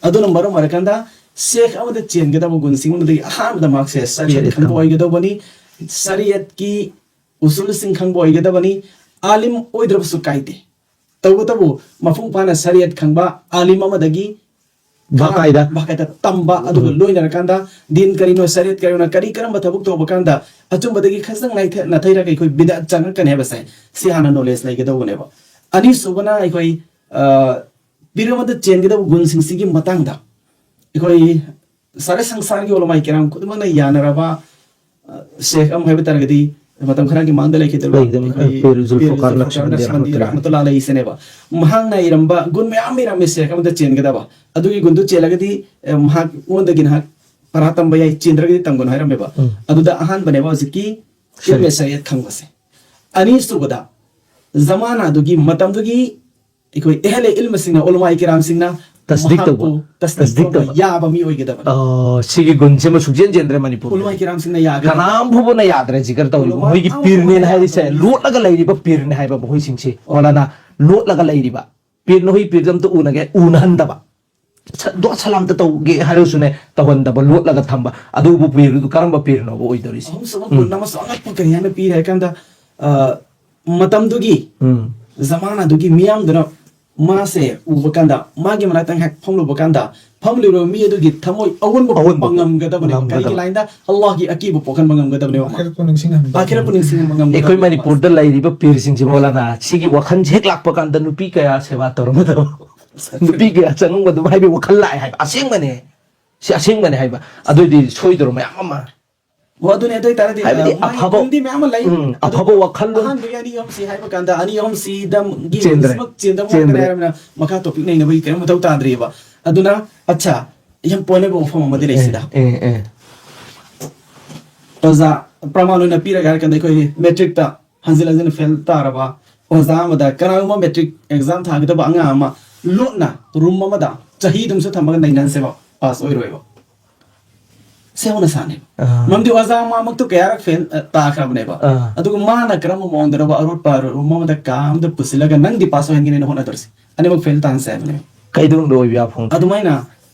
ꯑꯗꯨꯅ ꯃꯔꯝ ꯑꯣꯏꯔꯀꯥꯟꯗ ꯁꯦꯈ ꯑꯃꯗ ꯆꯦꯟꯒꯗꯕ ꯒꯨꯟꯁꯤꯡ ꯑꯃꯗꯒꯤ ꯑꯍꯥꯟꯕꯗ ꯃꯍꯥꯛꯁꯦ ꯁꯔꯤꯌꯠ ꯈꯪꯕ ꯑꯣꯏꯒꯗꯧꯕꯅꯤ, ꯁꯔꯤꯌꯠꯀꯤ ꯎꯁꯨꯜꯁꯤꯡ ꯈꯪꯕ ꯑꯣꯏꯒꯗꯕꯅꯤ, ꯑꯥꯂꯤꯝ ꯑꯣꯏꯗ꯭ꯔꯕꯁꯨ ꯀꯥꯏꯗꯦ꯫ ꯇꯧꯕꯇꯕꯨ ꯃꯄꯨꯡ ꯐꯥꯅ ꯁꯔꯤꯌꯠ ꯈꯪꯕ ꯑꯥꯂꯤꯝ ꯑꯃꯗꯒꯤ ꯕꯥꯀꯥꯏꯗ꯫ ꯕꯥꯀꯥꯏꯗ ꯇꯝꯕ, ꯑꯗꯨꯒ ꯎꯝ꯫ ꯂꯣꯏꯅꯔꯀꯥꯟꯗ ꯗꯤꯟ ꯀꯔꯤꯅꯣ, ꯁꯔꯤꯌꯠ ꯀꯔꯤꯅꯣ, ꯀꯔꯤ ꯀꯔꯝꯕ ꯊꯕꯛ ꯇꯧꯕ ꯀꯥꯟꯗ ꯑꯆꯨꯝꯕꯗꯒꯤ ꯈꯖꯤꯛꯇꯪ ꯅꯥꯏꯊ-, ꯅꯥꯊꯩꯔꯒ ꯑꯩꯈꯣꯏ ꯕꯤꯗꯥꯠ ꯆꯪꯉꯛꯀꯅꯤ ꯍꯥꯏꯕꯁꯦ, ꯁꯤ ꯍꯥꯟꯅ ꯅꯣꯂꯦꯖ ꯂꯩꯒꯗꯧꯕꯅꯦꯕ꯫ ꯑꯅꯤꯁꯨꯕꯅ ꯑꯩꯈꯣꯏ, ꯑ, ꯄꯤꯔ ꯑꯃꯗ ꯆꯦꯟꯒꯗꯧꯕ ꯒꯨꯟꯁꯤꯡꯁꯤꯒꯤ ꯃꯇꯥꯡꯗ ꯑꯩꯈꯣꯏ ꯁꯥꯔꯦ ꯁꯪꯁꯥꯔꯒꯤ ꯎꯂꯃꯥꯏ ꯀꯤꯔꯥꯝ ꯈꯨꯗꯤꯡꯃꯛꯅ ꯌꯥꯅꯔꯕ, ꯑ, ꯁꯦꯈ ꯑꯃ ꯍꯥꯏꯕ ꯇꯥꯔꯒꯗꯤ ꯃꯇꯝ ꯈꯔꯒꯤ ꯃꯥꯡꯗ ꯂꯩꯈꯤꯗꯕ ꯂꯩꯈꯤꯗꯕ, ꯑꯩꯈꯣꯏ ꯄꯤꯔ ꯖꯨꯜꯐꯤꯀꯥꯔ ꯄꯤꯔ ꯅꯛꯁꯕꯟꯗꯤ ꯖꯨꯜꯐꯤꯀꯥꯔ ꯅꯛꯁꯕꯟꯗꯤ ꯔꯍꯃꯇꯨꯜꯂꯥꯍꯤ ꯔꯍꯃꯇꯨꯜꯂꯥꯍꯤ ꯑꯂꯩꯍꯤꯁꯤꯅꯦꯕ꯫ ꯃꯍꯥꯛꯅ ꯏꯔꯝꯕ ꯒꯨꯟ ꯃꯌꯥꯝ ꯏꯔꯝꯃꯤ ꯁꯦꯈ ꯑꯃꯗ ꯆꯦꯟꯒꯗꯕ꯫ ꯑꯗꯨꯒꯤ ꯒꯨꯟꯗꯨ ꯆꯦꯜꯂꯒꯗꯤ, ꯑ, ꯃꯍꯥꯛ ꯑꯩꯉꯣꯟꯗꯒꯤ ꯅꯍꯥꯛ ꯄꯔꯥ ꯇꯝꯕ ꯌꯥꯏ, ꯆꯦꯟꯗ꯭ꯔꯒꯗꯤ ꯇꯝꯒꯅꯨ ꯍꯥꯏꯔꯝꯃꯦꯕ꯫ ꯎꯝ꯫ ꯑꯗꯨꯗ ꯑꯍꯥꯟꯕꯅꯦꯕ ꯍꯧꯖꯤꯛꯀꯤ ꯁꯔꯤ꯫ ꯏꯜꯃꯦ ꯁꯔꯤꯌꯠ ꯈꯪꯕꯁꯦ꯫ ꯑꯅꯤꯁꯨꯕꯗ, ꯖꯃꯥꯅꯥꯗꯨꯒꯤ, ꯃꯇꯝꯗꯨꯒꯤ ꯑꯩꯈꯣꯏ ꯑꯍꯂꯦ ꯏꯜꯃꯁꯤꯡꯅ, ꯎꯂꯃꯥꯏ ꯀꯤꯔꯥꯝꯁꯤꯡꯅ ꯇꯁꯗꯤꯛ ꯇꯧꯕ꯫ ꯃꯍꯥꯛꯄꯨ ꯇꯁꯗꯤꯛ ꯇꯁꯗꯤꯛ ꯇꯧꯕ ꯇꯧꯕ꯫ ꯌꯥꯕ ꯃꯤ ꯑꯣꯏꯒꯗꯕꯅꯤ꯫ ꯑ, ꯁꯤꯒꯤ ꯒꯨꯟꯁꯤꯃ ꯁꯨꯛꯆꯦꯟ ꯆꯦꯟꯗ꯭ꯔꯦ ꯃꯅꯤꯄꯨꯔꯗ꯫ ꯎꯂꯃꯥꯏ ꯀꯤꯔꯥꯝꯁꯤꯡꯅ ꯌꯥꯒꯗꯕ꯫ ꯀꯅꯥꯝ ꯐꯥꯎꯕꯅ ꯌꯥꯗ꯭ꯔꯦ ꯖꯤꯀꯔ ꯇꯧꯔꯤꯕ꯫ ꯎꯂꯃꯥ ꯃꯣꯏꯒꯤ ꯑꯃ ꯄꯤꯔꯅꯦꯅ ꯍꯥꯏꯔꯤꯁꯦ, ꯌꯥꯗꯕ꯫ ꯂꯣꯠꯂꯒ ꯂꯩꯔꯤꯕ ꯄꯤꯔꯅꯦ ꯍꯥꯏꯕ ꯃꯈꯣꯏꯁꯤꯡꯁꯤ꯫ ꯑꯣ꯫ ꯃꯧꯂꯥꯅꯥ, ꯂꯣꯠꯂꯒ ꯂꯩꯔꯤꯕ ꯄꯤꯔ, ꯅꯈꯣꯏ ꯄꯤꯔꯗ ꯑꯝꯇ ꯎꯅꯒꯦ, ꯎꯅꯍꯟꯗꯕ꯫ ꯁ-, ꯗꯨꯋꯥ ꯁꯂꯥꯝꯇ ꯇꯧꯒꯦ ꯍꯥꯏꯔꯁꯨꯅꯦ, ꯇꯧꯍꯟꯗꯕ, ꯂꯣꯠꯂꯒ ꯊꯝꯕ꯫ ꯑꯗꯨꯕꯨ ꯄꯤꯔꯗꯨ ꯀꯔꯝꯕ ꯄꯤꯔꯅꯣꯕ ꯑꯣꯏꯗꯧꯔꯤꯁꯦ? ꯑꯍꯨꯝꯁꯨꯕ ꯎꯝ꯫ ꯄꯣꯏꯟ ꯑꯃꯁꯨ ꯑꯉꯛꯄ ꯀꯔꯤ ꯍꯥꯏꯅ ꯄꯤꯔꯦ ꯍꯥꯏ ꯀꯥꯟꯗ, ꯑ, ꯃꯇꯝꯗꯨꯒꯤ ꯎꯝ꯫ ꯖꯃꯥꯅꯥꯗꯨꯒꯤ ꯃꯤꯌꯥꯝꯗꯨꯅ ꯃꯥꯁꯦ ꯎꯕ ꯀꯥꯟꯗ, ꯃꯥꯒꯤ ꯃꯅꯥꯛꯇ ꯉꯥꯏꯍꯥꯛ ꯐꯝꯂꯨꯕ ꯀꯥꯟꯗ, ꯐꯝꯂꯤꯕ ꯃꯤ ꯑꯗꯨꯒꯤ ꯊꯃꯣꯏ ꯑꯑꯣꯟꯕ ꯑꯑꯣꯟꯕ ꯄꯣꯛꯄ ꯉꯝꯒꯗꯕꯅꯦꯕ꯫ ꯉꯝꯒꯗꯕ꯫ ꯀꯔꯤꯒꯤ ꯂꯥꯏꯟꯗ? ꯑꯜꯂꯥꯍꯒꯤ ꯑꯀꯤꯕ ꯄꯣꯛꯍꯟꯕ ꯉꯝꯒꯗꯕꯅꯦꯕ꯫ ꯑꯥꯈꯤꯔꯠꯄꯨ ꯅꯤꯡꯁꯤꯡꯍꯟꯕ꯫ ꯑꯥꯈꯤꯔꯠꯄꯨ ꯅꯤꯡꯁꯤꯡꯍꯟꯕ ꯉꯝꯒꯗꯕꯅꯦꯕ꯫ ꯑꯩꯈꯣꯏ ꯃꯅꯤꯄꯨꯔꯗ ꯂꯩꯔꯤꯕ ꯄꯤꯔꯁꯤꯡꯁꯤ, ꯃꯧꯂꯥꯅꯥ, ꯁꯤꯒꯤ ꯋꯥꯈꯜꯁꯦ ꯍꯦꯛ ꯂꯥꯛꯄ ꯀꯥꯟꯗ ꯅꯨꯄꯤ ꯀꯌꯥ ꯁꯦꯕꯥ ꯇꯧꯔꯝꯒꯗꯕ, ꯅꯨꯄꯤ ꯀꯌꯥ ꯆꯪꯉꯝꯒꯗꯕ ꯍꯥꯏꯕꯒꯤ ꯋꯥꯈꯜ ꯂꯥꯛꯑꯦ ꯍꯥꯏꯕ꯫ ꯑꯁꯦꯡꯕꯅꯦ꯫ ꯁꯤ ꯑꯁꯦꯡꯕꯅꯦ ꯍꯥꯏꯕ꯫ ꯑꯗꯨꯑꯣꯏꯗꯤ ꯁꯣꯏꯗ꯭ꯔꯣ ꯃꯌꯥꯝ ꯑꯃ? ꯑꯣ, ꯑꯗꯨꯅꯦ꯫ ꯑꯗꯨ ꯑꯣꯏꯇꯥꯔꯗꯤ, ꯍꯥꯏꯕꯗꯤ ꯑ, ꯃꯥꯒꯤ ꯑꯐꯕ, ꯒꯨꯟꯗꯤ ꯃꯌꯥꯝ ꯑꯃ ꯂꯩ꯫ ꯎꯝ, ꯑꯗꯨ ꯑꯐꯕ ꯋꯥꯈꯜꯂꯣꯟ ꯑꯍꯥꯟꯕꯒꯤ ꯑꯅꯤ ꯑꯍꯨꯝꯁꯤ ꯍꯥꯏꯕ ꯀꯥꯟꯗ, ꯑꯅꯤ ꯑꯍꯨꯝꯁꯤꯗꯒꯤ ꯆꯦꯟꯗ꯭ꯔꯦ꯫ ꯍꯧꯖꯤꯛꯃꯛ ꯆꯦꯟꯗꯕ ꯉꯥꯛꯇꯅꯦ ꯆꯦꯟꯗ꯭ꯔꯦ꯫ ꯍꯥꯏꯔꯕꯅꯤꯅ ꯃꯈꯥ ꯇꯣꯄꯤꯛ ꯅꯩꯅꯕꯒꯤ ꯀꯔꯤꯝ ꯃꯊꯧ ꯇꯥꯗ꯭ꯔꯤꯑꯕ꯫ ꯑꯗꯨꯅ, ꯑꯠꯆꯥ, ꯌꯥꯝ ꯄꯣꯏꯟ ꯑꯣꯏꯕ ꯋꯥꯐꯝ ꯑꯃꯗꯤ ꯂꯩ ꯁꯤꯗ꯫ ꯑꯦ, ꯑꯦ꯫ ꯑꯣꯖꯥ, ꯄ꯭ꯔꯃꯥꯟ ꯑꯣꯏꯅ ꯄꯤꯔꯒ ꯍꯥꯏꯔ ꯀꯥꯟꯗ, ꯑꯩꯈꯣꯏꯒꯤ ꯃꯦꯇ꯭ꯔꯤꯛꯇ ꯍꯟꯖꯤꯟ ꯍꯟꯖꯤꯟ ꯐꯦꯜ ꯇꯥꯔꯕ ꯑꯣꯖꯥ ꯑꯃꯗ, ꯀꯅꯥꯒꯨꯝꯕ ꯃꯦꯇ꯭ꯔꯤꯛ ꯑꯦꯛꯖꯥꯝ ꯊꯥꯒꯗꯕ ꯑꯉꯥꯡ ꯑꯃ ꯂꯣꯠꯅ ꯔꯨꯝ ꯑꯃꯗ ꯆꯍꯤꯗꯨꯃꯁꯨ ꯊꯝꯃꯒ ꯅꯩꯅꯍꯟꯁꯦꯕ, ꯄꯥꯁ ꯑꯣꯏꯔꯣꯏꯕ꯫ ꯁꯦ ꯍꯧꯅ ꯁꯥꯅꯦꯕ꯫ ꯑꯥ꯫ ꯃꯔꯝꯗꯤ ꯑꯣꯖꯥ ꯑꯃꯃꯛꯇꯨ ꯀꯌꯥꯔꯛ ꯐꯦꯜ ꯑ, ꯇꯥꯈ꯭ꯔꯕꯅꯦꯕ꯫ ꯑꯥ꯫ ꯑꯗꯨꯒ ꯃꯥꯅ ꯀꯔꯝꯕ ꯃꯑꯣꯡꯗꯅꯣ ꯑꯔꯣꯠꯄ ꯑꯔꯣꯠꯄ ꯑꯃꯗ ꯀꯥ ꯑꯃꯗ ꯄꯨꯁꯤꯜꯂꯒ ꯅꯪꯗꯤ ꯄꯥꯁ ꯑꯣꯏꯍꯟꯒꯦꯅ ꯍꯣꯠꯅꯗꯣꯔꯤꯁꯦ? ꯑꯅꯤꯃꯛ ꯐꯦꯜ ꯇꯥꯍꯟꯁꯦ ꯍꯥꯏꯕꯅꯦꯕ꯫ ꯀꯩꯗꯧꯅꯨꯡꯗ ꯑꯣꯏꯕ ꯌꯥꯐꯣꯡ ꯑꯗꯨꯃꯥꯏꯅ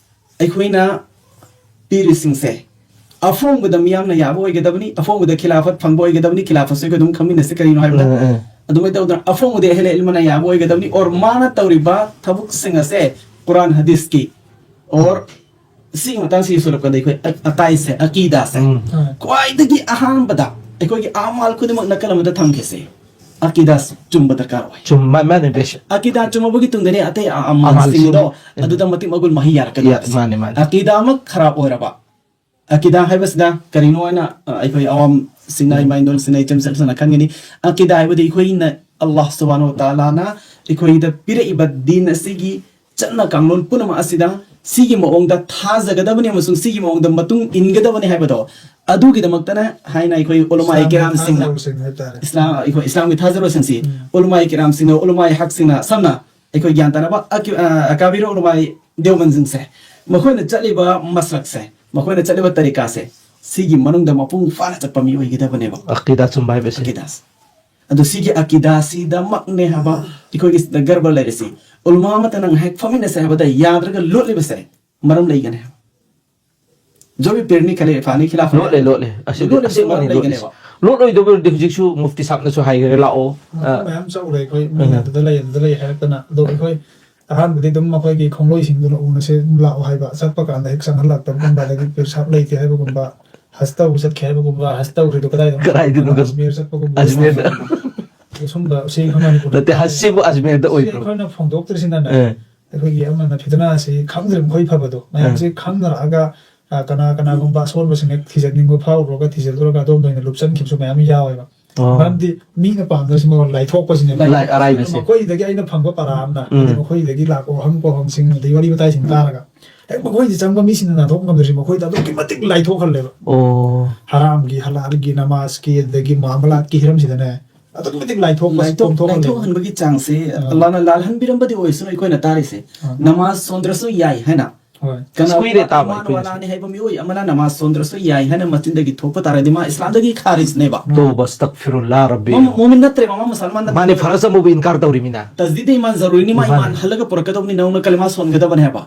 ꯑꯩꯈꯣꯏꯅ ꯄꯤꯔꯤꯁꯤꯡꯁꯦ ꯑꯐꯣꯡꯕꯗ ꯃꯤꯌꯥꯝꯅ ꯌꯥꯕ ꯑꯣꯏꯒꯗꯕꯅꯤ, ꯑꯐꯣꯡꯕꯗ ꯈꯤꯂꯥꯐꯠ ꯐꯪꯕ ꯑꯣꯏꯒꯗꯕꯅꯤ꯫ ꯈꯤꯂꯥꯐꯠꯁꯨ ꯑꯩꯈꯣꯏ ꯑꯗꯨꯝ ꯈꯪꯃꯤꯟꯅꯁꯤ ꯀꯔꯤꯅꯣ ꯍꯥꯏꯕꯗ꯫ ꯎꯝ, ꯎꯝ꯫ ꯑꯗꯨꯃꯥꯏꯅ ꯇꯧꯗꯅ ꯑꯐꯣꯡꯕꯗꯤ ꯑꯍꯦꯂ ꯏꯜꯃꯅ ꯌꯥꯕ ꯑꯣꯏꯒꯗꯕꯅꯤ꯫ ꯑꯣꯔ ꯃꯥꯅ ꯇꯧꯔꯤꯕ ꯊꯕꯛꯁꯤꯡ ꯑꯁꯦ ꯀꯨꯔꯥꯟ ꯍꯗꯤꯁꯀꯤ ꯑꯣꯔ ꯁꯤꯒꯤ ꯃꯇꯥꯡꯁꯤ ꯌꯦꯡꯁꯤꯜꯂꯛꯄꯗ ꯑꯩꯈꯣꯏ ꯑ-, ꯑꯀꯥꯏꯁꯦ, ꯑꯀꯤꯗꯥꯁꯦ, ꯎꯝ꯫ ꯈ꯭ꯋꯥꯏꯗꯒꯤ ꯑꯍꯥꯟꯕꯗ ꯑꯩꯈꯣꯏꯒꯤ ꯑꯃꯥꯜ ꯈꯨꯗꯤꯡꯃꯛ ꯅꯥꯀꯜ ꯑꯃꯗ ꯊꯝꯈꯤꯁꯦ꯫ ꯑꯀꯤꯗꯥ ꯆꯨꯝꯕ ꯗꯔꯀꯥꯔ ꯑꯣꯏ꯫ ꯆꯨꯝ ꯃꯥ- ꯃꯥꯅꯦ ꯕꯦꯁ ꯑꯀꯤꯗꯥ ꯆꯨꯝꯃꯕꯒꯤ ꯇꯨꯡꯗꯅꯦ ꯑꯇꯩ ꯑ- ꯑꯃꯥꯜꯁꯤꯡꯗꯣ ꯑꯃꯥꯜꯁꯤꯡꯗꯣ ꯑꯗꯨꯗ ꯃꯇꯤꯛ ꯃꯒꯨꯟ ꯃꯍꯩ ꯌꯥꯔꯛꯀꯅꯤ꯫ ꯌꯥ- ꯃꯥꯅꯦ, ꯃꯥꯅꯦ꯫ ꯑꯀꯤꯗꯥ ꯑꯃ ꯈꯔꯥꯞ ꯑꯣꯏꯔꯕ, ꯑꯀꯤꯗꯥ ꯍꯥꯏꯕꯁꯤꯗ ꯀꯔꯤꯅꯣ ꯍꯥꯏꯅ ꯑ, ꯑꯩꯈꯣꯏ ꯑꯋꯥꯝꯁꯤꯡꯅ ꯏꯃꯥ ꯏꯟꯗꯣꯜꯁꯤꯡꯅ ꯏꯆꯝ ꯆꯝꯁꯅ ꯈꯟꯒꯅꯤ꯫ ꯑꯀꯤꯗꯥ ꯍꯥꯏꯕꯗꯤ ꯑꯩꯈꯣꯏꯅ ꯑꯜꯂꯥꯍ ꯁꯨꯕꯥꯅ ꯇꯥꯂꯥꯅ ꯑꯩꯈꯣꯏꯗ ꯄꯤꯔꯛꯏꯕ ꯗꯤꯟ ꯑꯁꯤꯒꯤ ꯆꯠꯅ ꯀꯥꯡꯂꯣꯟ ꯄꯨꯝꯅꯃꯛ ꯑꯁꯤꯗ ꯁꯤꯒꯤ ꯃꯑꯣꯡꯗ ꯊꯥꯖꯒꯗꯕꯅꯤ ꯑꯃꯁꯨꯡ ꯁꯤꯒꯤ ꯃꯑꯣꯡꯗ ꯃꯇꯨꯡ ꯏꯟꯒꯗꯕꯅꯤ ꯍꯥꯏꯕꯗꯣ, ꯑꯗꯨꯒꯤꯗꯃꯛꯇꯅ ꯍꯥꯏꯅ ꯑꯩꯈꯣꯏ ꯎꯂꯃꯥ ꯏꯁꯂꯥꯝꯒꯤ ꯀꯤꯔꯥꯝꯁꯤꯡꯅ ꯊꯥꯖꯕꯁꯤꯡ ꯍꯥꯏꯇꯥꯔꯦ꯫ ꯏꯁꯂꯥꯝ ꯑꯩꯈꯣꯏ ꯏꯁꯂꯥꯝꯒꯤ ꯊꯥꯖꯕꯁꯤꯡꯁꯤ ꯎꯝ꯫ ꯎꯂꯃꯥ ꯀꯤꯔꯥꯝꯁꯤꯡꯅ, ꯎꯂꯃꯥ ꯍꯛꯁꯤꯡꯅ, ꯁꯝꯅ ꯑꯩꯈꯣꯏ ꯒ꯭ꯌꯥꯟ ꯇꯥꯅꯕ ꯑꯀꯤ- ꯑ, ꯑꯀꯥꯕꯤꯔ ꯎꯂꯃꯥ ꯗꯦꯋꯕꯟꯁꯤꯡꯁꯦ, ꯃꯈꯣꯏꯅ ꯆꯠꯂꯤꯕ ꯃꯁꯂꯛꯁꯦ, ꯃꯈꯣꯏꯅ ꯆꯠꯂꯤꯕ ꯇꯔꯤꯀꯥꯁꯦ, ꯁꯤꯒꯤ ꯃꯅꯨꯡꯗ ꯃꯄꯨꯡ ꯐꯥꯅ ꯆꯠꯄ ꯃꯤ ꯑꯣꯏꯒꯗꯕꯅꯦꯕ꯫ ꯑꯀꯤꯗꯥ ꯆꯨꯝꯕ ꯍꯥꯏꯕꯁꯦ꯫ ꯑꯀꯤꯗꯥꯁꯦ꯫ ꯑꯗꯣ ꯁꯤꯒꯤ ꯑꯀꯤꯗꯥꯁꯤꯗꯃꯛꯅꯦ ꯍꯥꯏꯕ ꯑꯩꯈꯣꯏꯒꯤ ꯁꯤꯗ ꯒꯔꯕ ꯂꯩꯔꯤꯁꯤ꯫ ꯎꯂꯃꯥ ꯑꯃꯠꯇꯅ ꯉꯥꯏꯍꯥꯛ ꯐꯝꯃꯤꯟꯅꯁꯦ ꯍꯥꯏꯕꯗ ꯌꯥꯗ꯭ꯔꯒ ꯂꯣꯠꯂꯤꯕꯁꯦ ꯃꯔꯝ ꯂꯩꯒꯅꯤ ꯍꯥꯏꯕ꯫ ꯖꯣꯕꯤ ꯄꯤꯔꯅꯤ ꯈꯜꯂꯦ ꯐꯥꯅꯤ ꯈꯤꯂꯥꯐ ꯂꯣꯠꯂꯦ, ꯂꯣꯠꯂꯦ꯫ ꯑꯁꯤꯗꯤ ꯂꯣꯠꯂꯤꯁꯤ ꯑꯁꯦꯡꯕꯅꯤ, ꯃꯔꯝ ꯂꯣꯠꯂꯤꯁꯤ꯫ ꯂꯩꯒꯅꯦꯕ꯫ ꯂꯣꯠꯂꯣꯏꯗꯕꯗꯤ ꯍꯧꯖꯤꯛꯁꯨ ꯃꯨꯐꯇꯤ ꯁꯥꯕꯅꯁꯨ ꯍꯥꯏꯈ꯭ꯔꯦ, "ꯂꯥꯛꯑꯣ"꯫ ꯑ, ꯃꯌꯥꯝ ꯆꯠꯂꯨꯔꯦ ꯑꯩꯈꯣꯏ, ꯃꯤꯅ ꯎꯝ꯫ ꯑꯗꯨꯗ ꯂꯩ, ꯑꯗꯨꯗ ꯂꯩ ꯍꯥꯏꯔꯛꯇꯅ꯫ ꯑꯗꯣ ꯑꯩꯈꯣꯏ ꯑꯍꯥꯟꯕꯗꯤ ꯑꯗꯨꯝ ꯑꯩꯈꯣꯏꯒꯤ ꯈꯣꯡꯂꯣꯏꯁꯤꯡꯗꯨꯅ ꯎꯅꯁꯦ, ꯑꯗꯨꯝ ꯂꯥꯛꯑꯣ ꯍꯥꯏꯕ, ꯆꯠꯄ ꯀꯥꯟꯗ ꯍꯦꯛ ꯆꯪꯍꯜꯂꯛꯇꯕꯒꯨꯝꯕ, ꯑꯗꯒꯤ ꯄꯦꯁꯥꯞ ꯂꯩꯇꯦ ꯍꯥꯏꯕꯒꯨꯝꯕ, ꯍꯖ ꯇꯧꯕ ꯆꯠꯈꯤ ꯍꯥꯏꯕꯒꯨꯝꯕ, ꯍꯖ ꯇꯧꯈ꯭ꯔꯤꯗꯣ ꯀꯗꯥꯏꯗꯅꯣ? ꯀꯗꯥꯏꯗꯅꯣ? ꯑꯖꯃꯤꯔ ꯆꯠꯄꯒꯨꯝꯕ꯫ ꯑꯖꯃꯤꯔꯗ꯫ ꯁꯨꯝꯕ ꯁꯤ ꯑꯩꯈꯣꯏ ꯃꯅꯤꯄꯨꯔꯗ ꯅꯠꯇꯦ, ꯍꯖꯁꯤꯕꯨ ꯑꯖꯃꯤꯔꯗ ꯁꯤ ꯑꯣꯏꯕ꯭ꯔꯣ? ꯑꯩꯈꯣꯏꯅ ꯐꯣꯡꯗꯣꯛꯇ꯭ꯔꯤꯁꯤꯅꯅꯦ, ꯑꯦ꯫ ꯑꯩꯈꯣꯏꯒꯤ ꯑꯃꯅ ꯐꯤꯇꯅꯥ ꯑꯁꯤ ꯈꯪꯗ꯭ꯔꯤꯕ ꯃꯈꯣꯏ ꯐꯕꯗꯣ, ꯃꯌꯥꯝꯁꯤ ꯈꯪꯅꯔꯛꯑꯒ, ꯑ, ꯀꯅꯥ ꯀꯅꯥꯒꯨꯝꯕ ꯑꯁꯣꯟꯕꯁꯤꯡ ꯍꯦꯛ ꯊꯤꯖꯤꯟꯅꯤꯡꯕ ꯐꯥꯎꯔꯨꯔꯒ ꯊꯤꯖꯤꯜꯂꯨꯔꯒ ꯑꯗꯣꯝꯗ ꯑꯣꯏꯅ ꯂꯨꯞꯁꯟꯈꯤꯕꯁꯨ ꯃꯌꯥꯝ ꯌꯥꯎꯋꯦꯕ꯫ ꯑꯣ꯫ ꯃꯔꯝꯗꯤ ꯃꯤꯅ ꯄꯥꯝꯗꯕꯁꯤ ꯃꯉꯣꯟꯗ ꯂꯥꯏꯊꯣꯛꯄꯁꯤꯅꯦꯕ꯫ ꯂꯥꯏ ꯑꯔꯥꯏꯕꯁꯦ꯫ ꯃꯈꯣꯏꯗꯒꯤ ꯑꯩꯅ ꯐꯪꯕ ꯄꯔꯥ ꯑꯃꯅ, ꯎꯝ꯫ ꯑꯗꯩ ꯃꯈꯣꯏꯗꯒꯤ ꯂꯥꯛꯄ ꯋꯥꯍꯪ ꯄꯥꯎꯍꯪꯁꯤꯡ, ꯑꯗꯩ ꯋꯥꯔꯤ ꯋꯥꯇꯥꯏꯁꯤꯡ ꯇꯥꯔꯒ ꯍꯦꯛ ꯃꯈꯣꯏꯗꯤ ꯆꯪꯕ ꯃꯤꯁꯤꯡꯅ ꯅꯥꯟꯊꯣꯛꯄ ꯉꯝꯗ꯭ꯔꯤꯁꯦ ꯃꯈꯣꯏꯗ ꯑꯗꯨꯛꯀꯤ ꯃꯇꯤꯛ ꯂꯥꯏꯊꯣꯛꯍꯜꯂꯦꯕ꯫ ꯑꯣ꯫ ꯍꯔꯥꯝꯒꯤ, ꯍꯂꯥꯜꯒꯤ, ꯅꯃꯥꯖꯀꯤ, ꯑꯗꯒꯤ ꯃꯨꯑꯃꯂꯥꯠꯀꯤ ꯍꯤꯔꯝꯁꯤꯗꯅꯦ ꯑꯗꯨꯛꯀꯤ ꯃꯇꯤꯛ ꯂꯥꯏꯊꯣꯛꯄ, ꯂꯥꯏꯊꯣꯛ- ꯀꯣꯝꯊꯣꯛꯍꯜꯂꯦꯕ꯫ ꯂꯥꯏꯊꯣꯛꯍꯟꯕꯒꯤ ꯆꯥꯡꯁꯦ ꯑꯥ꯫ ꯑꯜꯂꯥꯅ ꯂꯥꯜꯍꯟꯕꯤꯔꯝꯕꯗꯤ ꯑꯣꯏꯁꯅꯨ, ꯑꯩꯈꯣꯏꯅ ꯇꯥꯔꯤꯁꯦ ꯑꯥ꯫ ꯅꯃꯥꯖ ꯁꯣꯟꯗ꯭ꯔꯁꯨ ꯌꯥꯏ ꯍꯥꯏꯅ ꯍꯣꯏ꯫ ꯀꯅꯥꯒꯨꯝꯕ ꯀꯨꯏꯔꯦ ꯇꯥꯕ ꯏꯃꯥꯟ ꯑꯩꯈꯣꯏꯅꯁꯨ꯫ ꯋꯥꯂꯥꯅꯤ ꯍꯥꯏꯕ ꯃꯤꯑꯣꯏ ꯑꯃꯅ ꯅꯃꯥꯖ ꯁꯣꯟꯗ꯭ꯔꯁꯨ ꯌꯥꯏ ꯍꯥꯏꯅ ꯃꯆꯤꯟꯗꯒꯤ ꯊꯣꯛꯄ ꯇꯥꯔꯗꯤ ꯃꯥ ꯏꯁꯂꯥꯝꯗꯒꯤ ꯈꯥꯔꯤꯖꯅꯦꯕ꯫ ꯇꯣꯕ ꯑꯁꯇꯒꯐꯤꯔꯨꯜꯂꯥ ꯔꯕꯤ꯫ ꯃꯨ-, ꯃꯨꯃꯤꯟ ꯅꯠꯇ꯭ꯔꯦꯕ, ꯃꯥ ꯃꯨꯁꯜꯃꯥꯟ ꯅꯠꯇ꯭ꯔꯦ꯫ ꯃꯥꯅꯦ, ꯐꯔꯖ ꯑꯃꯕꯨ ꯏꯟꯀꯥꯔ ꯇꯧꯔꯤꯃꯤꯅ꯫ ꯇꯁꯗꯤꯗ ꯏꯃꯥꯟ ꯖꯔꯨꯔꯤꯅꯤ, ꯃꯥ ꯃꯥꯅꯦ꯫ ꯏꯃꯥꯟ ꯍꯜꯂꯒ ꯄꯨꯔꯛꯀꯗꯧꯕꯅꯤ, ꯅꯪꯅ ꯀꯂꯤꯃꯥ ꯁꯣꯟꯒꯗꯕꯅꯦ ꯍꯥꯏꯕ꯫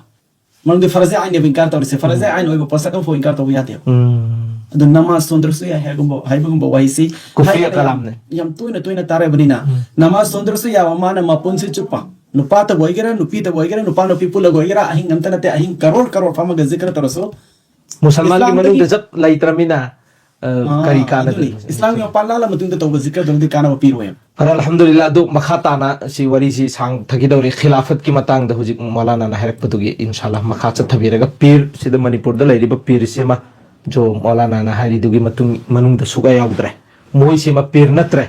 ꯃꯔꯝꯗꯤ ꯐꯔꯖ ꯑꯥꯏꯟꯅꯦꯕ ꯏꯟꯀꯥꯔ ꯇꯧꯔꯤꯁꯦ, ꯐꯔꯖ ꯎꯝ꯫ ꯑꯥꯏꯟ ꯑꯣꯏꯕ ꯄꯣꯠꯁꯛ ꯑꯃꯐꯥꯎ ꯏꯟꯀꯥꯔ ꯇꯧꯕ ꯌꯥꯗꯦꯕ꯫ ꯎꯝ꯫ ꯑꯗꯨ ꯅꯃꯥꯖ ꯁꯣꯟꯗ꯭ꯔꯁꯨ ꯌꯥꯏ ꯍꯥꯏꯒꯨꯝꯕ, ꯍꯥꯏꯕꯒꯨꯝꯕ ꯋꯥꯍꯩꯁꯤ ꯀꯨꯐ꯭ꯔꯤꯌꯥ ꯍꯥꯏꯕꯗ ꯌꯥꯝ, ꯀꯂꯥꯝꯅꯦ꯫ ꯌꯥꯝ ꯇꯣꯏꯅ ꯇꯣꯏꯅ ꯇꯥꯔꯕꯅꯤꯅ, ꯎꯝ꯫ ꯅꯃꯥꯖ ꯁꯣꯟꯗ꯭ꯔꯁꯨ ꯌꯥꯕ ꯃꯥꯅ ꯃꯄꯨꯟꯁꯤ ꯆꯨꯞꯄ, ꯅꯨꯄꯥꯇꯕꯨ ꯑꯣꯏꯒꯦꯔꯥ, ꯅꯨꯄꯤꯇꯕꯨ ꯑꯣꯏꯒꯦꯔꯥ, ꯅꯨꯄꯥ ꯅꯨꯄꯤ ꯄꯨꯜꯂꯒ ꯑꯣꯏꯒꯦꯔꯥ, ꯑꯍꯤꯡ ꯑꯝꯇ ꯅꯠꯇꯦ, ꯑꯍꯤꯡ ꯀꯔꯣꯔ ꯀꯔꯣꯔ ꯐꯝꯃꯒ ꯖꯤꯀꯔ ꯇꯧꯔꯁꯨ, ꯃꯨꯁꯜꯃꯥꯟꯒꯤ ꯏꯁꯂꯥꯝꯗꯒꯤ ꯃꯅꯨꯡꯗ ꯆꯞ ꯂꯩꯇ꯭ꯔꯃꯤꯅ, ꯑ, ꯑꯥ, ꯀꯔꯤ ꯑꯗꯨꯅꯤ꯫ ꯀꯥꯟꯅꯗꯣꯏꯅꯣ? ꯏꯁꯂꯥꯝꯒꯤ ꯃꯄꯥꯟ ꯂꯥꯜꯂ ꯃꯇꯨꯡꯗ ꯇꯧꯕ ꯖꯤꯀꯔꯗꯨꯅꯗꯤ ꯀꯥꯟꯅꯕ ꯄꯤꯔꯣꯏꯕ꯫ ꯐꯔꯦ, ꯑꯜꯍꯝꯗꯨꯂꯤꯜꯂꯥ, ꯑꯗꯨ ꯃꯈꯥ ꯇꯥꯅ ꯁꯤ ꯋꯥꯔꯤꯁꯤ ꯁꯥꯡꯊꯈꯤꯗꯧꯔꯤ꯫ ꯈꯤꯂꯥꯐꯠꯀꯤ ꯃꯇꯥꯡꯗ ꯍꯧꯖꯤꯛ ꯃꯧꯂꯥꯅꯥꯅ ꯍꯥꯏꯔꯛꯄꯗꯨꯒꯤ, ꯏꯟꯁꯥꯜꯂꯥ, ꯃꯈꯥ ꯆꯠꯊꯕꯤꯔꯒ ꯄꯤꯔ, ꯁꯤꯗ ꯃꯅꯤꯄꯨꯔꯗ ꯂꯩꯔꯤꯕ ꯄꯤꯔꯁꯤꯃ, ꯖꯣ ꯃꯧꯂꯥꯅꯥꯅ ꯍꯥꯏꯔꯤꯗꯨꯒꯤ ꯃꯇꯨꯡ, ꯃꯅꯨꯡꯗ ꯁꯨꯛꯌꯥ ꯌꯥꯎꯗ꯭ꯔꯦ꯫ ꯃꯣꯏꯁꯤꯃ ꯄꯤꯔ ꯅꯠꯇ꯭ꯔꯦ,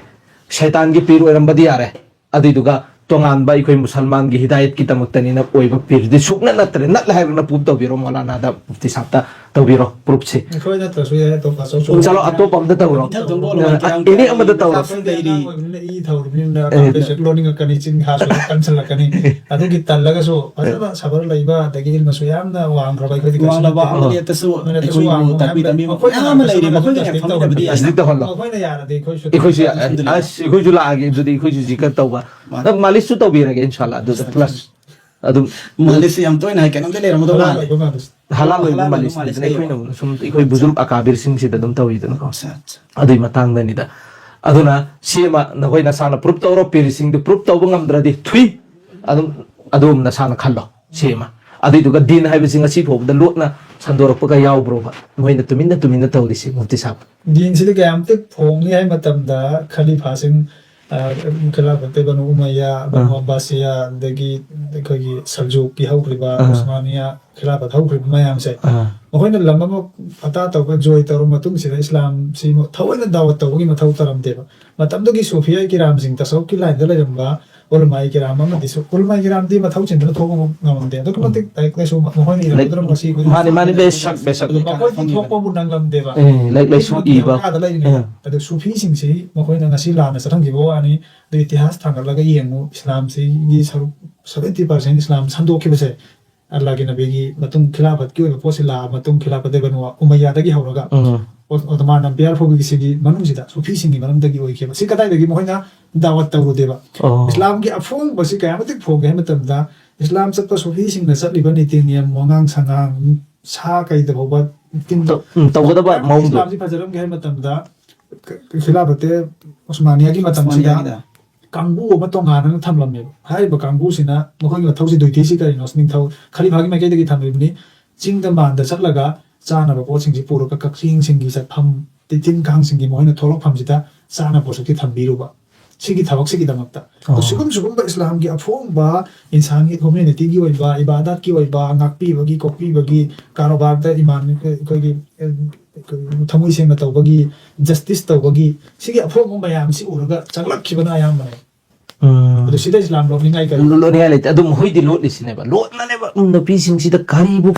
ꯁꯩꯇꯥꯟꯒꯤ ꯄꯤꯔ ꯑꯣꯏꯔꯝꯕꯗꯤ ꯌꯥꯔꯦ, ꯑꯗꯨꯏꯗꯨꯒ ꯇꯣꯉꯥꯟꯕ ꯑꯩꯈꯣꯏ ꯃꯨꯁꯜꯃꯥꯟꯒꯤ ꯍꯤꯗꯥꯌꯠꯀꯤꯗꯃꯛꯇꯅꯤꯅ ꯑꯣꯏꯕ ꯄꯤꯔꯗꯤ ꯁꯨꯛꯅꯠ ꯅꯠꯇ꯭ꯔꯦ꯫ ꯅꯠꯂꯦ ꯍꯥꯏꯕꯅ ꯄ꯭ꯔꯨꯞ ꯇꯧꯕꯤꯔꯣ, ꯃꯧꯂꯥꯅꯥꯗ, ꯃꯨꯐꯇꯤ ꯁꯥꯍꯕꯇ ꯇꯧꯕꯤꯔꯣ ꯄ꯭ꯔꯨꯞꯁꯤ꯫ ꯑꯩꯈꯣꯏ ꯅꯠꯇ꯭ꯔꯁꯨ ꯌꯥꯏ, ꯑꯇꯣꯞꯄ ꯑꯆꯧ ꯑꯆꯧꯕ ꯆꯠꯂꯣ, ꯃꯌꯥꯝ ꯑꯇꯣꯞꯄ ꯑꯝꯇ ꯇꯧꯔꯣ꯫ ꯏꯊꯛ ꯊꯣꯡꯕ ꯑꯣꯏꯔꯣ, ꯑ, ꯀꯌꯥꯝ ꯑꯦꯅꯤ ꯑꯃꯗ ꯇꯧꯔꯣ꯫ ꯑꯩꯈꯣꯏꯗꯤ ꯑꯉꯥꯡ ꯑꯣꯏꯕꯅꯤꯅ ꯏ ꯊꯧꯔꯤꯕꯅꯤꯅ ꯑꯦ꯫ ꯀꯝꯄ꯭ꯂꯦꯛꯁꯟ ꯂꯣꯟꯅꯤꯡꯉꯛꯀꯅꯤ, ꯆꯤꯟ ꯈꯥꯁꯨ ꯀꯟꯁꯤꯜꯂꯛꯀꯅꯤ꯫ ꯑꯗꯨꯒꯤ ꯇꯜꯂꯒꯁꯨ ꯐꯖꯅ ꯁꯕꯔ ꯂꯩꯕ, ꯑꯗꯒꯤ ꯏꯜꯃꯁꯨ ꯌꯥꯝꯅ ꯋꯥꯡꯈ꯭ꯔꯕ ꯑꯩꯈꯣꯏꯗꯤ ꯀꯩꯁꯨ ꯋꯥꯡꯂꯕ ꯅꯠꯇꯦ꯫ ꯑꯃꯅꯤ ꯑꯇꯁꯨ ꯃꯣꯏꯅ ꯑꯇꯁꯨ ꯑꯩꯈꯣꯏꯕꯨ ꯋꯥꯡꯕ ꯇꯥꯛꯄꯤ ꯃꯌꯥꯝ ꯇꯝꯕꯤꯕ ꯂꯩ꯫ ꯃꯌꯥꯝ ꯑꯃ ꯂꯩꯔꯤ, ꯃꯈꯣꯏꯒ ꯃꯈꯣꯏꯒ ꯇꯥꯛꯄꯤꯅꯕꯗꯤ ꯌꯥꯏ꯫ ꯑꯁꯤꯗꯤ ꯇꯧꯍꯜꯂꯣ꯫ ꯃꯈꯣꯏꯅ ꯌꯥꯔꯗꯤ ꯑꯩꯈꯣꯏꯁꯨ ꯑꯩꯈꯣꯏꯁꯨ ꯌꯥ-, ꯑꯗꯨꯝ ꯑꯁ, ꯑꯩꯈꯣꯏꯁꯨ ꯂꯥꯛꯑꯒꯦ, ꯑꯗꯨꯗꯤ ꯑꯩꯈꯣꯏꯁꯨ ꯖꯤꯀꯔ ꯇꯧꯕ꯫ ꯃꯥꯅꯤ꯫ ꯅꯪ ꯃꯥꯂꯤꯁꯁꯨ ꯇꯧꯕꯤꯔꯒꯦ, ꯏꯟꯁꯥꯜꯂꯥ꯫ ꯑꯗꯨꯗ ꯄ꯭ꯂꯁ ꯑꯗꯨꯝ ꯃꯥꯂꯤꯁꯁꯦ ꯌꯥꯝ ꯇꯣꯏꯅ ꯍꯥꯏ, ꯀꯩꯅꯣꯝꯇ ꯂꯩꯔꯝꯒꯗꯧ ꯍꯂꯥꯜ ꯃꯥꯜꯂꯦ꯫ ꯑꯣꯏꯕ ꯃꯥꯂꯤꯁ꯫ ꯍꯂꯥꯜ ꯑꯣꯏꯕ ꯍꯂꯥꯜ ꯑꯣꯏꯕ ꯃꯥꯂꯤꯁ ꯃꯥꯂꯤꯁ ꯅꯠꯇ꯭ꯔꯒ ꯂꯩꯌꯦꯕ꯫ ꯑꯩꯈꯣꯏꯅ ꯁꯨꯝ ꯑꯩꯈꯣꯏ ꯕꯨꯖꯨꯔꯒ ꯑꯀꯥꯕꯤꯔꯁꯤꯡꯁꯤꯗ ꯑꯗꯨꯝ ꯇꯧꯋꯤꯗꯅꯀꯣ꯫ ꯑꯠꯆꯥ, ꯑꯠꯆꯥ꯫ ꯑꯗꯨꯏ ꯃꯇꯥꯡꯗꯅꯤꯗ꯫ ꯑꯗꯨꯅ ꯁꯤꯃ ꯅꯈꯣꯏ ꯅꯁꯥꯅ ꯄ꯭ꯔꯨꯞ ꯇꯧꯔꯣ, ꯄꯤꯔꯁꯤꯡꯗꯨ ꯄ꯭ꯔꯨꯞ ꯇꯧꯕ ꯉꯝꯗ꯭ꯔꯗꯤ ꯊꯨꯏ꯫ ꯑꯗꯨꯝ ꯑꯗꯣꯝ ꯅꯁꯥꯅ ꯈꯜꯂꯣ ꯁꯤꯃ꯫ ꯑꯗꯨꯏꯗꯨꯒ ꯗꯤꯟ ꯍꯥꯏꯕꯁꯤ ꯉꯁꯤ ꯐꯥꯎꯕꯗ ꯂꯣꯠꯅ ꯁꯟꯗꯣꯔꯛꯄꯒ ꯌꯥꯎꯕ꯭ꯔꯣꯕ? ꯃꯣꯏꯅ ꯇꯨꯃꯤꯟꯅ ꯇꯨꯃꯤꯟꯅ ꯇꯧꯔꯤꯁꯤ, ꯃꯨꯐꯇꯤ ꯁꯥꯍꯕ꯫ ꯗꯤꯟꯁꯤꯗꯤ ꯀꯌꯥꯝꯇ ꯐꯣꯡꯉꯤ ꯍꯥꯏ ꯃꯇꯝꯗ ꯈꯂꯤꯐꯥꯁꯤꯡ, ꯑ, ꯈꯤꯂꯥꯐꯠꯇ ꯕꯅꯨ ꯎꯃꯩꯌꯥ, ꯕꯅꯨ ꯑꯥ꯫ ꯑꯕꯥꯁꯤꯌꯥ, ꯑꯗꯒꯤ ꯑꯩꯈꯣꯏꯒꯤ ꯁꯜꯖꯨꯛꯀꯤ ꯍꯧꯈ꯭ꯔꯤꯕ ꯑꯥ꯫ ꯎꯁꯃꯥꯅꯤꯌꯥ ꯈꯤꯂꯥꯐꯠ ꯍꯧꯈ꯭ꯔꯤꯕ ꯃꯌꯥꯝꯁꯦ, ꯑꯥ꯫ ꯃꯈꯣꯏꯅ ꯂꯝ ꯑꯃ ꯐꯇꯥ ꯇꯧꯔꯒ ꯖꯣꯏ ꯇꯧꯔꯕ ꯃꯇꯨꯡꯁꯤꯗ ꯏꯁꯂꯥꯝꯁꯤ ꯊꯑꯣꯏꯅ ꯗꯥꯋꯠ ꯇꯧꯕꯒꯤ ꯃꯊꯧ ꯇꯥꯔꯝꯗꯦꯕ꯫ ꯃꯇꯝꯗꯨꯒꯤ ꯁꯨꯐꯤꯌꯥ ꯀꯤꯔꯥꯝꯁꯤꯡ, ꯇꯁꯧꯐꯀꯤ ꯂꯥꯏꯟꯗ ꯂꯩꯔꯝꯕ ꯎꯂꯃꯥꯏ ꯀꯤꯔꯥꯝ ꯑꯃꯗꯤ ꯁꯨ-, ꯎꯂꯃꯥꯏ ꯀꯤꯔꯥꯝꯗꯤ ꯃꯊꯧ ꯆꯤꯟꯗꯅ ꯊꯣꯛꯄ ꯉꯝꯃꯝꯗꯦ꯫ ꯑꯗꯨꯛꯀꯤ ꯎꯝ꯫ ꯃꯇꯤꯛ ꯂꯥꯏꯔꯤꯛ ꯂꯥꯏꯁꯨ ꯃ-, ꯃꯈꯣꯏꯅ ꯂꯥꯏꯛ-, ꯏꯔꯝꯒꯗꯧꯔꯕ ꯉꯁꯤ ꯑꯩꯈꯣꯏ ꯃꯥꯅꯤ, ꯃꯥꯅꯤ, ꯈꯪꯗꯦ꯫ ꯕꯦꯁꯛ, ꯕꯦꯁꯛ꯫ ꯑꯗꯨ ꯃꯈꯣꯏꯗꯤ ꯊꯣꯛꯄꯕꯨ ꯅꯪꯂꯝꯗꯦꯕ꯫ ꯑꯦ, ꯂꯥꯏꯔꯤꯛ ꯂꯥꯏꯁꯨ ꯍꯤꯟꯗꯨꯒꯤ ꯏꯕ꯫ ꯃꯈꯥꯗ ꯂꯩꯔꯤꯅꯦ꯫ ꯑꯦ꯫ ꯑꯗꯨ ꯁꯨꯐꯤꯁꯤꯡꯁꯤ ꯃꯈꯣꯏꯅ ꯉꯁꯤ ꯂꯥꯟꯅ ꯆꯠꯍꯟꯈꯤꯕ ꯋꯥꯅꯤ꯫ ꯑꯗꯨ ꯏꯇꯤꯍꯥꯁ ꯊꯥꯡꯒꯠꯂꯒ ꯌꯦꯡꯉꯨ, ꯏꯁꯂꯥꯝꯁꯤꯒꯤ ꯁꯔꯨꯛ seventy percent ꯏꯁꯂꯥꯝ ꯁꯟꯗꯣꯛꯈꯤꯕꯁꯦ ꯑꯜꯂꯥꯒꯤ ꯅꯕꯤꯒꯤ ꯃꯇꯨꯡ ꯈꯤꯂꯥꯐꯠꯀꯤ ꯑꯣꯏꯕ ꯄꯣꯠꯁꯤ ꯂꯥꯛꯑꯕ ꯃꯇꯨꯡ, ꯈꯤꯂꯥꯐꯠ ꯕꯅꯨ ꯎꯃꯩꯌꯥꯗꯒꯤ ꯍꯧꯔꯒ ꯎꯝ ꯑꯣ- ꯑꯣꯇꯣꯃꯥꯟ ꯑꯝꯄꯤꯌꯥꯔ ꯐꯥꯎꯕꯒꯤ ꯁꯤꯒꯤ ꯃꯅꯨꯡꯁꯤꯗ ꯁꯨꯐꯤꯁꯤꯡꯒꯤ ꯃꯔꯝꯗꯒꯤ ꯑꯣꯏꯈꯤꯕ꯫ ꯁꯤ ꯀꯗꯥꯏꯗꯒꯤ ꯃꯈꯣꯏꯅ ꯗꯥꯋꯠ ꯇꯧꯔꯨꯗꯦꯕ? ꯑꯣ ꯏꯁꯂꯥꯝꯒꯤ ꯑꯐꯣꯡꯕꯁꯤ ꯀꯌꯥꯃꯇꯤꯛ ꯐꯣꯡꯒꯦ ꯍꯥꯏꯕ ꯃꯇꯝꯗ, ꯏꯁꯂꯥꯝ ꯆꯠꯄ ꯁꯨꯐꯤꯁꯤꯡꯅ ꯆꯠꯂꯤꯕ ꯅꯤꯇꯤ ꯅꯤꯌꯝ, ꯋꯥꯉꯥꯡ ꯁꯉꯥꯡ, ꯁꯥ ꯀꯩꯗ ꯐꯥꯎꯕ ꯇꯤꯟ ꯇꯧ- ꯎꯝ, ꯇꯧꯒꯗꯕ ꯃꯑꯣꯡꯗꯣ꯫ ꯏꯁꯂꯥꯝꯁꯤ ꯐꯖꯔꯝꯒꯦ ꯍꯥꯏꯕ ꯃꯇꯝꯗ, ꯈꯤꯂꯥꯐꯠꯇꯦ ꯎꯁꯃꯥꯅꯤꯌꯥꯒꯤ ꯃꯇꯝꯁꯤꯗ ꯎꯁꯃꯥꯅꯤꯌꯥꯒꯤꯗ꯫ ꯀꯥꯡꯕꯨ ꯑꯃ ꯇꯣꯉꯥꯟꯅ ꯊꯝꯂꯝꯃꯦꯕ꯫ ꯍꯥꯏꯔꯤꯕ ꯀꯥꯡꯕꯨꯁꯤꯅ ꯃꯈꯣꯏꯒꯤ ꯃꯊꯧꯁꯤ, ꯗ꯭ꯌꯨꯇꯤꯁꯤ ꯀꯔꯤꯅꯣ? ꯅꯤꯡꯊꯧ ꯈꯂꯤꯐꯥꯒꯤ ꯃꯥꯏꯀꯩꯗꯒꯤ ꯊꯝꯂꯤꯕꯅꯤ꯫ ꯆꯤꯡꯗ ꯃꯥꯟꯗ ꯆꯠꯂꯒ ꯆꯥꯅꯕ ꯄꯣꯠꯁꯤꯡꯁꯤ ꯄꯨꯔꯒ, ꯀꯛꯆꯤꯡꯁꯤꯡꯒꯤ ꯆꯠꯐꯝ, ꯇꯤꯟ ꯀꯥꯡꯁꯤꯡꯒꯤ ꯃꯈꯣꯏꯅ ꯊꯣꯛꯂꯛꯐꯝꯁꯤꯗ ꯆꯥꯅꯕ ꯄꯣꯠꯁꯛꯇꯤ ꯊꯝꯕꯤꯔꯨꯕ꯫ ꯁꯤꯒꯤ ꯊꯕꯛꯁꯤꯒꯤꯗꯃꯛꯇ꯫ ꯑꯗꯣ ꯑꯣ꯫ ꯁꯤꯒꯨꯝ ꯁꯤꯒꯨꯝꯕ ꯏꯁꯂꯥꯝꯒꯤ ꯑꯐꯣꯡꯕ ꯏꯟꯁꯥꯟꯒꯤ ꯍ꯭ꯌꯨꯃꯦꯅꯤꯇꯤꯒꯤ ꯑꯣꯏꯕ, ꯏꯕꯥꯗꯥꯠꯀꯤ ꯑꯣꯏꯕ, ꯉꯥꯛꯄꯤꯕꯒꯤ ꯈꯣꯠꯄꯤꯕꯒꯤ, ꯀꯥꯔꯣꯕꯥꯔꯗ ꯏꯃꯥꯟ ꯑꯩꯈꯣꯏꯒꯤ, ꯑꯦ, ꯑꯩꯈꯣꯏ ꯊꯃꯣꯏ ꯁꯦꯡꯅ ꯇꯧꯕꯒꯤ, ꯖꯁꯇꯤꯁ ꯇꯧꯕꯒꯤ, ꯁꯤꯒꯤ ꯑꯐꯣꯡꯕ ꯃꯌꯥꯝꯁꯤ ꯎꯔꯒ ꯆꯪꯂꯛꯈꯤꯕꯅ ꯑꯌꯥꯝꯕꯅꯦ꯫ ꯎꯝ꯫ ꯑꯗꯣ ꯁꯤꯗ ꯏꯁꯂꯥꯝ ꯂꯣꯞꯅꯤꯡꯉꯥꯏ ꯀꯔꯤ? ꯂꯣꯠꯅꯤꯡꯉꯥꯏ ꯂꯩꯇꯦ꯫ ꯑꯗꯨꯝ ꯍꯨꯏꯗꯤ ꯂꯣꯠꯂꯤꯁꯤꯅꯦꯕ, ꯂꯣꯠꯅꯅꯦꯕ꯫ ꯎꯝ, ꯅꯨꯄꯤꯁꯤꯡꯁꯤꯗ ꯀꯔꯤꯕꯨ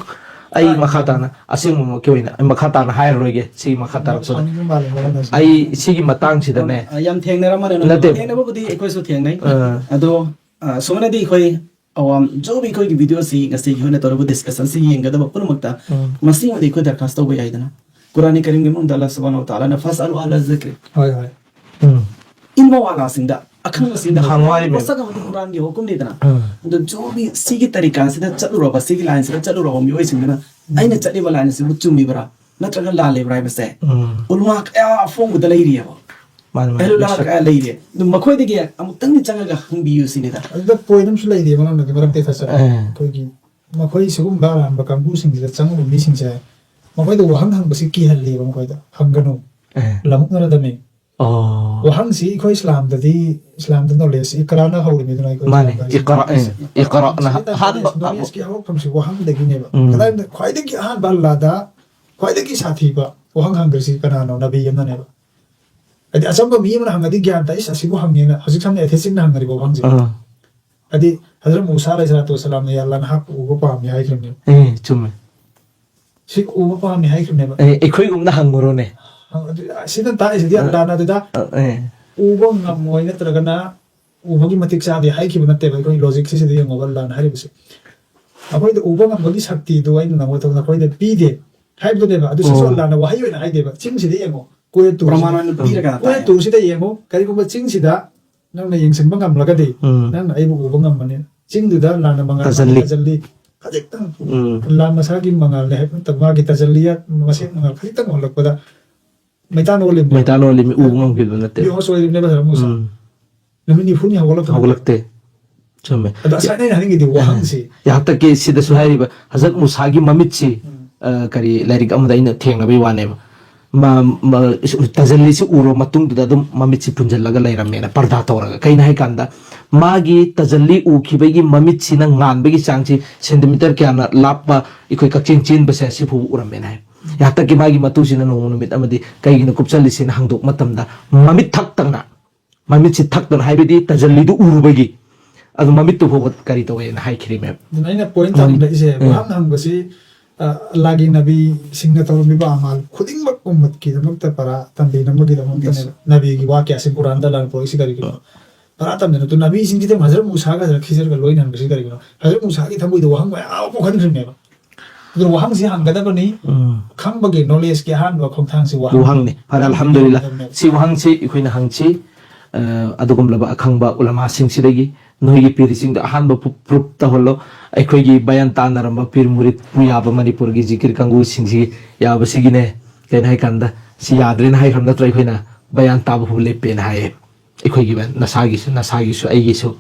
ꯑꯩ ꯃꯈꯥ ꯇꯥꯅ, ꯑꯁꯦꯡꯕꯃꯛꯀꯤ ꯑꯣꯏꯅ ꯑꯩ ꯃꯈꯥ ꯇꯥꯅ ꯍꯥꯏꯔꯔꯣꯏꯒꯦ꯫ ꯁꯤꯒꯤ ꯃꯈꯥ ꯇꯥꯔꯛꯄꯗ ꯁꯥꯎꯅꯤꯡꯕ ꯃꯥꯜꯂꯦ ꯃꯔꯝ ꯑꯁꯤꯅ꯫ ꯑꯩ ꯁꯤꯒꯤ ꯃꯇꯥꯡꯁꯤꯗꯅꯦ꯫ ꯑ, ꯌꯥꯝ ꯊꯦꯡꯅꯔꯝꯃꯅꯦ꯫ ꯅꯠꯇꯦ꯫ ꯊꯦꯡꯅꯕꯕꯨꯗꯤ ꯑꯩꯈꯣꯏꯁꯨ ꯊꯦꯡꯅꯩ꯫ ꯑ, ꯑꯗꯣ ꯑ, ꯁꯨꯃꯥꯏꯅꯗꯤ ꯑꯩꯈꯣꯏ ꯑꯋꯥꯝ ꯖꯣꯕꯤ ꯑꯩꯈꯣꯏꯒꯤ ꯚꯤꯗꯤꯑꯣꯁꯤ ꯉꯁꯤꯒꯤ ꯑꯣꯏꯅ ꯇꯧꯔꯤꯕ ꯗꯤꯁꯀꯁꯟꯁꯤ ꯌꯦꯡꯒꯗꯕ ꯄꯨꯝꯅꯃꯛꯇ ꯎꯝ꯫ ꯃꯁꯤꯃꯗꯤ ꯑꯩꯈꯣꯏ ꯗꯔꯈꯥꯁ ꯇꯧꯕ ꯌꯥꯏꯗꯅ꯫ ꯀꯨꯔꯥꯟ ꯀꯔꯤꯝꯒꯤ ꯃꯅꯨꯡꯗ ꯑꯜꯂꯥꯍ ꯁꯨꯕꯍꯥꯅꯍꯨ ꯋ ꯇꯥꯂꯥꯅ "ꯐꯁꯑꯂꯨ ꯑꯍꯂ ꯖꯤꯀ꯭ꯔꯤ", ꯍꯣꯏ, ꯍꯣꯏ꯫ ꯎꯝ꯫ ꯏꯜꯃ ꯋꯥꯂꯥꯁꯤꯡꯗ, ꯑꯈꯪꯕꯁꯤꯡꯗ ꯍꯪꯉꯣ ꯍꯥꯏꯔꯤꯕ꯫ ꯃꯁꯛ ꯑꯃꯗꯤ ꯀꯨꯔꯥꯟꯒꯤ ꯍꯨꯀꯨꯝꯅꯤꯗꯅ꯫ ꯎꯝ꯫ ꯑꯗꯣ ꯖꯣꯕꯤ ꯁꯤꯒꯤ ꯇꯔꯤꯀꯥꯁꯤꯗ ꯆꯠꯂꯨꯔꯕ, ꯁꯤꯒꯤ ꯂꯥꯏꯟꯁꯤꯗ ꯆꯠꯂꯨꯔꯕ ꯃꯤꯑꯣꯏꯁꯤꯡꯗꯨꯅ ꯑꯩꯅ ꯆꯠꯂꯤꯕ ꯂꯥꯏꯟ ꯑꯁꯤꯕꯨ ꯆꯨꯝꯃꯤꯕ꯭ꯔꯥ ꯅꯠꯇ꯭ꯔꯒ ꯂꯥꯜꯂꯤꯕ꯭ꯔꯥ ꯍꯥꯏꯕꯁꯦ ꯎꯝ꯫ ꯎꯂꯃꯥ ꯀꯌꯥ ꯑꯐꯣꯡꯕꯗ ꯂꯩꯔꯤꯑꯕ꯫ ꯃꯥꯅꯤ, ꯃꯥꯅꯤ꯫ ꯑꯍꯂꯨꯜꯂꯥꯍ ꯃꯁꯛ- ꯀꯌꯥ ꯂꯩꯔꯤ꯫ ꯑꯗꯨ ꯃꯈꯣꯏꯗꯒꯤ ꯑꯃꯨꯛꯇꯪꯗꯤ ꯆꯪꯉꯒ ꯍꯪꯕꯤꯌꯨ ꯁꯤꯅꯤꯗ꯫ ꯑꯗꯨꯗ ꯄꯣꯏꯟ ꯑꯃꯁꯨ ꯂꯩꯔꯤ, ꯃꯔꯝꯗꯤ ꯃꯔꯝ ꯇꯦꯊꯁ꯫ ꯑꯦ꯫ ꯑꯩꯈꯣꯏꯒꯤ ꯃꯈꯣꯏ ꯁꯤꯒꯨꯝꯕ ꯑꯔꯥꯟꯕ ꯀꯥꯡꯕꯨꯁꯤꯡꯁꯤꯗ ꯆꯪꯉꯕ ꯃꯤꯁꯤꯡꯁꯦ ꯃꯈꯣꯏꯗ ꯋꯥꯍꯪ ꯍꯪꯕꯁꯤ ꯀꯤꯍꯜꯂꯦꯕ꯫ ꯃꯈꯣꯏꯗ ꯍꯪꯒꯅꯨ, ꯑꯦ꯫ ꯂꯥꯃꯨꯛꯅꯔꯗꯕꯅꯤ꯫ ꯑꯣ꯫ ꯋꯥꯍꯪꯁꯤ ꯑꯩꯈꯣꯏ ꯏꯁꯂꯥꯝꯗꯗꯤ, ꯏꯁꯂꯥꯝꯗ ꯅꯣꯂꯦꯖ ꯏꯀꯔꯥꯅ ꯍꯧꯔꯤꯃꯤꯗꯅ ꯑꯩꯈꯣꯏ ꯃꯥꯅꯤ꯫ ꯏꯁꯂꯥꯝꯗ꯫ ꯏꯀꯔꯥ, ꯑꯦ, ꯏꯀꯔꯥꯅ ꯁꯤꯗ ꯑꯍꯥꯟꯕ꯫ ꯅꯣꯂꯦꯖꯀꯤ ꯍꯧꯔꯛꯐꯝꯁꯤ ꯋꯥꯍꯪꯗꯒꯤꯅꯦꯕ꯫ ꯎꯝ꯫ ꯀꯗꯥꯏꯗ ꯈ꯭ꯋꯥꯏꯗꯒꯤ ꯑꯍꯥꯟꯕ ꯑꯜꯂꯥꯗ ꯈ꯭ꯋꯥꯏꯗꯒꯤ ꯁꯥꯊꯤꯕ ꯋꯥꯍꯪ ꯍꯪꯈ꯭ꯔꯤꯁꯤ ꯀꯅꯥꯅꯣ? ꯅꯕꯤ ꯑꯃꯅꯅꯦꯕ꯫ ꯍꯥꯏꯗꯤ ꯑꯆꯝꯕ ꯃꯤ ꯑꯃꯅ ꯍꯪꯉꯗꯤ ꯒ꯭ꯌꯥꯟ ꯇꯥꯏ, "ꯏꯁ, ꯑꯁꯤꯕꯨ ꯍꯪꯉꯦꯅ"꯫ ꯍꯧꯖꯤꯛ ꯁꯝꯅ ꯑꯦꯊꯤꯁꯁꯤꯡꯅ ꯍꯪꯅꯔꯤꯕ ꯋꯥꯍꯪꯁꯦ꯫ ꯑꯥ꯫ ꯍꯥꯏꯗꯤ ꯍꯖꯔꯠ ꯃꯨꯁꯥ ꯑꯂꯩꯍꯤ ꯁꯂꯥꯇꯨ ꯋꯁꯂꯥꯝꯅ "ꯌꯥ ꯑꯜꯂꯥ, ꯅꯍꯥꯛꯄꯨ ꯎꯕ ꯄꯥꯝꯃꯤ" ꯍꯥꯏꯈ꯭ꯔꯕꯅꯦꯕ꯫ ꯑꯦ, ꯆꯨꯝꯃꯦ꯫ ꯁꯤ ꯎꯕ ꯄꯥꯝꯃꯤ ꯍꯥꯏꯈ꯭ꯔꯕꯅꯦꯕ꯫ ꯑꯦ, ꯑꯩꯈꯣꯏꯒꯨꯝꯅ ꯍꯪꯉꯨꯔꯣꯅꯦ꯫ ꯑꯗꯨ, ꯁꯤꯅ ꯇꯥꯛꯏꯁꯤꯗꯤ ꯑꯜꯂꯥꯅ ꯑꯗꯨꯗ ꯑ, ꯑꯦ꯫ ꯎꯕ ꯉꯝꯃꯣꯏ ꯅꯠꯇ꯭ꯔꯒꯅ ꯎꯕꯒꯤ ꯃꯇꯤꯛ ꯆꯥꯗꯦ ꯍꯥꯏꯈꯤꯕ ꯅꯠꯇꯦꯕ꯫ ꯑꯩꯈꯣꯏ ꯂꯣꯖꯤꯛꯁꯤꯁꯤꯗ ꯌꯦꯡꯉꯣꯕ, ꯑꯜꯂꯥꯅ ꯍꯥꯏꯔꯤꯕꯁꯦ꯫ ꯑꯩꯈꯣꯏꯗ ꯎꯕ ꯉꯝꯕꯒꯤ ꯁꯛꯇꯤꯗꯨ ꯑꯩꯅ ꯅꯉꯣꯟꯗ ꯑꯩꯈꯣꯏꯗ ꯄꯤꯗꯦ ꯍꯥꯏꯕꯗꯨꯅꯦꯕ꯫ ꯑꯗꯨꯁꯨ ꯑꯣ꯫ ꯑꯜꯂꯥꯅ ꯋꯥꯍꯩ ꯑꯣꯏꯅ ꯍꯥꯏꯗꯦꯕ꯫ ꯆꯤꯡꯁꯤꯗ ꯌꯦꯡꯉꯣ, ꯀꯣꯌꯦꯇꯨ ꯄ꯭ꯔꯃꯥꯟ ꯑꯣꯏꯅ ꯄꯤꯔꯒ ꯍꯥꯏꯇꯥꯔꯦ꯫ ꯀꯣꯌꯦꯇꯨꯁꯤꯗ ꯌꯦꯡꯉꯣ, ꯀꯔꯤꯒꯨꯝꯕ ꯆꯤꯡꯁꯤꯗ ꯅꯪꯅ ꯌꯦꯡꯁꯤꯟꯕ ꯉꯝꯂꯒꯗꯤ ꯎꯝ꯫ ꯅꯪꯅ ꯑꯩꯕꯨ ꯎꯕ ꯉꯝꯕꯅꯤ꯫ ꯆꯤꯡꯗꯨꯗ ꯂꯥꯟꯅ ꯃꯉꯥꯜ ꯇꯖꯜꯂꯤ꯫ ꯇꯖꯜꯂꯤ꯫ ꯈꯖꯤꯛꯇꯪ ꯎꯝ꯫ ꯂꯥꯟ ꯃꯁꯥꯒꯤ ꯃꯉꯥꯜꯅꯤ ꯍꯥꯏꯕ ꯅꯠꯇꯕ, ꯃꯥꯒꯤ ꯇꯖꯜꯂꯤꯌꯥ ꯃꯁꯦꯟ ꯃꯉꯥꯜ ꯈꯖꯤꯛꯇꯪ ꯎꯍꯜꯂꯛꯄꯗ ꯃꯩꯇꯥꯟ ꯑꯣꯜꯂꯤꯕꯅꯦ꯫ ꯃꯩꯇꯥꯟ ꯑꯣꯜꯂꯤꯃꯤ, ꯎꯕ ꯉꯝꯈꯤꯕ ꯅꯠꯇꯦ꯫ ꯕꯦꯍꯣꯁ ꯑꯣꯏꯔꯤꯕꯅꯦꯕ ꯍꯖꯔꯠ ꯃꯨꯁꯥ꯫ ꯎꯝ꯫ ꯅꯨꯃꯤꯠ ꯅꯤꯐꯨꯅꯤ ꯍꯧꯒꯠꯂꯛꯇꯕ꯫ ꯍꯧꯒꯠꯂꯛꯇꯦ꯫ ꯆꯨꯝꯃꯦ꯫ ꯑꯗꯣ ꯉꯁꯥꯏꯅ ꯑꯩꯅ ꯍꯥꯏꯅꯤꯡꯉꯤꯗꯤ ꯋꯥꯍꯪꯁꯤ꯫ ꯌꯥꯍꯥꯛꯇꯛꯀꯤ ꯁꯤꯗꯁꯨ ꯍꯥꯏꯔꯤꯕ ꯍꯖꯔꯠ ꯃꯨꯁꯥꯒꯤ ꯃꯃꯤꯠꯁꯤ, ꯎꯝ꯫ ꯑ, ꯀꯔꯤ ꯂꯥꯏꯔꯤꯛ ꯑꯃꯗ ꯑꯩꯅ ꯊꯦꯡꯅꯕꯒꯤ ꯋꯥꯅꯦꯕ꯫ ꯃ-, ꯃ-, ꯇꯖꯜꯂꯤꯁꯤ ꯎꯔꯕ ꯃꯇꯨꯡꯗꯨꯗ ꯑꯗꯨꯝ ꯃꯃꯤꯠꯁꯤ ꯄꯨꯟꯁꯤꯜꯂꯒ ꯂꯩꯔꯝꯃꯦꯅ, ꯄꯔꯗꯥ ꯇꯧꯔꯒ꯫ ꯀꯩꯅꯣ ꯍꯥꯏꯀꯥꯟꯗ, ꯃꯥꯒꯤ ꯇꯖꯜꯂꯤ ꯎꯈꯤꯕꯒꯤ ꯃꯃꯤꯠꯁꯤꯅ ꯉꯥꯟꯕꯒꯤ ꯆꯥꯡꯁꯤ ꯁꯦꯟꯇꯤꯃꯤꯇꯔ ꯀꯌꯥꯅ ꯂꯥꯞꯄ ꯑꯩꯈꯣꯏ ꯀꯛꯆꯦꯡ ꯆꯦꯟꯕꯁꯦ ꯁꯤꯐꯥꯎꯕ ꯎꯔꯝꯃꯦꯅ ꯍꯥꯏ꯫ ꯌꯥꯍꯥꯛꯇꯛꯀꯤ ꯃꯥꯒꯤ ꯃꯇꯨꯁꯤꯅ ꯅꯣꯡꯃ ꯅꯨꯃꯤꯠ ꯑꯃꯗꯤ ꯀꯩꯒꯤꯅꯣ ꯀꯨꯞꯁꯜꯂꯤꯁꯤꯅ ꯍꯪꯗꯣꯛ ꯃꯇꯝꯗ, ꯃꯃꯤꯠ ꯊꯛꯇꯅ, ꯃꯃꯤꯠꯁꯤ ꯊꯛꯇꯅ, ꯍꯥꯏꯕꯗꯤ ꯇꯖꯜꯂꯤꯗꯨ ꯎꯔꯨꯕꯒꯤ, ꯑꯗꯨ ꯃꯃꯤꯠꯇꯨ ꯐꯥꯎꯕ ꯀꯔꯤ ꯇꯧꯋꯦꯅ ꯍꯥꯏꯈꯤꯔꯤꯃꯦꯕ꯫ ꯑꯗꯨꯅ ꯑꯩꯅ ꯄꯣꯏꯟꯠ ꯎꯝ꯫ ꯊꯝꯅꯤꯡꯂꯛꯏꯁꯦ, ꯎꯝ꯫ ꯋꯥꯍꯪ ꯍꯪꯕꯁꯤ, ꯑ, ꯑꯜꯂꯥꯒꯤ ꯅꯕꯤꯁꯤꯡꯅ ꯇꯧꯔꯝꯃꯤꯕ ꯑꯃꯥꯜ ꯈꯨꯗꯤꯡꯃꯛ ꯎꯝꯃꯠꯀꯤꯗꯃꯛꯇ ꯄꯔꯥ ꯇꯝꯕꯤꯅꯕꯒꯤꯗꯃꯛꯇꯅꯦꯕ꯫ ꯅꯕꯤꯒꯤ ꯋꯥꯀꯌꯥꯁꯤꯡ ꯀꯨꯔꯥꯟꯗ ꯂꯥꯟ ꯄꯨꯔꯛꯏꯁꯤ ꯀꯔꯤꯒꯤꯅꯣ? ꯎꯝ꯫ ꯄꯔꯥ ꯇꯝꯗꯅ, ꯑꯗꯨ ꯅꯕꯤꯁꯤꯡꯁꯤꯗ ꯍꯖꯔꯠ ꯃꯨꯁꯥꯒ ꯍꯖꯔꯠ ꯈꯤꯖꯔꯒ ꯂꯣꯏꯅꯍꯟꯕꯁꯤ ꯀꯔꯤꯒꯤꯅꯣ? ꯍꯖꯔꯠ ꯃꯨꯁꯥꯒꯤ ꯊꯃꯣꯏꯗ ꯋꯥꯍꯪ ꯃꯌꯥꯝ ꯑꯃ ꯄꯣꯛꯍꯟꯈ꯭ꯔꯤꯕꯅꯦꯕ꯫ ꯑꯗꯨꯅ ꯋꯥꯍꯪꯁꯤ ꯍꯪꯒꯗꯕꯅꯤ꯫ ꯎꯝ꯫ ꯈꯪꯕꯒꯤ ꯅꯣꯂꯦꯖꯀꯤ ꯑꯍꯥꯟꯕ ꯈꯣꯡꯊꯥꯡꯁꯤ ꯋꯥꯍꯪ꯫ ꯋꯥꯍꯪꯅꯤ꯫ ꯐꯔꯦ, ꯑꯜꯍꯝꯗꯨꯂꯤꯜꯂꯥ꯫ ꯁꯤ ꯋꯥꯍꯪꯁꯤ ꯑꯩꯈꯣꯏꯅ ꯍꯪꯁꯤ, ꯑ, ꯑꯗꯨꯒꯨꯝꯂꯕ ꯑꯈꯪꯕ ꯎꯂꯃꯥꯁꯤꯡꯁꯤꯗꯒꯤ ꯅꯣꯏꯒꯤ ꯄꯤꯔꯤꯁꯤꯡꯗ ꯑꯍꯥꯟꯕ ꯄ꯭ꯔꯨ-, ꯄ꯭ꯔꯨꯐ ꯇꯧꯍꯜꯂꯣ꯫ ꯑꯩꯈꯣꯏꯒꯤ ꯕꯌꯥꯟ ꯇꯥꯟꯅꯔꯝꯕ ꯄꯤꯔ ꯃꯨꯔꯤꯠꯄꯨ ꯌꯥꯕ ꯃꯅꯤꯄꯨꯔꯒꯤ ꯖꯤꯀꯤꯔ ꯀꯥꯡꯕꯨꯁꯤꯡꯁꯤ ꯌꯥꯕꯁꯤꯒꯤꯅꯦ꯫ ꯀꯩꯅꯣ ꯍꯥꯏꯀꯥꯟꯗ, ꯁꯤ ꯌꯥꯗ꯭ꯔꯦꯅ ꯍꯥꯏꯈ꯭ꯔꯕ ꯅꯠꯇ꯭ꯔꯣ? ꯑꯩꯈꯣꯏꯅ ꯕꯌꯥꯟ ꯇꯥꯕ ꯐꯥꯎ ꯂꯦꯞꯄꯦꯅ ꯍꯥꯏꯌꯦ꯫ ꯑꯩꯈꯣꯏꯒꯤ ꯅꯁꯥꯒꯤꯁꯨ, ꯅꯁꯥꯒꯤꯁꯨ, ꯑꯩꯒꯤꯁꯨ꯫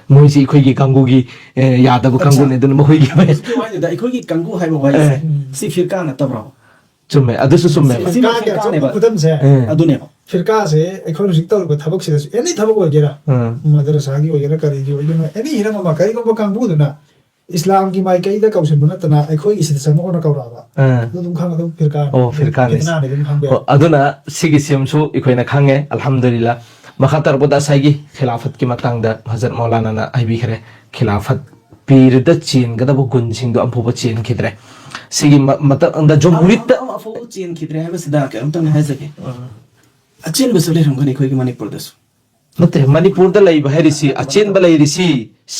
ꯃꯣꯏꯁꯤ ꯑꯩꯈꯣꯏꯒꯤ ꯀꯥꯡꯕꯨꯒꯤ, ꯑꯦ, ꯌꯥꯗꯕ ꯑꯠꯆꯥ꯫ ꯀꯥꯡꯕꯨꯅꯤ, ꯑꯗꯨꯅ ꯃꯈꯣꯏꯒꯤ ꯍꯧꯖꯤꯛꯀꯤ ꯋꯥꯍꯩꯗꯨꯗ ꯑꯩꯈꯣꯏꯒꯤ ꯀꯥꯡꯕꯨ ꯍꯥꯏꯕ ꯋꯥꯍꯩꯁꯦ, ꯑꯦ꯫ ꯁꯤ ꯐꯤꯔꯀꯥ ꯅꯠꯇꯕ꯭ꯔꯣ? ꯆꯨꯝꯃꯦ, ꯑꯗꯨꯁꯨ ꯆꯨꯝꯃꯦ꯫ ꯁꯤ ꯐꯤꯔꯀꯥ ꯐꯤꯔꯀꯥꯅꯦꯕ꯫ ꯑꯆꯧꯕ ꯈꯨꯗꯝꯁꯦ꯫ ꯑꯦ꯫ ꯑꯗꯨꯅꯦꯕ꯫ ꯐꯤꯔꯀꯥꯁꯦ ꯑꯩꯈꯣꯏꯅ ꯍꯧꯖꯤꯛ ꯇꯧꯔꯤꯕ ꯊꯕꯛꯁꯤꯗꯁꯨ, ꯑꯦꯅꯤ ꯊꯕꯛ ꯑꯣꯏꯒꯦꯔꯥ, ꯎꯝ꯫ ꯃꯗꯔꯁꯥꯒꯤ ꯑꯣꯏꯒꯦꯔꯥ, ꯀꯔꯤꯒꯤ ꯑꯣꯏꯒꯦꯔꯥ, ꯑꯦꯅꯤ ꯍꯤꯔꯝ ꯑꯃ, ꯀꯔꯤꯒꯨꯝꯕ ꯀꯥꯡꯕꯨꯗꯨꯅ ꯏꯁꯂꯥꯝꯒꯤ ꯃꯥꯏꯀꯩꯗ ꯀꯧꯁꯤꯟꯕ ꯅꯠꯇꯅ ꯑꯩꯈꯣꯏꯒꯤ ꯁꯤꯗ ꯆꯪꯉꯛꯑꯣꯅ ꯀꯧꯔꯛꯑꯕ꯫ ꯑꯥ꯫ ꯑꯗꯨ ꯑꯗꯨꯝ ꯈꯪꯉ ꯑꯗꯨꯝ ꯐꯤꯔꯀꯥ-, ꯑꯣ, ꯐꯤꯔꯀꯥꯅꯤ꯫ ꯐꯤꯇꯅꯥꯅꯤ ꯑꯗꯨꯝ ꯈꯪꯕ ꯌꯥꯏ꯫ ꯑꯣ, ꯑꯗꯨꯅ ꯁꯤꯒꯤ ꯁꯤꯝꯁꯨ ꯑꯩꯈꯣꯏꯅ ꯈꯪꯉꯦ, ꯑꯜꯍꯝꯗꯨꯂꯤꯜꯂꯥ꯫ ꯃꯈꯥ ꯇꯥꯔꯛꯄꯗ ꯉꯁꯥꯏꯒꯤ ꯈꯤꯂꯥꯐꯠꯀꯤ ꯃꯇꯥꯡꯗ ꯍꯖꯔꯠ ꯃꯧꯂꯥꯅꯥꯅ ꯍꯥꯏꯕꯤꯈ꯭ꯔꯦ꯫ ꯈꯤꯂꯥꯐꯠ ꯄꯤꯔꯗ ꯆꯦꯟꯒꯗꯕ ꯒꯨꯟꯁꯤꯡꯗꯣ ꯑꯝꯐꯥꯎꯕ ꯆꯦꯟꯈꯤꯗ꯭ꯔꯦ꯫ ꯁꯤꯒꯤ ꯃ-, ꯃꯇꯝꯗ ꯖꯝꯍꯨꯔꯤꯠꯇ ꯑꯃ-, ꯑꯃ-, ꯑꯃꯐꯥꯎꯕ ꯆꯦꯟꯈꯤꯗ꯭ꯔꯦ ꯍꯥꯏꯕꯁꯤꯗ ꯀꯩꯅꯣꯝꯇꯪ ꯍꯥꯏꯖꯒꯦ꯫ ꯎꯝ꯫ ꯑꯆꯦꯟꯕꯁꯨ ꯂꯩꯔꯝꯒꯅꯤ ꯑꯩꯈꯣꯏꯒꯤ ꯃꯅꯤꯄꯨꯔꯗꯁꯨ꯫ ꯅꯠꯇꯦ, ꯃꯅꯤꯄꯨꯔꯗ ꯂꯩꯕ ꯍꯥꯏꯔꯤꯁꯤ, ꯑꯆꯦꯟꯕ ꯂꯩꯔꯤꯁꯤ,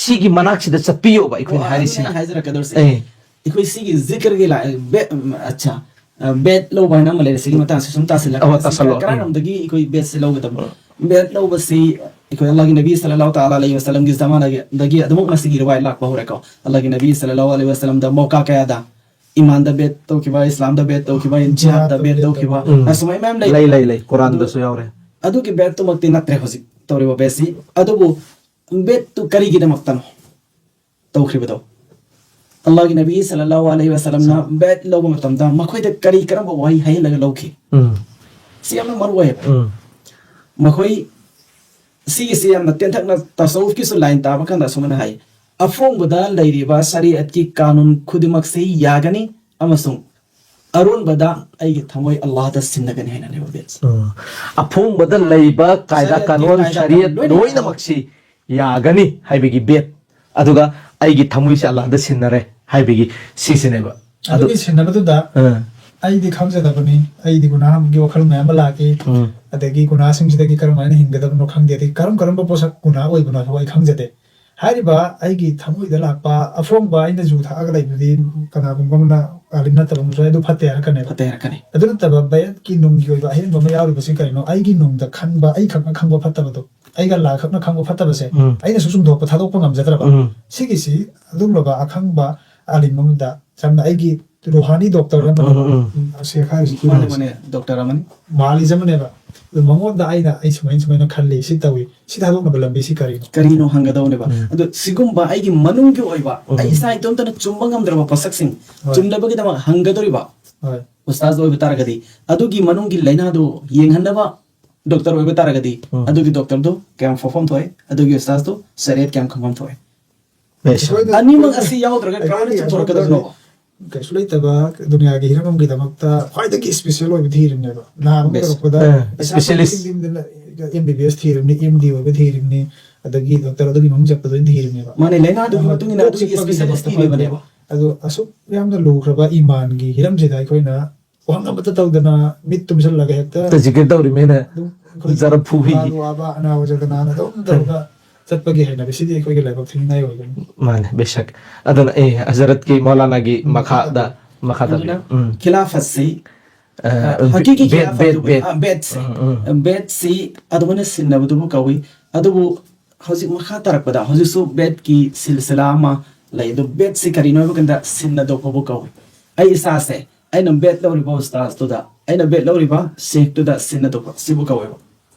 ꯁꯤꯒꯤ ꯃꯅꯥꯛꯁꯤꯗ ꯆꯠꯄꯤꯌꯣꯕ ꯑꯩꯈꯣꯏꯅ ꯑꯣ, ꯍꯥꯏꯔꯤꯁꯤꯅ꯫ ꯑꯗꯨꯅꯦ ꯑꯩ ꯍꯥꯏꯖꯔꯛꯀꯗꯧꯔꯤꯁꯦ꯫ ꯑꯦ, ꯑꯩꯈꯣꯏ ꯁꯤꯒꯤ ꯖꯤꯀꯔꯒꯤ ꯂꯥꯏ-, ꯕꯦꯠ, ꯎꯝ, ꯑꯠꯆꯥ, ꯑ, ꯕꯦꯠ ꯂꯧꯕ ꯍꯥꯏꯅ ꯑꯃ ꯂꯩꯔꯦ꯫ ꯁꯤꯒꯤ ꯃꯇꯥꯡꯁꯦ ꯁꯨꯝ ꯇꯥꯁꯤꯜꯂꯛ ꯑꯣ, ꯁꯤ ꯇꯥꯁꯜꯂꯣ, ꯀ-, ꯀꯔꯝꯕꯗꯒꯤ ꯑꯩꯈꯣꯏ ꯕꯦꯠꯁꯦ ꯂꯧꯒꯗꯕꯅꯣ? ꯎꯝ꯫ ꯕꯦꯠ ꯂꯧꯕꯁꯤ ꯑꯩꯈꯣꯏ ꯑꯜꯂꯥꯍꯒꯤ ꯅꯕꯤ ꯁꯜꯂꯜꯂꯥꯍꯨ ꯇꯥꯂꯥ ꯑꯂꯩꯍꯤ ꯋꯁꯜꯂꯝꯒꯤ ꯖꯃꯥꯅꯒꯤ, ꯗꯒꯤ ꯑꯗꯨꯃꯛ ꯃꯁꯤꯒꯤ ꯔꯤꯋꯥꯌꯠ ꯂꯥꯛꯄ ꯍꯧꯔꯦꯀꯣ꯫ ꯑꯜꯂꯥꯍꯒꯤ ꯅꯕꯤ ꯁꯜꯂꯜꯂꯥꯍꯨ ꯑꯂꯩꯍꯤ ꯋꯁꯜꯂꯝꯗ ꯃꯧꯀꯥ ꯀꯌꯥꯗ ꯏꯃꯥꯟꯗ ꯕꯦꯠ ꯇꯧꯈꯤꯕ, ꯏꯁꯂꯥꯝꯗ ꯕꯦꯠ ꯇꯧꯈꯤꯕ, ꯖꯤꯍꯥꯗ ꯕꯦꯠ ꯇꯧꯈꯤꯕ, ꯎꯝ꯫ ꯑꯁꯨꯃꯥꯏꯅ ꯃꯌꯥꯝ ꯂꯩ꯫ ꯂꯩ, ꯂꯩ, ꯂꯩ꯫ ꯀꯨꯔꯥꯟꯗꯁꯨ ꯌꯥꯎꯔꯦ꯫ ꯑꯗꯨꯒꯤ ꯕꯦꯠꯇꯨꯃꯛꯇꯤ ꯅꯠꯇ꯭ꯔꯦ ꯍꯧꯖꯤꯛ ꯇꯧꯔꯤꯕ ꯕꯦꯠꯁꯤ꯫ ꯑꯗꯨꯕꯨ ꯕꯦꯠꯇꯨ ꯀꯔꯤꯒꯤꯗꯃꯛꯇꯅꯣ ꯇꯧꯈ꯭ꯔꯤꯕꯗꯣ? ꯑꯜꯂꯥꯍꯒꯤ ꯅꯕꯤ ꯁꯜꯂꯜꯂꯥꯍꯨ ꯑꯂꯩꯍꯤ ꯋꯁꯜꯂꯝꯅ ꯕꯦꯠ ꯂꯧꯕ ꯃꯇꯝꯗ ꯃꯈꯣꯏꯗ ꯀꯔꯤ ꯀꯔꯝꯕ ꯋꯥꯍꯩ ꯍꯥꯏꯍꯜꯂꯒ ꯂꯧꯈꯤ? ꯎꯝ, ꯁꯤ ꯌꯥꯝꯅ ꯃꯔꯨ ꯑꯣꯏꯌꯦꯕ꯫ ꯎꯝ, ꯃꯈꯣꯏ ꯁꯤꯒꯤꯁꯤ ꯌꯥꯝꯅ ꯇꯦꯟꯊꯛꯅ ꯇꯁꯧꯐꯀꯤꯁꯨ ꯂꯥꯏꯟ ꯇꯥꯕ ꯀꯥꯟꯗ ꯑꯁꯨꯃꯥꯏꯅ ꯍꯥꯏ, "ꯑꯐꯣꯡꯕꯗ ꯂꯩꯔꯤꯕ ꯁꯔꯤꯌꯠꯀꯤ ꯀꯥꯅꯨꯟ ꯈꯨꯗꯤꯡꯃꯛꯁꯤ ꯌꯥꯒꯅꯤ ꯑꯃꯁꯨꯡ ꯑꯔꯣꯟꯕꯗ ꯑꯩꯒꯤ ꯊꯃꯣꯏ ꯑꯜꯂꯥꯍꯗ ꯁꯤꯟꯅꯒꯅꯤ" ꯍꯥꯏꯅꯅꯦꯕ ꯕꯦꯠꯁꯦ꯫ ꯎꯝ꯫ ꯑꯐꯣꯡꯕꯗ ꯂꯩꯕ ꯀꯥꯏꯗꯥ, ꯁꯔꯤꯌꯠꯀꯤ ꯀꯥꯏꯗꯥ, ꯀꯥꯅꯨꯟ ꯁꯔꯤꯌꯠ ꯂꯣꯏꯅꯃꯛ ꯂꯣꯏꯅꯃꯛꯁꯤ ꯌꯥꯒꯅꯤ ꯍꯥꯏꯕꯒꯤ ꯕꯦꯠ, ꯑꯗꯨꯒ ꯑꯩꯒꯤ ꯊꯃꯣꯏꯁꯦ ꯑꯜꯂꯥꯍꯗ ꯁꯤꯟꯅꯔꯦ ꯍꯥꯏꯕꯒꯤ ꯁꯤꯁꯤꯅꯦꯕ꯫ ꯑꯗꯨ ꯑꯗꯨꯒꯤ ꯁꯤꯟꯅꯕꯗꯨꯗ ꯑꯥ, ꯑꯩꯗꯤ ꯈꯪꯖꯗꯕꯅꯤ, ꯑꯩꯗꯤ ꯒꯨꯅꯥꯍꯒꯤ ꯋꯥꯈꯜ ꯃꯌꯥꯝ ꯑꯃ ꯂꯥꯛꯈꯤ, ꯎꯝ, ꯑꯗꯒꯤ ꯒꯨꯅꯥꯁꯤꯡꯁꯤꯗꯒꯤ ꯀꯔꯝꯍꯥꯏꯅ ꯍꯤꯡꯒꯗꯕꯅꯣ ꯈꯪꯗꯦ, ꯑꯗꯒꯤ ꯀꯔꯝ ꯀꯔꯝꯕ ꯄꯣꯠꯁꯛ ꯒꯨꯅꯥ ꯑꯣꯏꯕꯅꯣ ꯍꯥꯏꯕ ꯑꯩ ꯈꯪꯖꯗꯦ꯫ ꯍꯥꯏꯔꯤꯕ ꯑꯩꯒꯤ ꯊꯃꯣꯏꯗ ꯂꯥꯛꯄ ꯑꯐꯣꯡꯕ, ꯑꯩꯅ ꯖꯨ ꯊꯛꯑꯒ ꯂꯩꯕꯗꯤ ꯀꯅꯥꯒꯨꯝꯕ ꯑꯃꯅ ꯑꯥꯂꯤꯝ ꯅꯠꯇꯕ ꯑꯃꯁꯨ ꯑꯗꯨ ꯐꯠꯇꯦ ꯍꯥꯏꯔꯛꯀꯅꯦꯕ꯫ ꯐꯠꯇꯦ ꯍꯥꯏꯔꯛꯀꯅꯤ꯫ ꯑꯗꯨ ꯅꯠꯇꯕ ꯕꯌꯠꯀꯤ ꯅꯨꯡꯒꯤ ꯑꯣꯏꯕ ꯑꯍꯦꯟꯕ ꯑꯃ ꯌꯥꯎꯔꯤꯕꯁꯤ ꯀꯔꯤꯅꯣ? ꯑꯩꯒꯤ ꯅꯨꯡꯗ ꯈꯟꯕ, ꯑꯩ ꯈꯛꯅ ꯈꯪꯕ ꯐꯠꯇꯕꯗꯣ, ꯑꯩꯒ ꯑꯜꯂꯥꯍ ꯈꯛꯅ ꯈꯪꯕ ꯐꯠꯇꯕꯁꯦ ꯎꯝ, ꯑꯩꯅꯁꯨ ꯆꯨꯝꯊꯣꯛꯄ ꯊꯥꯗꯣꯛꯄ ꯉꯝꯖꯗ꯭ꯔꯕ꯫ ꯎꯝ, ꯁꯤꯒꯤꯁꯤ ꯑꯗꯨꯒꯨꯝꯂꯕ ꯑꯈꯪꯕ ꯑꯥꯂꯤꯝ ꯑꯃꯗ, ꯁꯝꯅ ꯑꯩꯒꯤ ꯔꯨꯍꯥꯅꯤ ꯗꯣꯛꯇꯔ ꯑꯃꯗ, ꯎꯝ, ꯎꯝ, ꯎꯝ, ꯁꯦꯈ ꯍꯥꯏꯔꯤꯁꯤ ꯃꯥꯅꯦ, ꯃꯥꯅꯦ, ꯗꯣꯛꯇꯔ ꯑꯃꯅꯤ꯫ ꯃꯥꯂꯤꯖ ꯑꯃꯅꯦꯕ꯫ ꯑꯗꯨ ꯃꯉꯣꯟꯗ ꯑꯩꯅ ꯑꯩ ꯁꯨꯃꯥꯏꯅ ꯁꯨꯃꯥꯏꯅ ꯈꯜꯂꯤ, ꯁꯤ ꯇꯧꯏ, ꯁꯤ ꯊꯥꯗꯣꯛꯅꯕ ꯂꯝꯕꯤꯁꯤ ꯀꯔꯤꯅꯣ? ꯀꯔꯤꯅꯣ ꯍꯪꯒꯗꯧꯅꯦꯕ꯫ ꯎꯝ꯫ ꯑꯗꯣ ꯁꯤꯒꯨꯝꯕ ꯑꯩꯒꯤ ꯃꯅꯨꯡꯒꯤ ꯑꯣꯏꯕ, ꯎꯝ꯫ ꯑꯩ ꯏꯁꯥ ꯏꯇꯣꯝꯇꯅ ꯆꯨꯝꯕ ꯉꯝꯗ꯭ꯔꯕ ꯄꯣꯠꯁꯛꯁꯤꯡ ꯍꯣꯏ꯫ ꯆꯨꯝꯅꯕꯒꯤꯗꯃꯛ ꯍꯪꯒꯗꯧꯔꯤꯕ ꯍꯣꯏ꯫ ꯎꯁꯇꯥꯖ ꯑꯣꯏꯕ ꯇꯥꯔꯒꯗꯤ, ꯑꯗꯨꯒꯤ ꯃꯅꯨꯡꯒꯤ ꯂꯥꯏꯅꯥꯗꯨ ꯌꯦꯡꯍꯟꯅꯕ ꯗꯣꯛꯇꯔ ꯑꯣꯏꯕ ꯇꯥꯔꯒꯗꯤ, ꯎꯝ꯫ ꯑꯗꯨꯒꯤ ꯗꯣꯛꯇꯔꯗꯨ ꯀꯌꯥꯝ ꯐꯐꯝ ꯊꯣꯛꯑꯦ, ꯑꯗꯨꯒꯤ ꯎꯁꯇꯥꯖꯇꯨ ꯁꯔꯤꯌꯠ ꯀꯌꯥꯝ ꯈꯪꯐꯝ ꯊꯣꯛꯑꯦ? ꯃꯦꯁ꯫ ꯑꯩꯈꯣꯏꯗ ꯑꯅꯤꯃꯛ ꯑꯁꯤ ꯌꯥꯎꯗ꯭ꯔꯒ ꯀꯃꯥꯏꯅ ꯑꯩꯈꯣꯏꯒꯤ ꯆꯨꯝꯊꯣꯔꯛꯀꯗꯧꯔꯤꯅꯣ? ꯀꯩꯁꯨ ꯂꯩꯇꯕ ꯗꯨꯅꯤꯌꯥꯒꯤ ꯍꯤꯔꯝꯒꯤꯗꯃꯛꯇ ꯈ꯭ꯋꯥꯏꯗꯒꯤ ꯏꯁꯄꯤꯁꯤꯌꯦꯜ ꯑꯣꯏꯕ ꯊꯤꯔꯤꯅꯦꯕ꯫ ꯅꯥꯕ Best. ꯌꯧꯔꯛꯄꯗ ꯑ, ꯄꯩꯁꯥ specialist. ꯊꯤꯔꯤꯕꯅꯤꯅ, ꯑꯦꯝ ꯕꯤ ꯕꯤ ꯑꯦꯁ ꯊꯤꯔꯤꯕꯅꯤ, ꯑꯦꯝ ꯗꯤ ꯑꯣꯏꯕ ꯊꯤꯔꯤꯕꯅꯤ, ꯑꯗꯒꯤ ꯗꯣꯛꯇꯔ ꯑꯗꯨꯒꯤ ꯃꯃꯤꯡ ꯆꯠꯄꯗꯣ ꯑꯩꯅ ꯊꯤꯔꯤꯕꯅꯦꯕ꯫ ꯃꯥꯅꯦ, ꯂꯥꯏꯅꯥꯗꯨꯒꯤ ꯃꯇꯨꯡ ꯏꯟꯅ ꯄꯣꯠ ꯑꯩꯈꯣꯏꯒꯤ ꯆꯤꯛꯄꯒꯤ ꯏꯁꯄꯤꯁꯤꯌꯦꯂꯤꯁ ꯗꯣꯛꯇꯔ ꯊꯤꯔꯤꯕꯅꯦꯕ꯫ ꯑꯗꯣ ꯑꯁꯨꯛ ꯌꯥꯝꯅ ꯂꯨꯈ꯭ꯔꯕ ꯏꯃꯥꯟꯒꯤ ꯍꯤꯔꯝꯁꯤꯗ ꯑꯩꯈꯣꯏꯅ ꯋꯥꯍꯪ ꯑꯃꯠꯇ ꯇꯧꯗꯅ ꯃꯤꯠ ꯇꯨꯝꯁꯤꯜꯂꯒ ꯍꯦꯛꯇ ꯇ ꯖꯤꯀꯤꯔ ꯇꯧꯔꯤꯃꯦꯅ ꯑꯗꯨꯝ ꯑꯩꯈꯣꯏꯒꯤ ꯖꯔ ꯐꯨꯕꯤ꯫ ꯋꯥꯕ ꯑꯅꯥꯕ ꯖꯒꯅꯥꯅ ꯑꯗꯨꯝ ꯇꯧꯔꯒ ꯆꯠꯄꯒꯤ ꯍꯩꯅꯕꯤꯁꯤꯗꯤ ꯑꯩꯈꯣꯏꯒꯤ ꯂꯥꯏꯕꯛ ꯊꯤꯅꯤꯡꯉꯥꯏ ꯑꯣꯏꯒꯅꯤ꯫ ꯃꯥꯅꯦ, ꯕꯦꯁꯛ꯫ ꯑꯗꯨꯅ, ꯑꯦ, ꯍꯖꯔꯠꯀꯤ ꯃꯧꯂꯥꯅꯥꯒꯤ ꯎꯝ, ꯃꯈꯥꯗ, ꯃꯈꯥꯗ ꯃꯈꯥꯗ ꯂꯩ꯫ ꯎꯝ꯫ ꯈꯤꯂꯥꯐꯠꯁꯤ, ꯑ, ꯑ, ꯍꯀꯤꯀꯤ ꯕꯦꯠ, ꯈꯤꯂꯥꯐꯠ ꯕꯦꯠ, ꯑꯗꯨꯕꯨ, ꯕꯦꯠ꯫ ꯑ, ꯕꯦꯠꯁꯤ, ꯎꯝ, ꯎꯝ꯫ ꯕꯦꯠꯁꯤ ꯑꯗꯨꯃꯥꯏꯅ ꯁꯤꯟꯅꯕꯗꯨꯕꯨ ꯀꯧꯏ꯫ ꯑꯗꯨꯕꯨ ꯍꯧꯖꯤꯛ ꯃꯈꯥ ꯇꯥꯔꯛꯄꯗ ꯍꯧꯖꯤꯛꯁꯨ ꯕꯦꯠꯀꯤ ꯁꯤꯜꯁꯤꯂꯥ ꯑꯃ ꯂꯩ꯫ ꯑꯗꯨ ꯕꯦꯠꯁꯤ ꯀꯔꯤꯅꯣ ꯍꯥꯏꯕ ꯀꯥꯟꯗ ꯁꯤꯟꯅ ꯇꯧꯕꯕꯨ ꯀꯧꯏ꯫ ꯑꯩ ꯏꯁꯥꯁꯦ, ꯑꯩꯅ ꯕꯦꯠ ꯂꯧꯔꯤꯕ ꯎꯁꯇꯥꯖꯇꯨꯗ, ꯑꯩꯅ ꯕꯦꯠ ꯂꯧꯔꯤꯕ ꯁꯦꯈꯇꯨꯗ ꯁꯤꯟꯅ ꯇꯧꯕ ꯁꯤꯕꯨ ꯀꯧꯋꯦꯕ꯫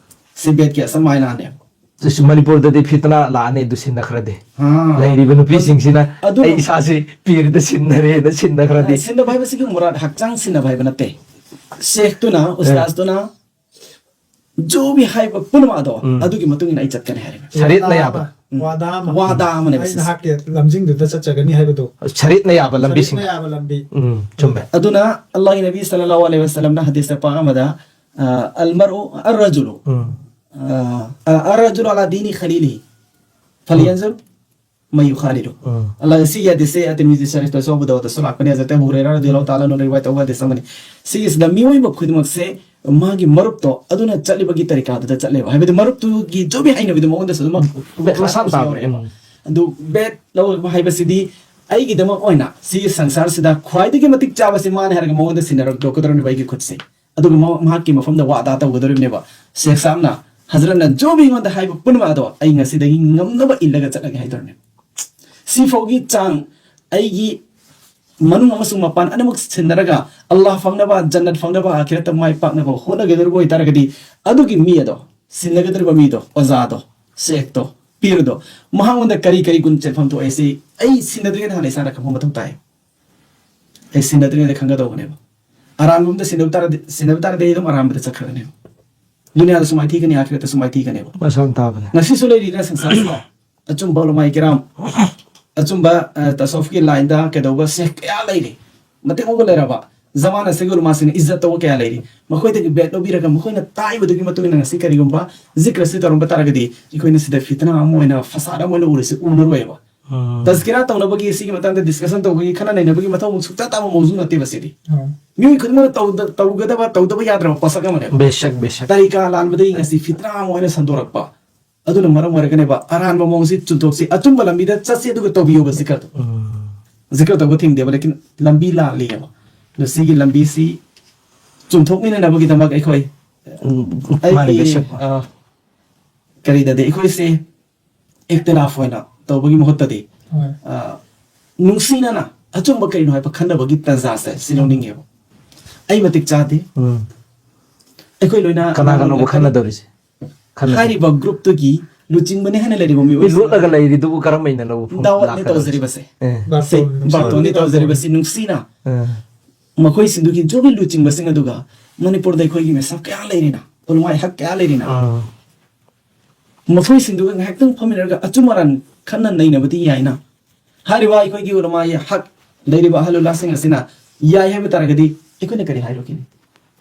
ꯁꯤ ꯕꯦꯠꯀꯤ ꯑꯁꯝ ꯍꯥꯏꯅꯅꯦꯕ꯫ ꯑꯗꯨꯁꯨ ꯃꯅꯤꯄꯨꯔꯗꯗꯤ ꯐꯤꯇꯅꯥ ꯂꯥꯛꯑꯅꯤ ꯑꯗꯨ ꯁꯤꯟꯅꯈ꯭ꯔꯗꯤ꯫ ꯑꯥ꯫ ꯂꯩꯔꯤꯕ ꯅꯨꯄꯤꯁꯤꯡꯁꯤꯅ ꯑꯗꯨꯅ ꯑꯩ ꯏꯁꯥꯁꯤ ꯄꯤꯔꯗ ꯁꯤꯟꯅꯔꯦꯅ ꯁꯤꯟꯅꯈ꯭ꯔꯗꯤ꯫ ꯑ, ꯁꯤꯟꯅꯕ ꯍꯥꯏꯕꯁꯤꯒꯤ ꯃꯨꯔꯥꯗ ꯍꯛꯆꯥꯡ ꯁꯤꯟꯅꯕ ꯍꯥꯏꯕ ꯅꯠꯇꯦ꯫ ꯁꯦꯈꯇꯨꯅ, ꯑꯦ꯫ ꯎꯁꯇꯥꯖꯇꯨꯅ ꯖꯣꯕꯤ ꯍꯥꯏꯕ ꯄꯨꯝꯅꯃꯛ ꯑꯗꯣ ꯎꯝ꯫ ꯑꯗꯨꯒꯤ ꯃꯇꯨꯡ ꯏꯟꯅ ꯑꯩ ꯆꯠꯀꯅꯤ ꯍꯥꯏꯔꯤꯕ꯫ ꯁꯔꯤꯠꯅ ꯌꯥꯕ꯫ ꯎꯝ꯫ ꯋꯥꯗꯥ ꯑꯃ꯫ ꯋꯥꯗꯥ ꯑꯃꯅꯦꯕ ꯑꯩ ꯁꯤꯁꯦ꯫ ꯅꯍꯥꯛꯀꯤ ꯂꯝꯖꯤꯡꯗꯨꯗ ꯆꯠꯆꯒꯅꯤ ꯍꯥꯏꯕꯗꯣ꯫ ꯁꯔꯤꯠꯅ ꯌꯥꯕ ꯂꯝꯕꯤꯁꯤꯡ꯫ ꯁꯔꯤꯠꯅ ꯌꯥꯕ ꯂꯝꯕꯤ꯫ ꯎꯝ, ꯆꯨꯝꯃꯦ꯫ ꯑꯗꯨꯅ ꯑꯜꯂꯥꯍꯤ ꯅꯕꯤ ꯁꯜꯂꯜꯂꯥꯍꯨ ꯑꯂꯩꯍꯤ ꯋꯁꯜꯂꯝꯅ ꯍꯗꯤꯁ ꯄꯥꯛ ꯑꯃꯗ, ꯑ, "ꯑꯜꯃꯔꯎ ꯑꯔꯔꯖꯨꯂꯨ, ꯎꯝ꯫ ꯑ, ꯑ, ꯑꯔꯔꯖꯨꯂꯨ ꯑꯂꯥ ꯗꯤꯅꯤ ꯈꯂꯤꯂꯤꯍꯤ, ꯐꯂꯌꯟꯖꯨꯔ ꯃꯟ ꯌꯨꯈꯥꯂꯤꯂꯨ꯫" ꯎꯝ꯫ ꯑꯜꯂꯥꯍ, ꯁꯤꯒꯤ ꯍꯗꯤꯁꯁꯦ ꯑꯇꯤꯔꯃꯤꯖꯤ ꯁꯔꯤꯐꯇꯁꯨ, ꯑꯕꯨ ꯗꯥꯎꯗꯁꯨ ꯂꯥꯛꯄꯅꯦ, ꯍꯖꯔꯠ ꯑꯕꯨ ꯍꯨꯔꯩꯔꯥ ꯔꯗꯤꯌꯜꯂꯥꯍꯨ ꯇꯥꯂꯥ ꯑꯟꯍꯨꯅ ꯔꯤꯋꯥꯌꯠ ꯇꯧꯕ ꯍꯗꯤꯁ ꯑꯃꯅꯤ꯫ ꯁꯤꯒꯤꯁꯤꯗ ꯃꯤꯑꯣꯏꯕ ꯈꯨꯗꯤꯡꯃꯛꯁꯦ ꯃꯥꯒꯤ ꯃꯔꯨꯞꯇꯣ ꯑꯗꯨꯅ ꯆꯠꯂꯤꯕꯒꯤ ꯇꯔꯤꯀꯥꯗꯨꯗ ꯆꯠꯂꯦꯕ꯫ ꯍꯥꯏꯕꯗꯤ ꯃꯔꯨꯞꯇꯨꯒꯤ ꯖꯣꯕꯤ ꯍꯩꯅꯕꯤꯗꯣ ꯃꯉꯣꯟꯗꯁꯨ ꯑꯗꯨꯝ ꯃꯁꯥ ꯃꯁꯥ ꯌꯥꯎꯔꯦꯕ꯫ ꯎꯝ꯫ ꯑꯗꯨ ꯕꯦꯠ ꯂꯧꯕ ꯍꯥꯏꯕꯁꯤꯗꯤ ꯑꯩꯒꯤꯗꯃꯛ ꯑꯣꯏꯅ ꯁꯤꯒꯤ ꯁꯪꯁꯥꯔꯁꯤꯗ ꯈ꯭ꯋꯥꯏꯗꯒꯤ ꯃꯇꯤꯛ ꯆꯥꯕꯁꯤ ꯃꯥꯅꯦ ꯍꯥꯏꯔꯒ ꯃꯉꯣꯟꯗ ꯁꯤꯟꯅꯔꯛꯇꯣꯛꯀꯗꯧꯔꯤꯕ ꯑꯩꯒꯤ ꯈꯨꯠꯁꯦ꯫ ꯑꯗꯨꯒ ꯃꯍꯥꯛ-, ꯃꯍꯥꯛꯀꯤ ꯃꯐꯝꯗ ꯋꯥꯗꯥ ꯇꯧꯒꯗꯧꯔꯤꯕꯅꯦꯕ꯫ ꯁꯦꯈ ꯁꯥꯍꯕꯅ ꯍꯖꯔꯠꯅ ꯖꯣꯕꯤ ꯑꯩꯉꯣꯟꯗ ꯍꯥꯏꯕ ꯄꯨꯝꯅꯃꯛ ꯑꯗꯣ ꯑꯩ ꯉꯁꯤꯗꯒꯤ ꯉꯝꯅꯕ ꯏꯜꯂꯒ ꯆꯠꯂꯒꯦ ꯍꯥꯏꯗꯧꯔꯤꯕꯅꯦꯕ꯫ ꯁꯤꯐꯥꯎꯒꯤ ꯆꯥꯡ ꯑꯩꯒꯤ ꯃꯅꯨꯡ ꯑꯃꯁꯨꯡ ꯃꯄꯥꯟ ꯑꯅꯤꯃꯛ ꯁꯤꯟꯅꯔꯒ ꯑꯜꯂꯥꯍ ꯐꯪꯅꯕ, ꯖꯟꯅꯠ ꯐꯪꯅꯕ, ꯑꯥꯈꯤꯔꯠꯇ ꯃꯥꯏ ꯄꯥꯛꯅꯕ ꯍꯣꯠꯅꯒꯗꯧꯔꯤꯕ ꯑꯣꯏꯇꯥꯔꯒꯗꯤ ꯑꯗꯨꯒꯤ ꯃꯤ ꯑꯗꯣ, ꯁꯤꯟꯅꯒꯗꯧꯔꯤꯕ ꯃꯤꯗꯣ, ꯑꯣꯖꯥꯗꯣ, ꯁꯦꯈꯇꯣ, ꯄꯤꯔꯗꯣ, ꯃꯍꯥꯛꯉꯣꯟꯗ ꯀꯔꯤ ꯀꯔꯤ ꯒꯨꯟ ꯆꯦꯟꯐꯝ ꯊꯣꯛꯑꯦ ꯁꯤ ꯑꯩ ꯁꯤꯟꯅꯗ꯭ꯔꯤꯉꯩꯗ ꯍꯥꯟꯅ ꯏꯁꯥꯅ ꯈꯪꯕ ꯃꯊꯧ ꯇꯥꯏ꯫ ꯑꯩ ꯁꯤꯟꯅꯗ꯭ꯔꯤꯉꯩꯗ ꯈꯪꯒꯗꯧꯕꯅꯦꯕ꯫ ꯑꯔꯥꯟꯕ ꯑꯝꯗ ꯁꯤꯟꯅꯕ ꯇꯥꯔꯗꯤ, ꯁꯤꯟꯅꯕ ꯇꯥꯔꯗꯤ ꯑꯩ ꯑꯗꯨꯝ ꯑꯔꯥꯟꯕꯗ ꯆꯠꯈ꯭ꯔꯒꯅꯦꯕ꯫ ꯗꯨꯅꯤꯌꯥꯗꯁꯨ ꯃꯥꯏꯊꯤꯒꯅꯤ, ꯑꯥꯈꯤꯔꯠꯇꯁꯨ ꯃꯥꯏꯊꯤꯒꯅꯦꯕ꯫ ꯃꯁꯥ ꯇꯥꯕꯅꯦ꯫ ꯉꯁꯤꯁꯨ ꯂꯩꯔꯤꯅ ꯁꯪꯁꯥꯔꯁꯤꯗ ꯑꯆꯨꯝꯕ ꯎꯂꯃꯥꯏ ꯀꯤꯔꯥꯝ, ꯑꯆꯨꯝꯕ, ꯑ, ꯇꯁꯧꯐꯀꯤ ꯂꯥꯏꯟꯗ ꯀꯩꯗꯧꯕ ꯁꯦꯈ ꯀꯌꯥ ꯂꯩꯔꯤ꯫ ꯃꯇꯤꯛ ꯃꯒꯨꯟ ꯂꯩꯔꯕ, ꯖꯃꯥꯅ ꯑꯁꯤꯒꯤ ꯎꯂꯃꯥꯁꯤꯡꯅ ꯏꯖꯠ ꯇꯧꯕ ꯀꯌꯥ ꯂꯩꯔꯤ꯫ ꯃꯈꯣꯏꯗꯒꯤ ꯕꯦꯠ ꯂꯧꯕꯤꯔꯒ ꯃꯈꯣꯏꯅ ꯇꯥꯛꯏꯕꯗꯨꯒꯤ ꯃꯇꯨꯡ ꯏꯟꯅ ꯉꯁꯤ ꯀꯔꯤꯒꯨꯝꯕ ꯖꯤꯀ꯭ꯔ ꯑꯁꯤ ꯇꯧꯔꯝꯕ ꯇꯥꯔꯒꯗꯤ ꯑꯩꯈꯣꯏꯅ ꯁꯤꯗ ꯐꯤꯇꯅꯥ ꯑꯃ ꯑꯣꯏꯅ, ꯐꯁꯥꯗ ꯑꯃ ꯑꯣꯏꯅ ꯎꯔꯁꯤ, ꯎꯅꯔꯣꯏꯕ꯫ ꯎꯝ꯫ ꯇꯖꯀꯤꯔꯥ ꯇꯧꯅꯕꯒꯤ, ꯁꯤꯒꯤ ꯃꯇꯥꯡꯗ ꯗꯤꯁꯀꯁꯟ ꯇꯧꯕꯒꯤ, ꯈꯟꯅ ꯅꯩꯅꯕꯒꯤ ꯃꯊꯧ ꯑꯃꯨꯛ ꯁꯨꯛꯇꯥ ꯇꯥꯕ ꯃꯧꯖꯨ ꯅꯠꯇꯦꯕ ꯁꯤꯗꯤ꯫ ꯎꯝ꯫ ꯃꯤꯑꯣꯏ ꯈꯨꯗꯤꯡꯃꯛꯅ ꯇꯧꯗ- ꯇꯧꯒꯗꯕ, ꯇꯧꯗꯕ ꯌꯥꯗ꯭ꯔꯕ ꯄꯣꯠꯁꯛ ꯑꯃꯅꯦꯕ꯫ ꯕꯦꯁꯛ ꯕꯦꯁꯛ ꯇꯔꯤꯀꯥ ꯂꯥꯟꯕꯗꯒꯤ ꯉꯁꯤ ꯐꯤꯇ꯭ꯔꯥ ꯑꯃ ꯑꯣꯏꯅ ꯁꯟꯗꯣꯔꯛꯄ꯫ ꯑꯗꯨꯅ ꯃꯔꯝ ꯑꯣꯏꯔꯒꯅꯦꯕ ꯑꯔꯥꯟꯕ ꯃꯑꯣꯡꯁꯤ ꯆꯨꯝꯊꯣꯛꯁꯤ, ꯑꯆꯨꯝꯕ ꯂꯝꯕꯤꯗ ꯆꯠꯁꯤ, ꯑꯗꯨꯒ ꯇꯧꯕꯤꯌꯣꯕ ꯖꯤꯀꯔꯗꯣ꯫ ꯖꯤꯀꯔ ꯇꯧꯕ ꯊꯤꯡꯗꯦꯕ, ꯂꯦꯀꯤꯟ ꯂꯝꯕꯤ ꯂꯥꯜꯂꯤꯑꯕ꯫ ꯑꯗꯣ ꯁꯤꯒꯤ ꯂꯝꯕꯤꯁꯤ ꯆꯨꯝꯊꯣꯛꯃꯤꯟꯅꯅꯕꯒꯤꯗꯃꯛ ꯑꯩꯈꯣꯏ, ꯎꯝ, ꯑꯩꯒꯤ, ꯃꯥꯅꯦ, ꯕꯦꯁꯛ꯫ ꯑ, ꯀꯔꯤꯗꯗꯤ ꯑꯩꯈꯣꯏꯁꯦ ꯑꯦꯛꯇꯦꯂꯥꯐ ꯑꯣꯏꯅ ꯇꯧꯕꯒꯤ ꯃꯍꯨꯠꯇꯗꯤ, ꯑ, ꯅꯨꯡꯁꯤꯅꯅ ꯑꯆꯨꯝꯕ ꯀꯔꯤꯅꯣ ꯍꯥꯏꯕ ꯈꯟꯅꯕꯒꯤ ꯇꯥꯟꯖꯥꯁꯦ ꯁꯤ ꯂꯧꯅꯤꯡꯉꯦꯕ꯫ ꯑꯩ ꯃꯇꯤꯛ ꯆꯥꯗꯦ꯫ ꯎꯝ꯫ ꯑꯩꯈꯣꯏ ꯂꯣꯏꯅ ꯀꯅꯥ ꯀꯅꯥꯕꯨ ꯈꯟꯅꯗꯧꯔꯤꯁꯦ? ꯈꯟꯅꯗꯦ꯫ ꯍꯥꯏꯔꯤꯕ ꯒ꯭ꯔꯨꯞꯇꯨꯒꯤ ꯂꯨꯆꯤꯡꯕꯅꯤ ꯍꯥꯏꯅ ꯂꯩꯔꯤꯕ ꯃꯤ ꯃꯤꯑꯣꯏꯁꯤꯡ ꯂꯣꯠꯂꯒ ꯂꯩꯔꯤꯗꯨꯕꯨ ꯀꯔꯝꯕꯩꯅ ꯂꯧꯕ ꯐꯣꯡ- ꯗꯥꯋꯠꯅꯤ ꯂꯥꯛꯀꯗꯧꯔꯤꯁꯦ? ꯇꯧꯖꯔꯤꯕꯁꯦ꯫ ꯑꯦ꯫ ꯁꯤ ꯕꯥꯔꯇꯣꯟꯅꯤ ꯇꯧꯖꯔꯤꯕꯁꯤ ꯅꯨꯡꯁꯤꯅ ꯑꯥ꯫ ꯃꯈꯣꯏꯁꯤꯡꯗꯨꯒꯤ ꯖꯨꯒꯤ ꯂꯨꯆꯤꯡꯕꯁꯤꯡ ꯑꯗꯨꯒ ꯃꯅꯤꯄꯨꯔꯗ ꯑꯩꯈꯣꯏꯒꯤ ꯃꯤꯁꯛ ꯀꯌꯥ ꯂꯩꯔꯤꯅ, ꯎꯂꯃꯥꯏ ꯍꯛ ꯀꯌꯥ ꯂꯩꯔꯤꯅ, ꯑꯥ꯫ ꯃꯈꯣꯏꯁꯤꯡꯗꯨꯒ ꯉꯥꯏꯍꯥꯛꯇꯪ ꯐꯝꯃꯤꯟꯅꯔꯒ ꯑꯆꯨꯝ ꯑꯔꯥꯟ ꯈꯟꯅ ꯅꯩꯅꯕꯗꯤ ꯌꯥꯏꯅ꯫ ꯍꯥꯏꯔꯤꯕ ꯑꯩꯈꯣꯏꯒꯤ ꯎꯂꯃꯥ ꯍꯛ ꯂꯩꯔꯤꯕ ꯑꯍꯜ ꯎꯂꯥꯁꯤꯡ ꯑꯁꯤꯅ ꯌꯥꯏ ꯍꯥꯏꯕ ꯇꯥꯔꯒꯗꯤ ꯑꯩꯈꯣꯏꯅ ꯀꯔꯤ ꯍꯥꯏꯔꯨꯒꯅꯤ?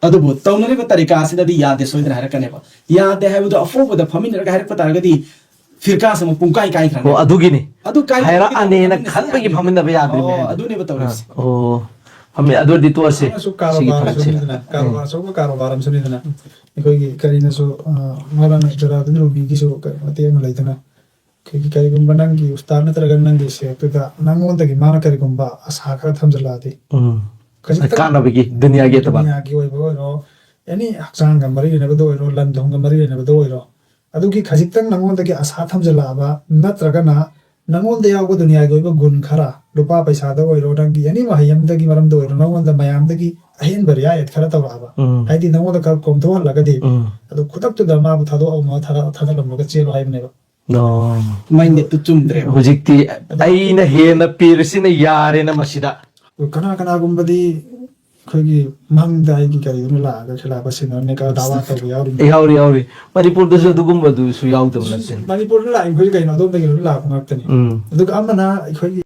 ꯑꯗꯨꯕꯨ ꯇꯧꯅꯔꯤꯕ ꯇꯔꯤꯀꯥ ꯑꯁꯤꯗꯗꯤ ꯌꯥꯗꯦ ꯁꯣꯏꯗꯅ ꯍꯥꯏꯔꯛꯀꯅꯦꯕ꯫ ꯌꯥꯗꯦ ꯍꯥꯏꯕꯗꯣ ꯑꯐꯥꯎꯕꯗ ꯐꯝꯃꯤꯟꯅꯔꯒ ꯍꯥꯏꯔꯛꯄ ꯇꯥꯔꯒꯗꯤ ꯐꯤꯔꯀꯥꯁꯦ ꯑꯃꯨꯛ ꯄꯨꯡꯀꯥꯏ ꯀꯥꯏꯈ꯭ꯔꯅꯤ꯫ ꯑꯣ, ꯑꯗꯨꯒꯤꯅꯤ꯫ ꯑꯗꯨ ꯀꯥꯏ- ꯍꯥꯏꯔꯛꯑꯅꯦꯅ ꯈꯟꯕꯒꯤ ꯐꯝꯃꯤꯟꯅꯕ ꯌꯥꯗ꯭ꯔꯤꯅꯦ꯫ ꯑꯣ, ꯑꯗꯨꯅꯦꯕ ꯇꯧꯔꯤꯁꯦ꯫ ꯑꯣ, ꯐꯝꯃꯤ꯫ ꯑꯗꯨ ꯑꯣꯏꯔꯗꯤ ꯇꯣꯛꯑꯁꯤ꯫ ꯑꯃꯁꯨ ꯁꯤꯒꯤ ꯀꯥꯔꯣꯕꯥꯔ ꯊꯕꯛꯁꯦ꯫ ꯑꯆꯧꯕꯅꯤꯗꯅ, ꯀꯥꯔꯣꯕꯥꯔ ꯑꯆꯧꯕ ꯀꯥꯔꯣꯕꯥꯔ ꯑꯃꯁꯨꯅꯤꯗꯅ꯫ ꯑꯩꯈꯣꯏꯒꯤ ꯀꯔꯤꯅꯁꯨ, ꯑ, ꯃꯧꯂꯥꯅꯥ ꯖꯂꯥꯂꯨꯗꯗꯤꯟ ꯔꯨꯃꯤꯒꯤꯁꯨ ꯃꯇꯦꯛ ꯑꯃ ꯂꯩꯗꯅ, ꯑꯩꯈꯣꯏꯒꯤ ꯀꯔꯤꯒꯨꯝꯕ ꯅꯪꯒꯤ ꯎꯁꯇꯥꯗ ꯅꯠꯇ꯭ꯔꯒ ꯅꯪꯒꯤ ꯁꯦꯐꯇꯨꯗ ꯅꯪꯉꯣꯟꯗꯒꯤ ꯃꯥꯅ ꯀꯔꯤꯒꯨꯝꯕ ꯑꯁꯥ ꯈꯔ ꯊꯝꯖꯤꯜꯂꯛꯑꯗꯤ, ꯎꯝ꯫ ꯈꯖꯤꯛꯇꯪ ꯀꯥꯟꯅꯕꯒꯤ ꯗꯨꯅꯤꯌꯥꯒꯤ ꯑꯦꯇꯕꯥꯔ꯫ ꯗꯨꯅꯤꯌꯥꯒꯤ ꯑꯣꯏꯕ ꯑꯣꯏꯔꯣ, ꯑꯦꯅꯤ ꯍꯛꯆꯥꯡꯒ ꯃꯔꯤ ꯂꯩꯅꯕꯗ ꯑꯣꯏꯔꯣ, ꯂꯟ ꯊꯨꯝꯒ ꯃꯔꯤ ꯂꯩꯅꯕꯗ ꯑꯣꯏꯔꯣ, ꯑꯗꯨꯒꯤ ꯈꯖꯤꯛꯇꯪ ꯅꯪꯉꯣꯟꯗꯒꯤ ꯑꯁꯥ ꯊꯝꯖꯤꯜꯂꯛꯑꯕ, ꯅꯠꯇ꯭ꯔꯒꯅ ꯅꯪꯉꯣꯟꯗ ꯌꯥꯎꯕ ꯗꯨꯅꯤꯌꯥꯒꯤ ꯑꯣꯏꯕ ꯒꯨꯟ ꯈꯔ, ꯂꯨꯄꯥ ꯄꯩꯁꯥꯗ ꯑꯣꯏꯔꯣ, ꯅꯪꯒꯤ ꯑꯦꯅꯤ ꯃꯍꯩ ꯑꯃꯗꯒꯤ ꯃꯔꯝꯗ ꯑꯣꯏꯔꯣ, ꯅꯪꯉꯣꯟꯗ ꯃꯌꯥꯝꯗꯒꯤ ꯑꯍꯦꯟꯕ ꯔꯤꯌꯥꯌꯠ ꯈꯔ ꯇꯧꯔꯛꯑꯕ, ꯎꯝ꯫ ꯍꯥꯏꯗꯤ ꯅꯪꯉꯣꯟꯗ ꯈꯔ ꯀꯣꯝꯊꯣꯛꯍꯜꯂꯒꯗꯤ, ꯎꯝ꯫ ꯑꯗꯨ ꯈꯨꯗꯛꯇꯨꯗ ꯃꯥꯕꯨ ꯊꯥꯗꯣꯛꯑꯝꯃꯒ ꯊꯥꯗ- ꯊꯥꯗꯣꯛꯂꯝꯃꯒ ꯆꯦꯜꯂꯨ ꯍꯥꯏꯕꯅꯦꯕ꯫ ꯑꯣ꯫ ꯃꯥꯏꯟꯗꯦꯠꯇꯨ ꯆꯨꯝꯗ꯭ꯔꯦꯕ꯫ ꯍꯧꯖꯤꯛꯇꯤ ꯑꯩꯅ ꯍꯦꯟꯅ ꯄꯤꯔꯁꯤꯅ ꯌꯥꯔꯦꯅ ꯃꯁꯤꯗ꯫ ꯑꯗꯨ ꯀꯅꯥ ꯀꯅꯥꯒꯨꯝꯕꯗꯤ ꯑꯩꯈꯣꯏꯒꯤ ꯃꯪꯗ ꯑꯩꯒꯤ ꯀꯔꯤꯒꯨꯝꯕ ꯂꯥꯛꯑꯒ ꯈꯤꯂꯥꯐ ꯁꯤꯟꯅꯔꯝꯃꯦ ꯀ ꯗꯥꯋꯥ ꯇꯧꯕ ꯌꯥꯎꯔꯤ꯫ ꯌꯥꯎꯔꯤ, ꯌꯥꯎꯔꯤ꯫ ꯃꯅꯤꯄꯨꯔꯗꯁꯨ ꯑꯗꯨꯒꯨꯝꯕꯗꯨꯁꯨ ꯌꯥꯎꯗꯕ ꯅꯠꯇꯦ꯫ ꯃꯅꯤꯄꯨꯔꯗ ꯂꯥꯛꯏ ꯃꯈꯩ ꯀꯩꯅꯣ ꯑꯗꯣꯝꯗꯒꯤ ꯂꯣꯏ ꯂꯥꯛꯄ ꯉꯥꯛꯇꯅꯤ꯫ ꯎꯝ꯫ ꯑꯗꯨꯒ ꯑꯃꯅ ꯑꯩꯈꯣꯏꯒꯤ